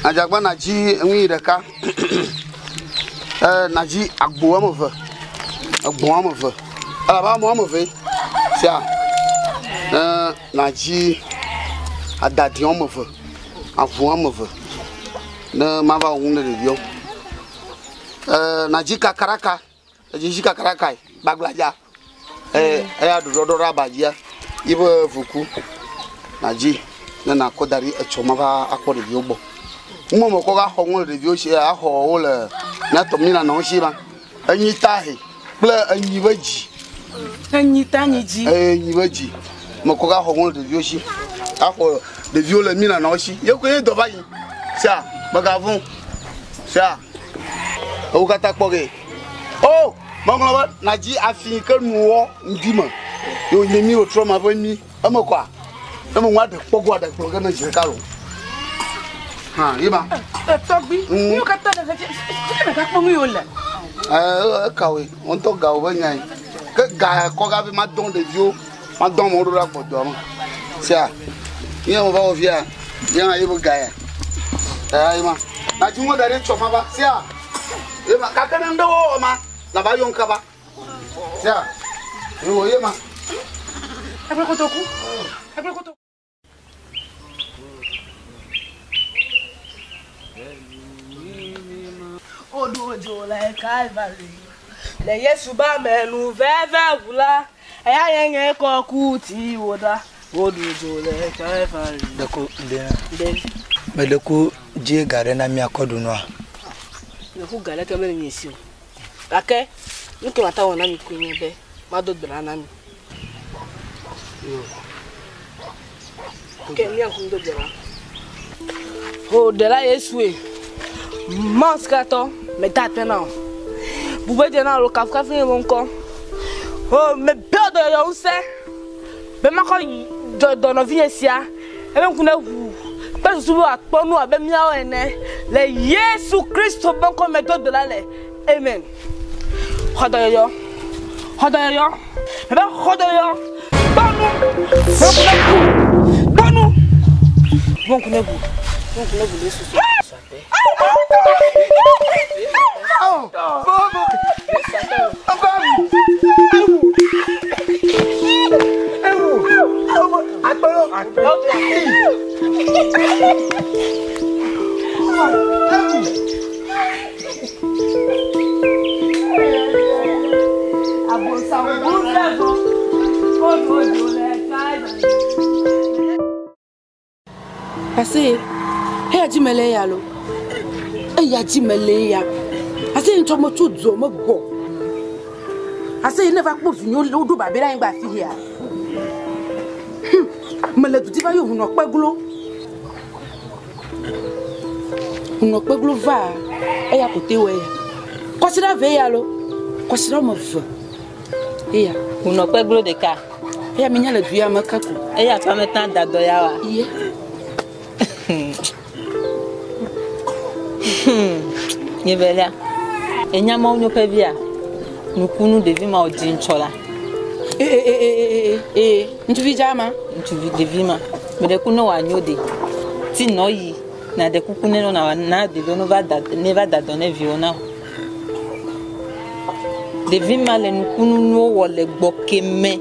adzagba na dzi nu yi ɖeka. Ee, na dzi agbo woame eve, egbɔ̃ woame eve, elabe ame woame eve sia. Ee, na dzi adadi woame eve, avu woame eve ne mava wɔ nu ne ɖeviawo. Ee, na dzi kakaraka, edzi dzi kakaraka yi gbagbladza. Ee, eya ɖoɖoɖo ɖe aba dzia, yiƒe vuku na dzi ne nakɔ da ɖi etsɔ mava akpɔ ɖeviwo gbɔ. Ŋmɔ me kɔ va xɔ ŋu le ɖeviwo si axɔ wo le míatɔ mí nanɔ si ma. Enyi ta he kple enyi be dzi. Enyi ta nyi dzi. Ee, enyi be dzi. Me kɔ va xɔ ŋu le ɖeviwo si. Axɔ ɖeviwo le mí nanɔ si. Ye koe dɔ va yi. Sia, megavɔ̃. Sia, ewo katã kpɔ ge. O, meŋlɔ be nadzi afi yi ke nuwɔ ŋdi me. Ye wònye mí wòtrɔ ma ƒe mí. Eme kɔa? Ne me ŋua ɖe kpɔ goa ɖe gblɔ ge ne zi ɖeka lo. Hã, ye ma. Tɔgbi, nu katã ɖe fi fi megakpɔ nu yiwo le. Ekawoe, wo ŋutɔ gawo be nyae. Ke ga kɔ gavi madɔn ɖeviwo, madɔn amewo ɖo ɖe agbɔdɔa me. Sia, nye me va wɔ fia, ye hã ye be ga ya. Eya ye ma. Nadzi ŋu da ɖe tsɔ ma va. Sia, ye ma. Gake ne ŋɖe wɔwɔ ma, nava yɔm kaba. Sia, ye wɔ ye ma. Eƒe kotoku. Eƒe kotoku. Woɖo dzo le Kalvari. Le Yesu be amenu veve ŋu la, eya ye nye kɔku ti wo ɖa. Woɖo dzo le Kalvari. Ɖeko ɖe. Ɖe. Meɖeko dzi ga ɖe na míakɔ ɖu nua. Ɖeko ga ɖeke mele nye si o. Gake nu ke mate awɔ na mi koe nye be mado gbe ɖa na mi. Ke mía ŋku do gbe ɖa. Ho ɖela Yesue. Mawu meda akpe na wò. Bube dze na wò kafukafu nye wò ŋkɔ. Ho mebia dɔyɔyɔ ŋusẽ be makɔ dɔ nɔvinye sia ebe ŋku ne ʋu kple susu be wòakpɔ nu abe míawo ene le Yesu Kristo ƒe ŋkɔ me do gbe ɖa le. Amen. Xɔ dɔyɔyɔ. Xɔ dɔyɔyɔ. Mebe xɔ dɔyɔyɔ. Kpɔ nu. Be ŋku ne ʋu. Kpɔ nu. Be ŋku ne ʋu. Be ŋku ne ʋu le Yesu Kristo. Ase, eya dzi mele ya lo. Eya dzi mele ya. Ase ŋutɔ metso dua me gbɔ. Ase ne va kpɔ vinyewo woɖo babe ɖe anyigba afi ya. Mele du dzi va yɔ hunɔ kpeglo. Hunɔ kpeglo va eya ko te wɔ ya. Kɔsiɖa ve ya lo. Kɔsiɖa wɔme eve. Eya. Hunɔ kpeglo ɖeka. Eya mi nya le du ya me ke ko. Eya ƒe ame tã da dɔ ya wa. Iye. Nye velia. Enya mawo nyo ƒe via. Nukunu ɖevi ma wòdzi ŋtsɔ la. Ee, ŋutsuvi dza ma. Ŋutsuvi ɖevi ma. Me ɖe ku ne wòanyo ɖe. Ti nɔ yi na ɖe kuku ne na na ɖeviwo ne va da ne va da dɔ ne viwo na. Ɖevi ma le nukununuwo wɔ le gbɔ ke me.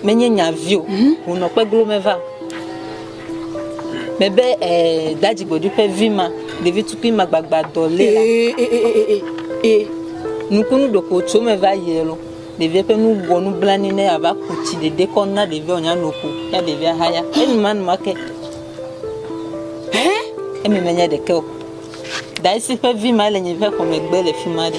Menye nyavi o. Wònɔ kpeglo me va. Mebe dadzigbɔɖi ƒe vi ma, ɖevi tukui ma gbagba dɔ lé la. Nukunu ɖeko tso me va yi lo. Ɖevia ƒe nu wɔ nublanui ne ava ku tsi ɖeɖe kɔ na ɖevia wònya no ko ya ɖevia haya. Enuma ke. Eme menye ɖeke o. Daisi ƒe vi ma le nye ƒe xɔmegbe le fi ma ɖe.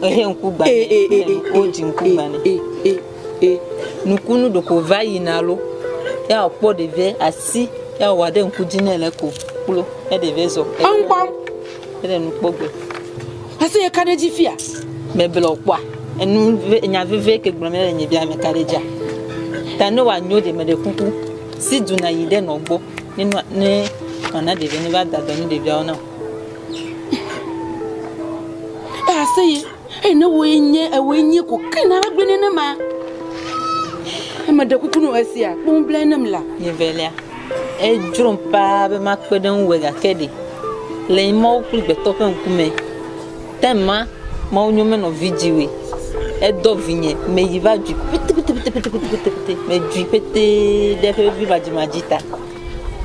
Ehe ŋku gbã nɛ. Wodzi ŋku gbã nɛ. Nukunu ɖeko va yina lo. Ya wòkpɔ ɖevia asi ya wòwɔ ɖe ŋku dzi nɛ le ko kplo ya ɖevia zɔ. Eŋkpɔm. Ele nu kpɔ gbe. Ase ye ka ɖe dzi fia. Meble wòkpɔa. Enu nya veve ke gblɔm le nye bia me ka ɖe dzia. Ta ne wòanyo ɖe me ɖe kuku si du na yi ɖe nɔ gbɔ ne ne wòana ɖevia ne va da dɔ ne ɖeviawo na o. Ase ye eye ne woe nye ewoe nye ko ke na gbe nenema. Eme ɖe kuku no esia kpɔ ŋu nem la. Nye velia. Edzrom paa be makpe ɖe ŋuwò gake ɖe le Mawu kple gbetɔ ƒe ŋkume. Tema Mawu nyo menɔ vi dziwoe. Edɔ vinye meyi va dui pete medui pete ɖe eƒe vi madzimadzi ta.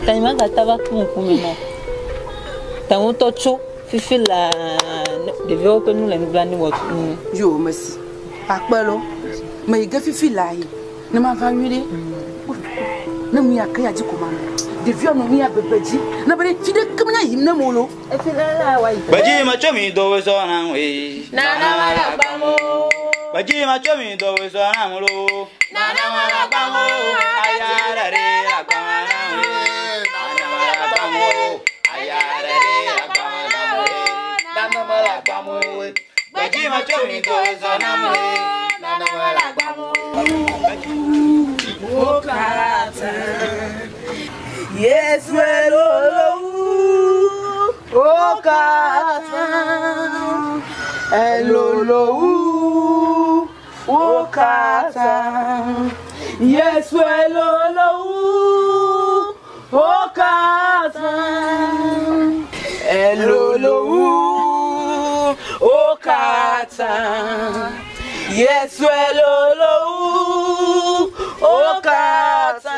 Ta nye magata va kpɔ ŋkume na o. Ta ŋutɔ tso fifi laa ɖeviawo ƒe nu le nublanui wɔ nu. Yo mesi. Akpe lo. Meyi ge fifi laa yi. Ne mava nyui ɖe. Ne mu ya ke ya dzi ko ma nɔ. Ɖeviawo nɔ nu ya bebe dzi. Ne be ɖe fi ɖeke menya yim ne mo lo. Gbedzi metso mi do sɔ na ŋue. Nana wala gbamo. Gbedzi metso mi do sɔ na ŋu lo. Nana wala gbamo. Aya ɖe ɖe la gbama na ŋue. Nana wala gbamo. Aya ɖe ɖe la gbama na ŋue. Nana wala gbamo. Gbedzi metso mi do sɔ na ŋue. Nana wala gbamo. Wo katã. Yesu elolo wu wo katã. Elolo wu wo katã. Yesu elolo wu wo katã. Elolo wu wo katã. Yesu elolo wu wo katã.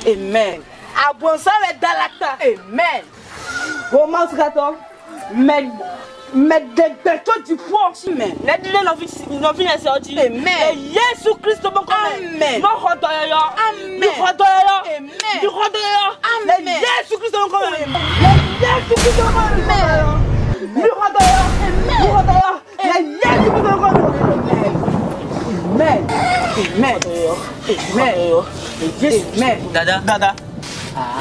Amen. Abonsam le dalata. Amen. Wo Mawu sikatɔ mɛ mɛ ɖegbe tso dziƒo. Amen. Ne ɖi ɖe nɔvi si nɔvi nye siawo dzi. Amen. Le Yesu Kristo ƒe ŋkɔ me. Amen. Mexɔ dɔyɔyɔ. Amen. Mixɔ dɔyɔyɔ. Amen. Mixɔ dɔyɔyɔ. Amen. Le Yesu Kristo ƒe ŋkɔ me. Le Yesu Kristo ƒe ŋkɔ me. Mixɔ dɔyɔyɔ. Amen. Mixɔ dɔyɔyɔ. Le Yesu Kristo ƒe ŋkɔ me. Amen. Amen. Amen. Amen. Dada. Dada.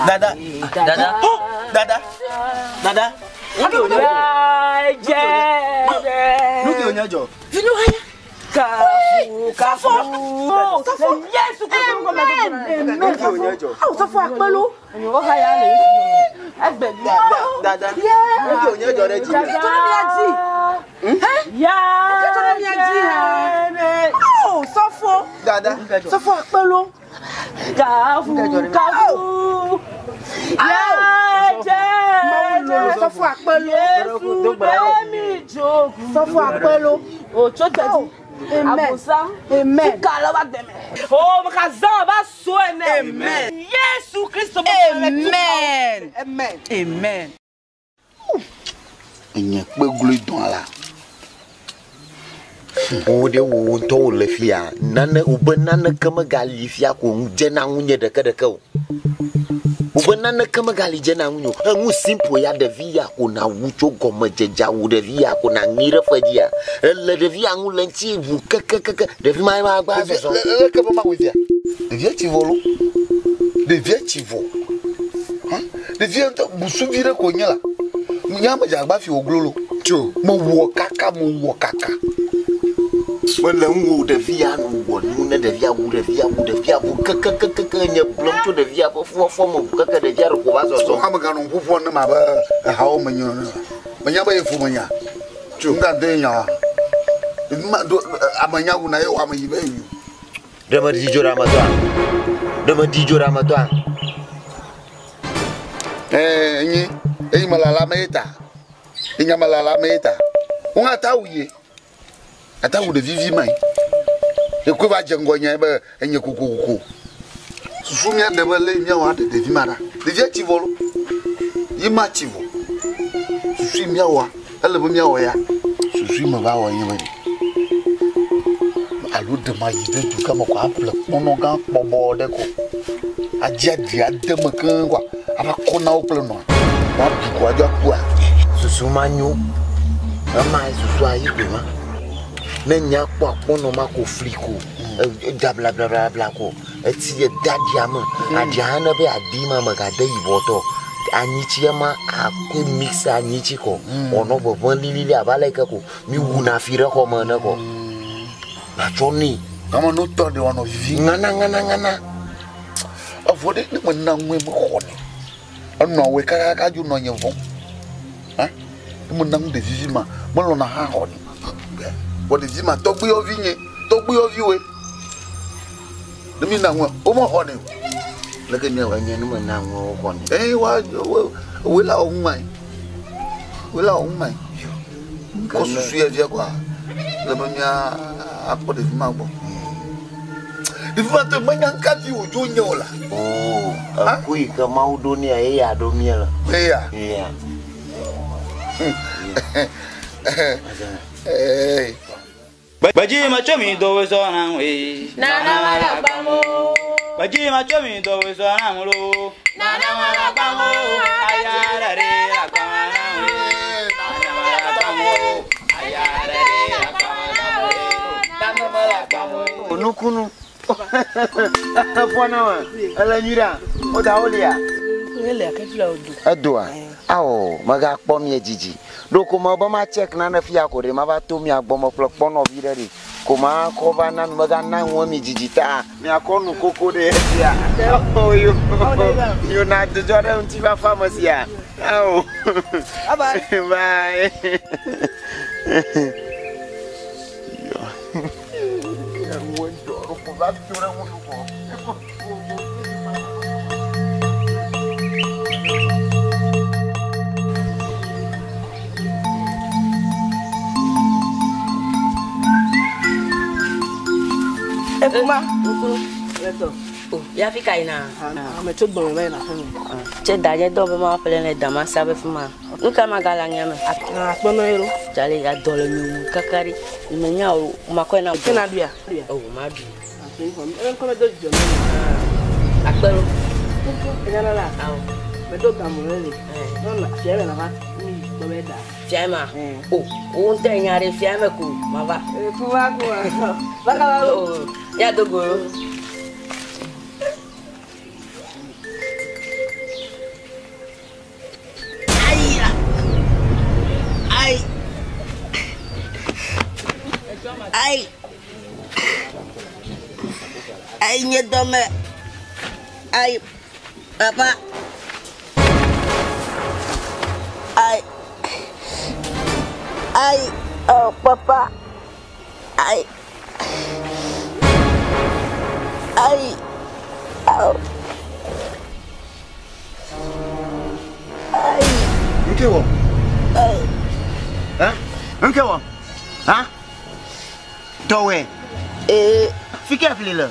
Dada. Dada. Dada. Dada. Nu ke wònye dzɔ. Kafu, kafu. Yesu Kristo ƒe ŋkɔ me. Amen. Nu ke wònye dzɔ. Awo sɔfo akpelo. Egbe. Dada. Nu ke wònye dzɔ ɖe dzi. Ke dzɔ ɖe mia dzi. Ke dzɔ ɖe mia dzi hã. Awo sɔfo. Dada. Sɔfo akpelo. Kafu, kafu. Sɔfo akpelo. Yesu ɖe mi dzogu. Sɔfo akpelo. Otso gbɛdzi. Amen. Abosam. Amen. Tuka le wa dɛmɛ. O meka zã va so ene. Amen. Yesu Kristo. Amen. Amen. Amen. Enye kpe gloe dɔn la. Wo ɖe wo ŋutɔ wòle fia nane wobe naneke megali fia ko ŋu dzena ŋunye ɖekeɖeke o. Wobe naneke megali dzena ŋunye o. Enu simple ya ɖevi ya ko nawu tso gɔmedzedze wu ɖevi ya ko naŋi ɖe fe dzia. Ele ɖevi ya ŋu le ŋuti ʋu kekekeke. Ɖevi ma ma gba zɔzɔ. Leke be mawɔe fia? Ɖevia tsi vɔ lo. Ɖevia tsi vɔ. Hã? Ɖevia ŋutɔ busuvi ɖe ko nye la. Nye ame dze agba fi wòglo lo. Tso. Mewɔ kaka, mewɔ kaka. Mele ŋu ɖevi ya nu wɔ nu ne ɖevia wu ɖevia wu ɖevia wu kekekekeke nye gblɔm tso ɖevia ƒe fuɔfuɔ me ʋu keke ɖevia ɖe ko va zɔzɔm. Ame ganɔ ŋu ƒoƒo ne ma be ehawo me nyo. Menya be yefu menya. Tso. Ŋga do nya wa. Ma do ame nya wu na ye ame yi be yi. Ɖe meɖi dzo ɖe ametɔa? Ɖe meɖi dzo ɖe ametɔa? Eh, enyi eyi me lala me ta. Enya me lala me ta. Wo ata wu ye. Ata wu ɖevi vi mai. Ekue va dze ŋgɔ nye be enye kokoko. Susu mía ɖe be le mía wɔ aɖe ɖevi ma ɖa. Ɖevia tsi vɔ lo. Yi ma tsi vɔ. Susu mía wɔ ele be mía wɔ ya. Susu me va wɔ nye be alo ɖe ma yi ɖe du gã me ko aƒle kpɔnɔ gã kpɔbɔ ɖe ko. Adzi aɖi ade me keŋ koa ava kɔ na wo kple nɔa. Woaɖu ko adzo akua. Susu ma nyo. Ema susua yi koe ma. Ne nya kpɔ akpɔnɔ ma ko fli ko. Edza blablabla ko. Etsi ede aɖia me. Aɖia hã ne be aɖi ma megade yibɔ tɔ. Anyitsi ma akɔe mix anyitsi kɔ. Wònɔ ʋeʋẽ lilili abe ale yi ke ko mi wuna fi ɖe xɔ me ene kɔ. Natsɔ nɛ. Ame no tɔ ɖe wòanɔ vivi. Ŋana ŋana ŋana. Evɔ ɖe ne mena ŋue mexɔ nɛ. Enɔ awɔe kakaka dzo nɔ nye vɔm. Hã? Ne mena ŋu ɖevi vi ma, melɔ̃na hã xɔ nɛ. Vɔ ɖevi ma tɔgbuiyɔvi nye, tɔgbuiyɔviwoe. Ne mi na ŋue, womexɔ nɛ o. Leke míawɔ? Enye ne mena ŋue woxɔ nɛ. Ee, wa, wo, woe la wɔ ŋu mae. Woe la wɔ ŋu mae. Kɔ susu ya fia koa, le be mía akpɔ ɖevi ma gbɔ. Ɖevi ma tɔ menya ŋka vi wòdzo nye o la. Oo, eku yi ke Mawu ɖo nea, eya ɖo mía le. Eya? Eya. Ee. Gbedzi me tso mi do wezɔ na ŋue. Nana wala gbamo. Gbedzi me tso mi do wezɔ na ŋu lo. Nana wala gbamo. Aya ɖe ɖe agbama na ŋue. Nana wala gbamo. Aya ɖe ɖe agbama na ŋue. Nana wala gbamo. Nukunu. Efɔ na me. Ele nyui ɖea? Woda wo lia? Ele ake fi la wodo. Edoa? Awɔ, megakpɔ mie dzidzi. Ɖoko me be ma check nane fia ko ɖe, mava to mia gbɔ meƒle kpɔnɔvi ɖe ɖi. Ko ma kɔ va na nu mega na ŋu mi dzidzi ta. Miakɔ nu koko ɖe esia. Oh, yo. Yo na dzidzɔ ɖe ŋutifafa me sia. Ao. Bye bye. Bye. Yo. Ekuma. O, ya fi ka yina? Ame tso gbɔme va yina aƒeme. Tse da nye dɔ be ma ƒle ne damasa be fi ma. Nu ka ma gale aŋea me? Akpɔnɔ ye lo. Tsale adɔ le nye wu kaka ɖi. Nye nya o, makɔe na. Ke na ɖuia? O, ma ɖui. Ŋkɔ me do dzidzɔ na mi. Akpe lo. Enya la la. Awo. Me do gamu le le. Nɔnɔ fia me na va mi gbɔ be da. Fia ma? O, wo ŋutɔ nya ɖe fia me ko ma va. Kuma kuma. Va ka va lo. Ya do go lo. Ai. Ai. Ai nye dɔme. Ai. Papa. Ai. Ai. Oh, papa. Ai. Ai. Oh. Ai. Nke wɔ? Ai. Hã? Nke wɔ? Hã? Tɔwɔe? Ee. Fi ke fli le?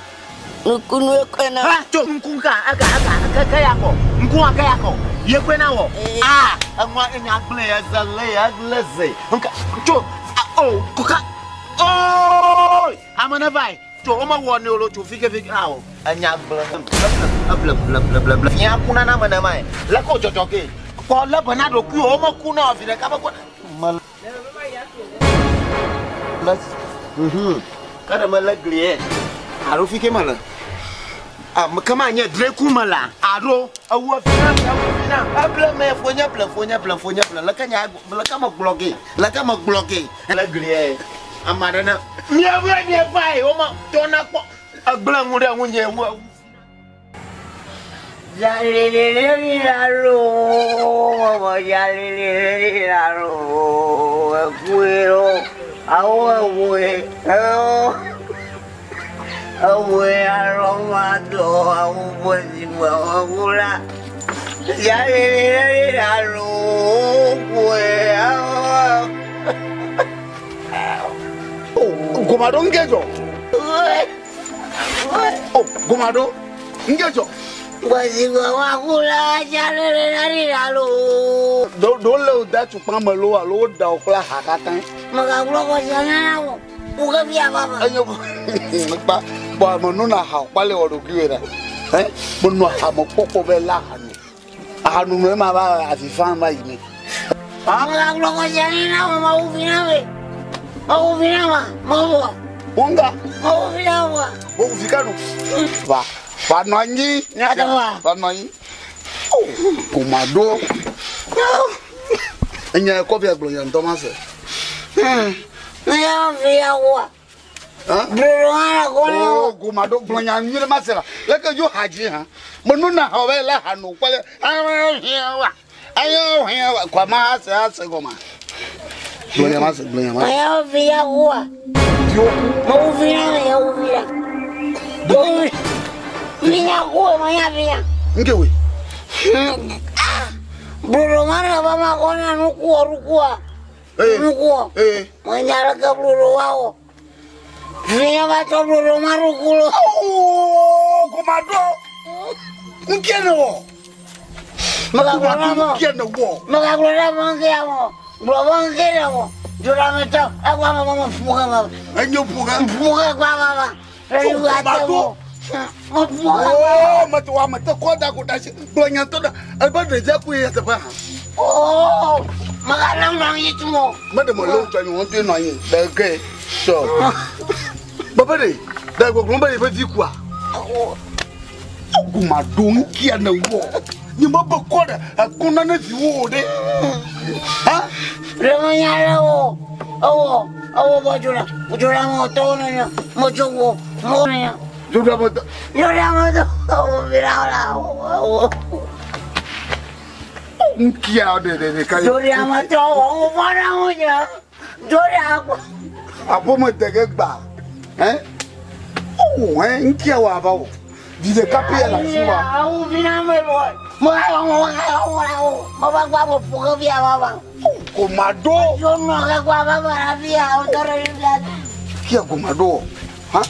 Nukunu ekɔe na. Ha tso nuku ka eka eka eke ke ya kɔ. Nuku wa ke ya kɔ. Ye kɔe na wɔ. Ah, enua enya gblẽ ya ze le ya le ze. Nka tso o koka. Oh, ame ne va yi. Tso wo mewɔ ne o lo tso fi ke fi ke awo. Enya gblẽ. Eble ble ble ble ble. Fia kuna na ame ne ma yi. Le ko dzɔdzɔ ke. Kpɔ le bena ɖokui wo meku na vi ɖeka be ko. Me le ke ɖe mele glie alo fi ke mele ke ma nye dreku me la alo ewu fi na ewu fi na eble me fonye ble fonye ble fonye ble leke nya leke me gblɔ ge leke me gblɔ ge le glie ame aɖe ne miawoe mieva yi wome tɔ na kpɔ egblẽ ŋu ɖe ŋunye wu ewu. Oh, Gomado ngejo. Oh, Gomado ngejo. Do le da tukpa me lo alo da o kpla ha katã. Enyo kpa bɔ me nu na ha kpa le wɔ ɖokui ɖa. Eh, me nu ha me kpɔkpɔ be la ha nu. Aha nu nu ma va afi fan va yi me. Wonga. Wo fi ka nu. Va. Va nɔ anyi. Va nɔ anyi. Oh, Gomado. Enya kɔfia gblɔ nya ŋutɔ ma se. Oh, Gomado gblɔ nya nyui ɖe ma se la. Leke dzo ha dzi hã. Me nu na ha be le ha no kpɔ le. Ayo hiã wa. Ayo hiã wa. Kɔ ma se ase gɔma. Gblɔ nya ma se gblɔ nya ma se. Nke we. Oh, Gomado. Nke ne wɔ. Gomado nke ne wɔ. Enyo ƒoga. Gomado. Oh, mete wa mete kɔ da ko da si gblɔ nya tɔ da ebe ɖevia ku ye teƒe hã. Me ɖe me le wotsɔ nyi wɔn nɔ anyi ɖe ge sɔ. Bebe ɖe ɖe gbɔgblɔ be yeƒe vi kua. Gomado ŋkia ne wɔ. Nye me be kɔ ɖe ekɔ nane viwo o ɖe. Ha? Awo ba jura. Jura mo to na ya. Mo jo mo na ya. Jura mo to. Jura mo to. Awo bira la. Awo. Nkia de de de ka. Jura mo to. Awo ba na mo ya. Jura ko. Apo mo de ke gba. Hein? Oh, hein, nkia wa ba o. Di de ka pe la si wa. Awo bira mo mo. Mo mo mo mo ba gba mo fu ko bia ba ba. Ko ma do. Yo no ga gba ba ba bia o to re bia. Kia ko ma do. Ha?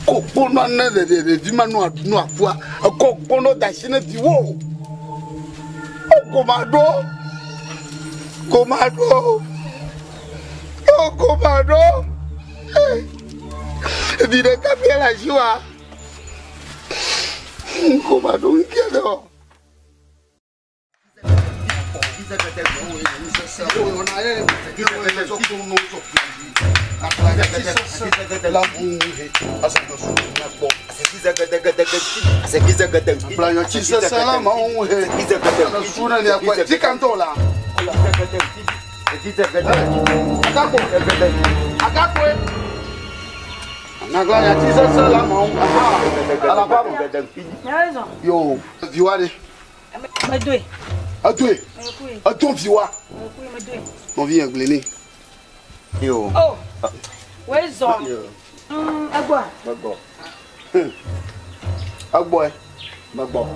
Ko kpono ne de de de di ma no adu no afua. Ko kpono da si ne di wo. O ko ma do. Ko ma do. O ko ma do. Di de ka pe la si wa. Ko ma do nkia do. Yo, viwale. Medoe. Adoe. Adoe viwa. Mon vieux gléné. Yo. Oh. Wezo. Agbo. Bagbo. Agbo. Bagbo.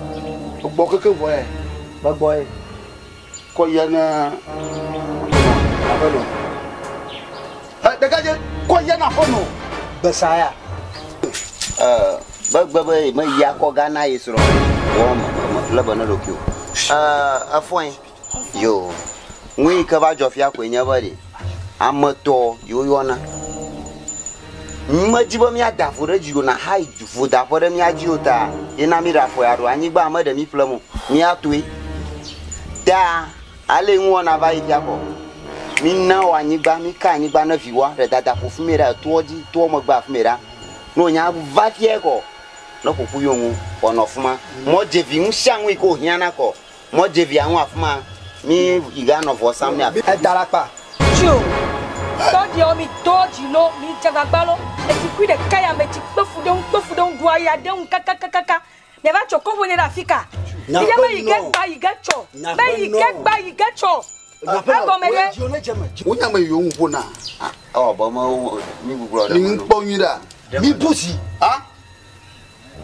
Agbo keke voye. Bagbo. Ko yana. Afono. Eh, dégage. Ko yana afono. Besaya. Bagbo be me ya ko Ghana yesro. Wo le be ne ɖokui o. Efɔe. Yo. Ŋu yi ke va dzɔ fia koe nye be ɖe ame tɔ yiwo yɔna. Medzi be míada vo ɖe dzi o na ha yi vodaƒe ɖe mía dzi o ta yena mi ɖe afɔ ya ɖo anyigba ame ɖe mi ƒlem o míatoe. Ta ale ŋu wɔna va yi fia kɔ. Mi na wɔ anyigba mi ka anyigba ne viwoa ɖe dada ƒo fi mi ɖe toɔ dzi toɔ megbe afi mi ɖa. Ne wonya va fia kɔ ne ƒoƒu yewo ŋu wɔnɔ fi ma. Mɔdzevi ŋu sia ŋu yi ke wòhiãna kɔ mɔdzevia ŋu afi ma mi yi ga nɔ vɔ sam ne afi. Edalakpa. Tio. Tɔdi mi tɔdzi lo mi dzagagba lo etikui ɖeka ya me tsi kpefu ɖe ŋu kpefu ɖe ŋu ɖua ya ɖe ŋu kakakakaka. Miava tsɔ kɔƒo ne ɖe afi ka. Miya be yi ge gba yi ge tsɔ. Be yi ge gba yi ge tsɔ. Egɔme ɖe. Wonya me yiwo ŋu ƒona. Ewɔ be me mi gbuglɔ ɖe Mi ŋu kpɔ nyui ɖa. Mi busi. Ha?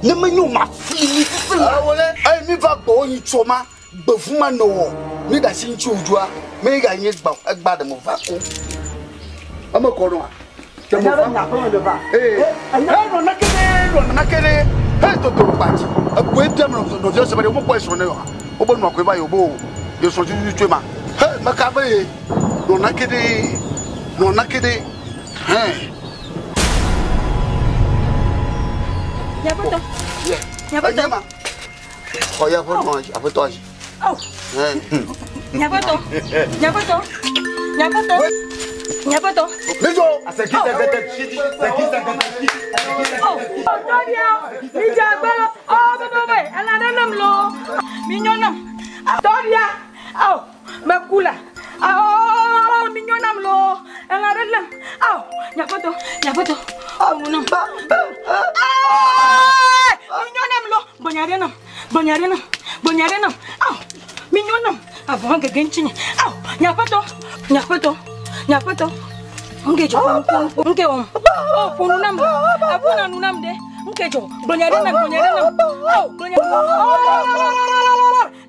Ne menyo ma fi mi fifi la. Awole. Eye mi va gbɔ yi tsɔ ma gbevu ma nɔ wɔ. Mi ɖe asi ŋuti wòdzua. Mi ga nye gba egba ɖe me va ko. Eme kɔ nɔa. Enya be nya ƒe me va. Ee. Nɔ nake ɖe nɔ nake ɖe. He toto ɖo kpatsi. Egoe biam nɔviawo se be ɖe womekpɔ esrɔ̃ ne oa. Wobe nɔa koe va yi wo be o. Ye srɔ̃ tututu ma. He meka be ye nɔ nake ɖe nɔ nake ɖe. Hɛn. Nyaƒetɔ. Nyaƒetɔ. Xɔ ya ƒe nɔ aƒetɔ dzi. Oh. Nyaƒetɔ. Nyaƒetɔ. Nyaƒetɔ. Nyaƒetɔ. Midzo. Oh. Tɔdia. Mi dze agbe lo. Oh bebe elã ɖe nam lo. Mi nyɔ nam. Tɔdia. Oh. Meku la. Oh mi nyɔ nam lo. Elã ɖe nam. Oh. Nyaƒetɔ. Nyaƒetɔ. Oh nam. Mi nyɔ nam lo. Gbɔnya ɖe nam. Gbɔnya ɖe nam. Gbɔnya ɖe nam. Oh. Mi nyɔ nam. Avɔ gege ŋutinye. Oh. Nyaƒetɔ. Nyaƒetɔ. Nyaƒetɔ. Nke dzɔ. Nke wɔm. Oh ƒo nu nam. Eƒo nu nam ɖe. Nke dzɔ. Gbɔnya ɖe nam. Gbɔnya ɖe nam. Oh gbɔnya. Oh.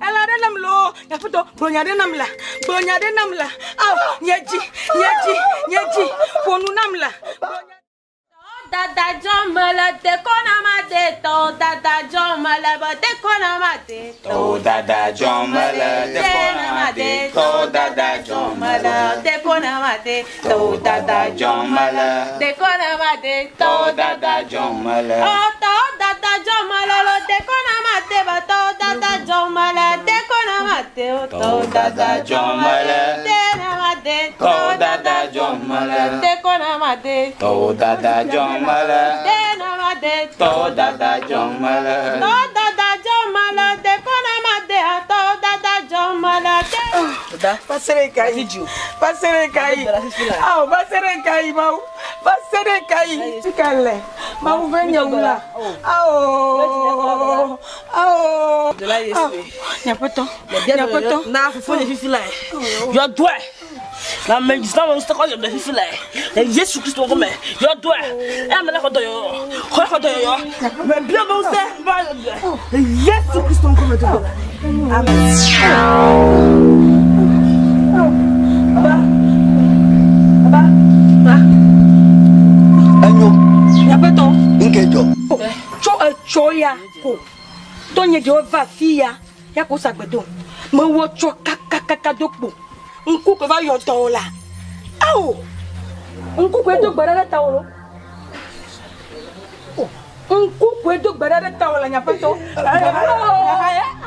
Elã ɖe nam lo. Nyaƒetɔ gbɔnya ɖe nam la. Gbɔnya ɖe nam la. Oh nye dzi. Nye dzi. Nye dzi. Ƒo nu nam la. Dada jɔmele dekɔna ma de tɔ dada jɔmele bɔ dekɔna ma de tɔ dada jɔmele dekɔna ma de tɔ dada jɔmele dekɔna ma de tɔ dada jɔmele dekɔna ma de tɔ dada jɔmele ɔ tɔ dada jɔmele lo dekɔna ma de bɔ tɔ dada jɔmele dekɔna ma de o tɔ dada jɔmele dekɔna ma de tɔ dada jɔmele dekɔna ma de tɔ dada jɔmele dekɔna ma de tɔ dada jɔmele tɔ dada jɔmele dekɔna ma de tɔ dada jɔmele de. Va se ɖe ka yi? Va se ɖe ka yi? Awo va se ɖe ka yi Mawu? Va se ɖe ka yi? Fi ka le? Mawu ve nye wu la. Awo. Awo. Nye aƒetɔ. Nye aƒetɔ. Na fofo nye fifi lae. Yɔ dɔe. Na ame yi na ŋusẽ kɔ yɔ dɔe fifi lae. Le Yesu Kristo ŋkɔ me. Yɔ dɔe. Eya ame la xɔ dɔyɔyɔ. Xɔ xɔ dɔyɔyɔ. Me bia be ŋusẽ va yɔ dɔe. Le Yesu Kristo ŋkɔ me dɔyɔ. Amen. Baba. Baba. Enyo. Nye aƒetɔ. Nke dzɔ. Tso etsɔ ya ko. Tɔnye ɖewo va fi ya. Ya ko sagbe do. Mewɔ tsɔ kakakaka do kpo. Ŋku ko va yɔ dɔwò la. Ao! Ŋku koe do gbe ɖa ɖe tawò lo. Ŋku koe do gbe ɖa ɖe tawò la, nye aƒetɔ.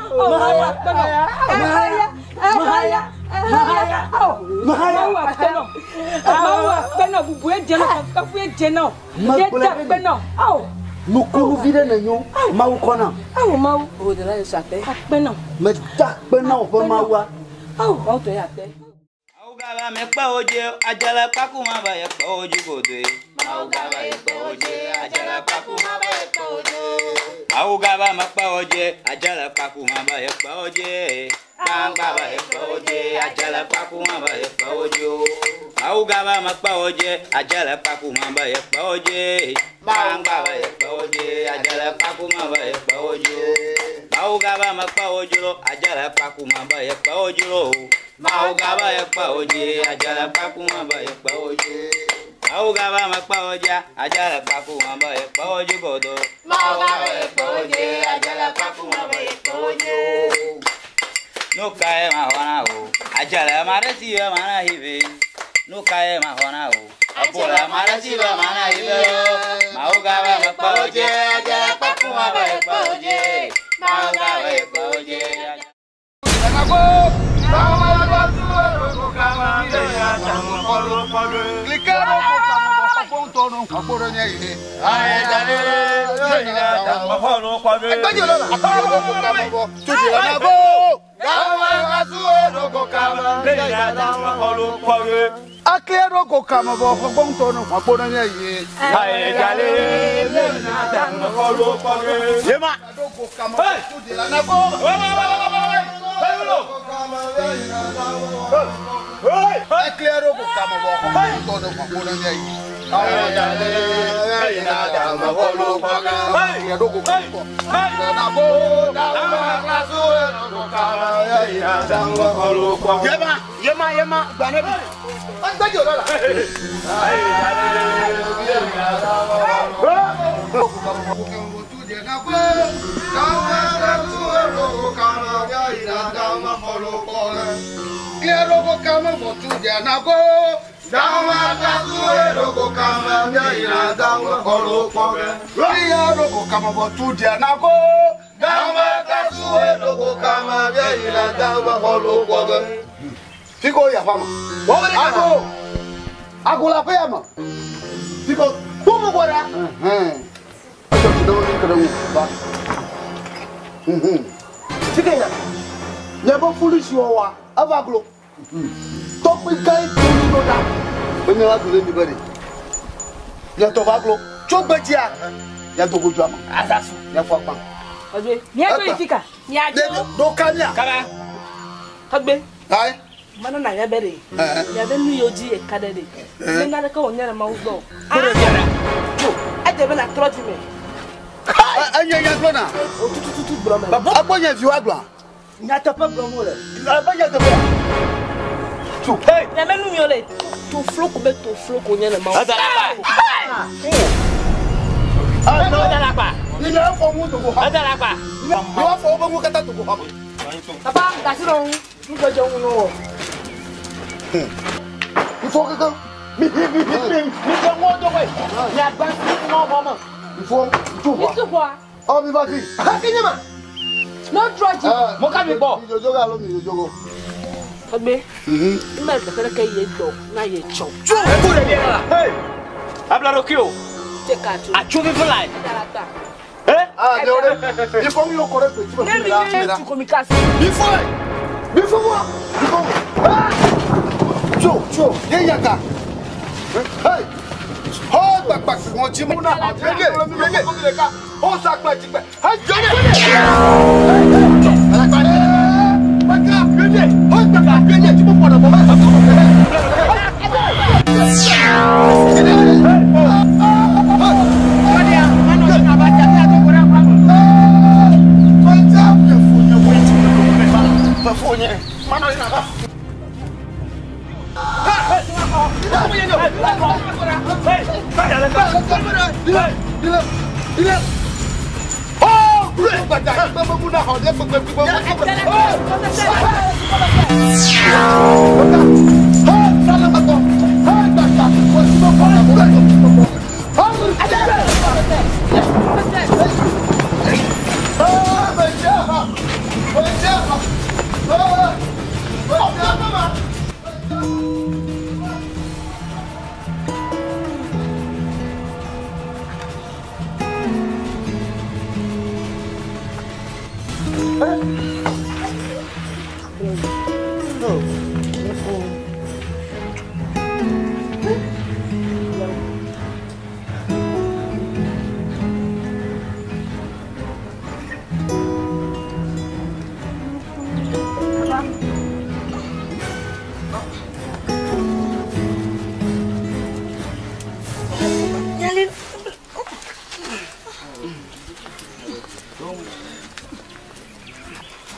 Mawu akpe nɔ. Ehaya, ehaya, ao! Mawu akpe nɔ. Mawu akpe nɔ, bubue dze nɔ, kafukafu dze nɔ. Ye da akpe nɔ. Ao! Nukunu vi ɖe nenyo Mawu kɔ nam. Ao Mawu. Akpe nɔ. Meda akpe na wò ƒe Mawua. Ao. Mawu tɔ ye akpe. Mawu gava me kpe wo dzi, adzele kpaku ma va ye kpe wo dzi godoe. Mawu gava ye kpe wo dzi, adzele kpaku ma va ye kpe wo dzi. Mawu gava me kpe wo dzi, adzele kpaku ma va ye kpe wo dzi. Kpangba va ye kpe wo dzi, adzele kpaku ma va ye kpe wo dzi o. Mawu gava me kpe wo dzi, adzele kpaku ma va ye kpe wo dzi. Kpangba va ye kpe wo dzi, adzele kpaku ma va ye kpe wo dzi o. Mawu gava me kpe wo dzi lo, adzele kpaku ma va ye kpe wo dzi lo. Mawu gava ye kpe wo dzi, adzele kpaku ma va ye kpe wo dzi. Mawu gava me kpe wo dzi, adzele kpaku ma va ye kpe wo dzi godo. Mawu gava ye kpe wo dzi, adzele kpaku ma va ye kpe wo dzi o. Nu kae maxɔ na wò? Adzele ma ɖe si be mana hi ve. Nu kae maxɔ na wò? Ebola ma ɖe si be mana hi ve. Mawu gava me kpe wo dzi, adzele kpaku ma va ye kpe wo dzi. Mawu gava ye kpe wo dzi. Yema, yema, gbanebi. Fiko ya fama. Ago. Ago la pe ama. Fiko tumu gora. Ajo ti do ni kere wu ba. Fiko ya. Nye bo foolish wo wa. Ava glo. To pe kai to ni no da. Be mi wa dule mi bere. Nye to va glo. Tso gbe dia. Ya to go ju ama. Azasu. Ya fo apa. Ọdwe. Miadzo yi fika. Miadzo. Do kamia. Kaba. Tɔgbe. Ayi. Mana na nya bɛ de. Nya bɛ nu y'o di ye ka dɛ de. Ne nya de ka o nya de ma wo gbɔ. Jo, e de bɛ na trɔ di mɛ. Enye nya gblɔ na. O tutututu gblɔ mɛ. Akpɔ nye vi wa gblɔa. Nyateƒe gblɔm wole. Ebe nyateƒe. Tso. Nya bɛ nu mi le tofloko bɛ tofloko nye le ma wo. Edalakpa. Ni nya fɔ ŋu dogo ha. Edalakpa. Ni wa fɔ wo be ŋu katã dogo ha ma. Papa, gasi ɖe ŋu. Nu gbɛdzɔ ŋu nɔ wɔ. Ifo keke. Mi mi mi mi mi ke ŋu dogoe. Mi agba si ŋu xɔ me. Ifo tu xɔa. Mi tu xɔa. Ɔ mi va fi. Hafi nye ma. No trɔ dzi. Mo ka mi gbɔ. Mi dzodzo alo mi dzodzo go. Tɔgbe. N bɛ teƒe ɖe ke ye dɔ na ye tsɔ. Tso eku ɖe ɖe la. Hey. Abla ɖokui o. Tse ka tso. Atso vivi la. Edalakpa. Ah, ne o de. Ifo ŋu yɔ kɔ ɖe kpe tsi me Ne fi mi la. ye tu komi kasi. Ifo ye. Mi fo wa. Mi fo. Ah! Tso, tso, ye yaga. Hey! Ho gbagba wọn ti mú náà. Yeye, yeye, ó sàgbà jìgbẹ́. Hey, jọ́lẹ̀.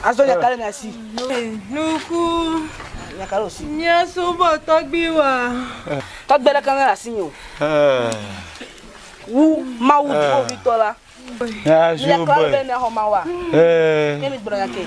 Azɔ nyakale na si. Nuku. Nyakale osi. Míasubɔ tɔgbi wa. Tɔgbe ɖe kan le asi nye o. Wu Mawu dziƒoʋĩtɔ la. Míaklã be míaxɔ Mawua. Ne mi gblɔ nya ke.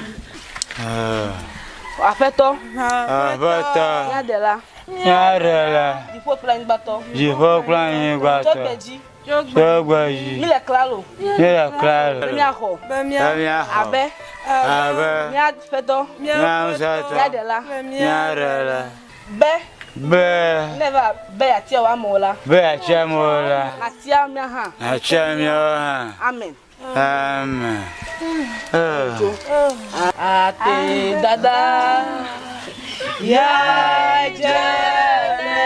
Aƒetɔ. Aƒetɔ. Míaɖela. Míaɖela. Dziƒo kple anyigbatɔ. Dziƒo kple anyigbatɔ. Tso gbe dzi. Tso gbe dzi. Mi le klalo. Mi le klalo. Be míaxɔ. Be míaxɔ. Abe. Abe. Míaƒetɔ. Míaƒetɔ. Míaɖela. Míaɖela. Be. Be. Ne va be yeatia wò amewo la. Be yeatia amewo la. Nàtia mía hã. Nàtia míawo hã. Amen. Amen. Ate dada. Ya jene.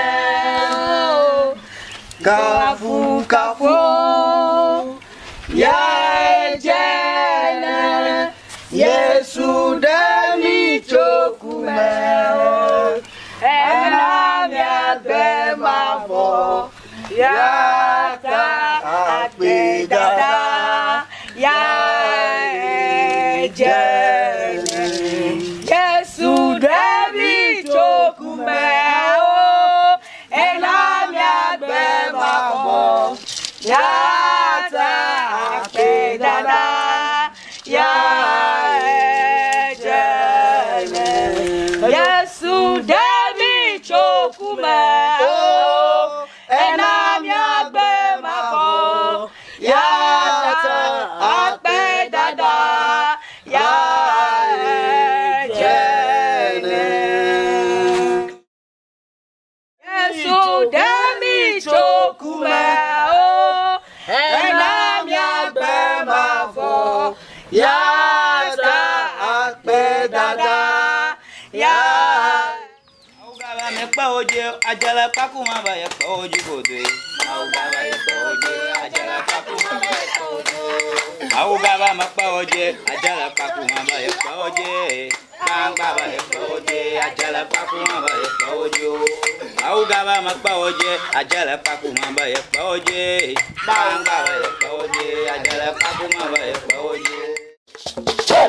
Kafu kafu. Ya jene. Yesu demi tsokume o. Ena miagbe mavɔ. Ya ta akpe dada. Ya jene. Yesu demi tsokume o. Ena miagbe mavɔ. Ya ta akpe dada. Ya jene. Yesu demi tsokume o. Ena miagbe mavɔ. Ya ta akpe dada. Ya jene. Yesu demi tsokume o. Ena miagbe mavɔ. Ya ta akpe dada. Ya. Ajala paku ma ba ye kpe wo dzi godoe. Awu gaba me kpe wo dzi, adzala kpaku ma ba ye kpe wo dzi. Kpangba ba ye kpe wo dzi, adzala kpaku ma ba ye kpe wo dzi o. Awu gaba me kpe wo dzi, adzala kpaku ma ba ye kpe wo dzi. Kpangba ba ye kpe wo dzi, adzala kpaku ma ba ye kpe wo dzi. Hey!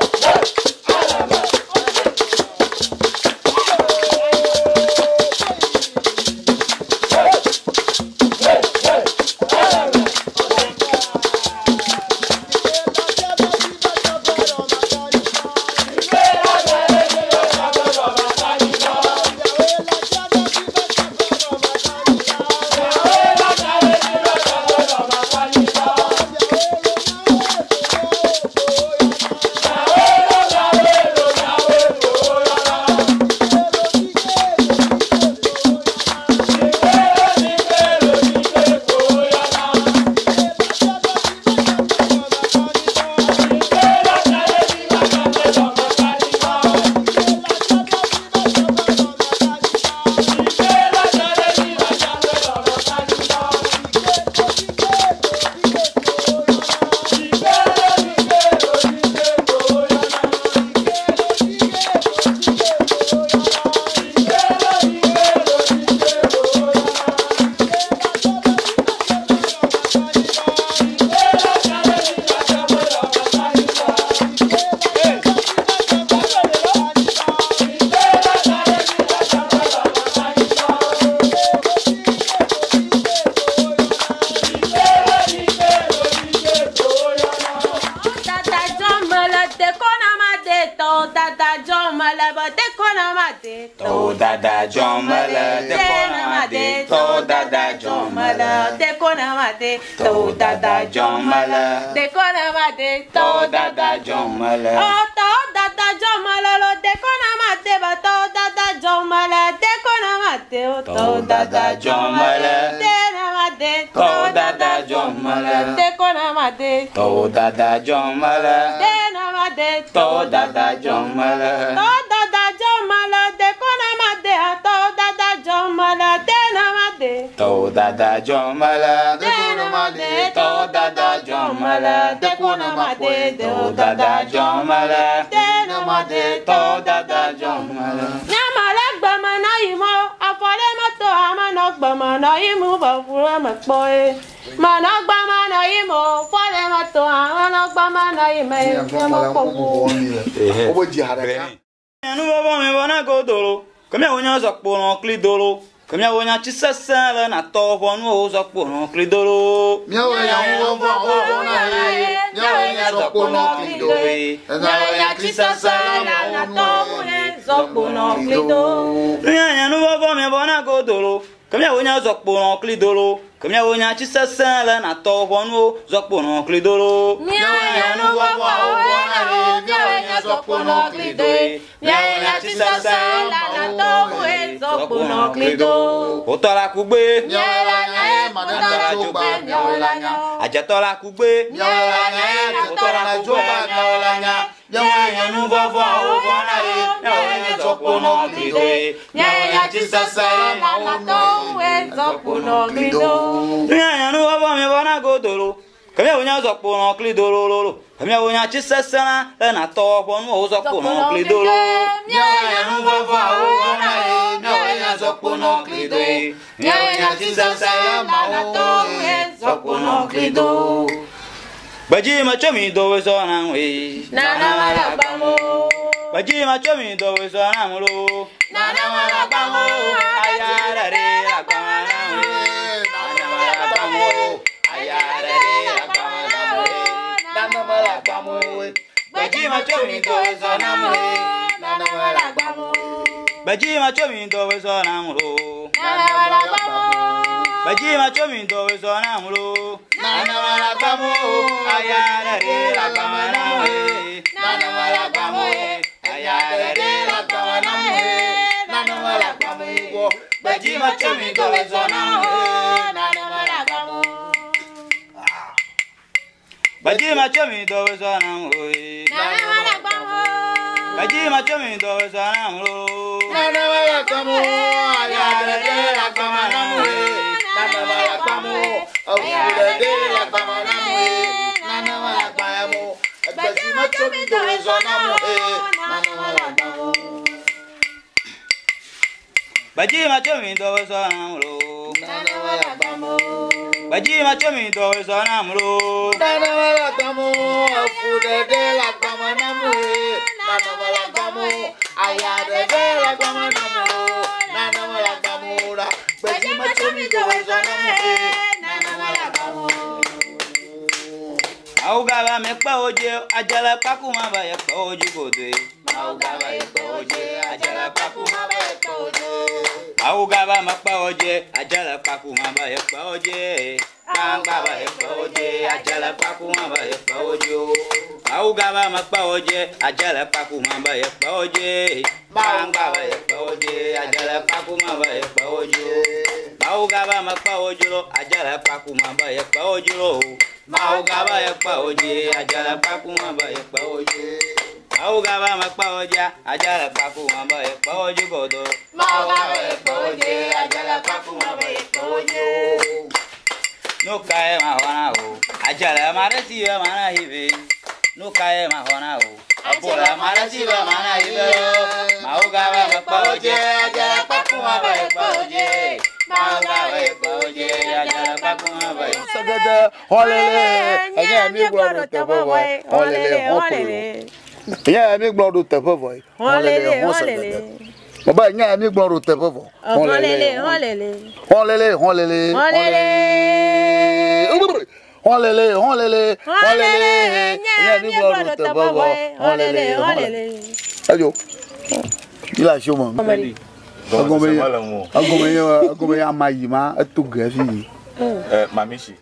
mele be dekɔ na ma de. Tɔwò dada dzɔ mele dekɔ na ma de. Tɔwò dada dzɔ mele dekɔ na ma de. Tɔwò dada dzɔ mele dekɔ na ma de. Tɔwò dada dzɔ mele. Ɔ tɔwò dada dzɔ mele lo dekɔ na ma de ba tɔwò dada dzɔ mele dekɔ na ma de o. Tɔwò dada dzɔ mele. De na ma de. Tɔwò dada dzɔ mele. Dekɔ na ma de. Tɔwò dada dzɔ mele. De na ma de. Tɔwò dada dzɔ mele. Tɔwò dada dzɔ mele dekɔ na ma de a tɔwò dada dzɔ mele de na ma de. Tɔwò dada dzɔ mele. De na ma de. Tɔwò dada dzɔ mele. Dekɔ na ma de. Tɔwò dada dzɔ mele. De na ma de. Tɔwò dada dzɔ mele. Nyama le gbeme na yi mɔ, afɔ ɖe meto ame nɔ gbeme nɔ yi mu be ʋu ɖe me kpɔ ye. Menɔ gbeme nɔ yi mo, fɔ ɖe meto ame nɔ gbeme nɔ yi me ye mekpɔ ʋu. Wobe dzi ha ɖeka. Nuvɔvɔ mi vɔ na godolo, ke miawo nya zɔkpo nɔ kli dolo, ke miawo nya tsi sesẽ le na tɔ ʋɔnuwo zɔkpo nɔ kli dolo. Miawo nya nuvɔvɔ vɔ na ye, miawo nya zɔkpo nɔ kli do. Miawo nya tsi sesẽ le na tɔ zɔkpo nɔ kli do. Mia nya nuvɔvɔ mi vɔ na godolo, ke miawo nya zɔkpo nɔ kli dolo, ke miawo nya tsi sesẽ le na tɔ ʋɔnuwo zɔkpo nɔ kli dolo. Miawo nya nuvɔvɔ vɔ na ye, miawo nya zɔkpo nɔ kli do. Miawo nya tsi sesẽ le na tɔ zɔkpo nɔ kli do. Wotɔ la kugbe. Miawo la nya ye, manana la dzogba, miawo la nya. Adzetɔ la kugbe. Miawo la nya ye, Wotɔ la kugbe, miawo la nya. Miawo nya nuvɔvɔ vɔ na ye, miawo nya zɔkpo nɔ kli do ye. Miawo nya tsi sesẽ le na tɔ zɔkpo nɔ kli do. Mia nya nuvɔvɔ mi vɔ na godolo, ke miawo nya zɔkpo nɔ kli dolo lolo, ke miawo nya tsi sesẽ la le na tɔ ʋɔnuwo zɔkpo nɔ kli dolo. Miawo nya nuvɔvɔ vɔ na ye, miawo nya zɔkpo nɔ kli do ye. Miawo nya tsi sesẽ le na tɔ zɔkpo nɔ kli do. Gbedzi me tso mi do wezɔ na ŋue. Nana wala gbamo. Gbedzi me tso mi do wezɔ na ŋu lo. Nana wala gbamo. Aya ɖe ɖe la gbama na ŋue. Nana wala gbamo. Aya ɖe ɖe la gbama na ŋue. Nana wala gbamo. Gbedzi me tso mi do wezɔ na ŋue. Nana wala gbamo. Gbedzi me tso mi do wezɔ na ŋu lo. Nana wala gbamo. Gbedzi me tso mi do wezɔ na ŋu lo. Nana wala gbamo. Aya ɖe ɖe la gbama na ŋue. Nana wala gbamo. Aya ɖe ɖe la gbama na ŋue. Nana wala gbamo. Gbedzi me tso mi do wezɔ na ŋue. Nana wala gbamo. Gbedzi me tso mi do wezɔ na ŋue. Nana wala gbamo. Gbedzi me tso mi do wezɔ na ŋu lo. Nana wala gbamo, aya ɖe ɖe la gbama na ŋue. Nana wala gbamo, eʋu ɖe ɖe la gbama na ŋue. Nana wala gbamo, gbedzi me tso mi do wezɔ na ŋue. Nana wala gbamo. Gbedzi me tso mi do wezɔ na ŋu lo. Nana wala gbamo. Gbedzi me tso mi do wezɔ na ŋu lo. Nana wala gbamo, eʋu ɖe ɖe la gbama na ŋue. Nana wala gbamo, aya ɖe ɖe la gbama na ŋu. Nana wala gbamo la, gbedzi me tso mi do wezɔ na ŋue. Nana wala gbamo. Mawu gaba me kpe wo dzi, adzele kpaku ma ba ye kpe wo dzi godoe. Mawu gaba ye kpe wo dzi, adzele kpaku ma ba ye kpe wo dzi. Mawu gaba me kpe wo dzi, adzele kpaku ma ba ye kpe wo dzi. Kpangba ba ye kpe wo dzi, adzele kpaku ma ba ye kpe wo dzi o. Mawu gaba me kpe wo dzi, adzele kpaku ma ba ye kpe wo dzi. Kpangba ba ye kpe wo dzi, adzele kpaku ma ba ye kpe wo dzi o. Mawu gaba me kpe wo dzi lo, adzele kpaku ma ba ye kpe wo dzi lo. Mawu gaba ye kpe wo dzi, adzele kpaku ma ba ye kpe wo dzi. Mawu gaba me kpe wo dzi, adzele kpaku ma ba ye kpe wo dzi godo. Mawu gaba ye kpe wo dzi, adzele kpaku ma ba ye kpe wo dzi o. Nu kae ma xɔ na wò? Adzele ma ɖe si be mana yi ve. Nu kae ma xɔ na wò? Eƒo le ma ɖe si be mana yi ve. Mawu gaba me kpe wo dzi, adzele kpaku ma ba ye kpe wo dzi. Mawu gaba ye kpe wo dzi, adzele kpaku ma ba ye. Segede xɔlele enye mi gblɔ ɖo teƒe vɔ ye xɔlele xɔkolo. Enye mi gblɔ ɖo teƒe vɔ ye xɔlele xɔsegede. Baba enye mi gblɔ ɖo teƒe vɔ. Xɔlele xɔlele. Xɔlele xɔlele. Xɔlele. Xɔlele xɔlele xɔlele. Enye mi gblɔ ɖo teƒe vɔ xɔlele xɔlele. Edzo. Mi le asi wo me. Egɔme ye egɔme ye egɔme ye ama yi ma eto ge fi yi. Mamishi.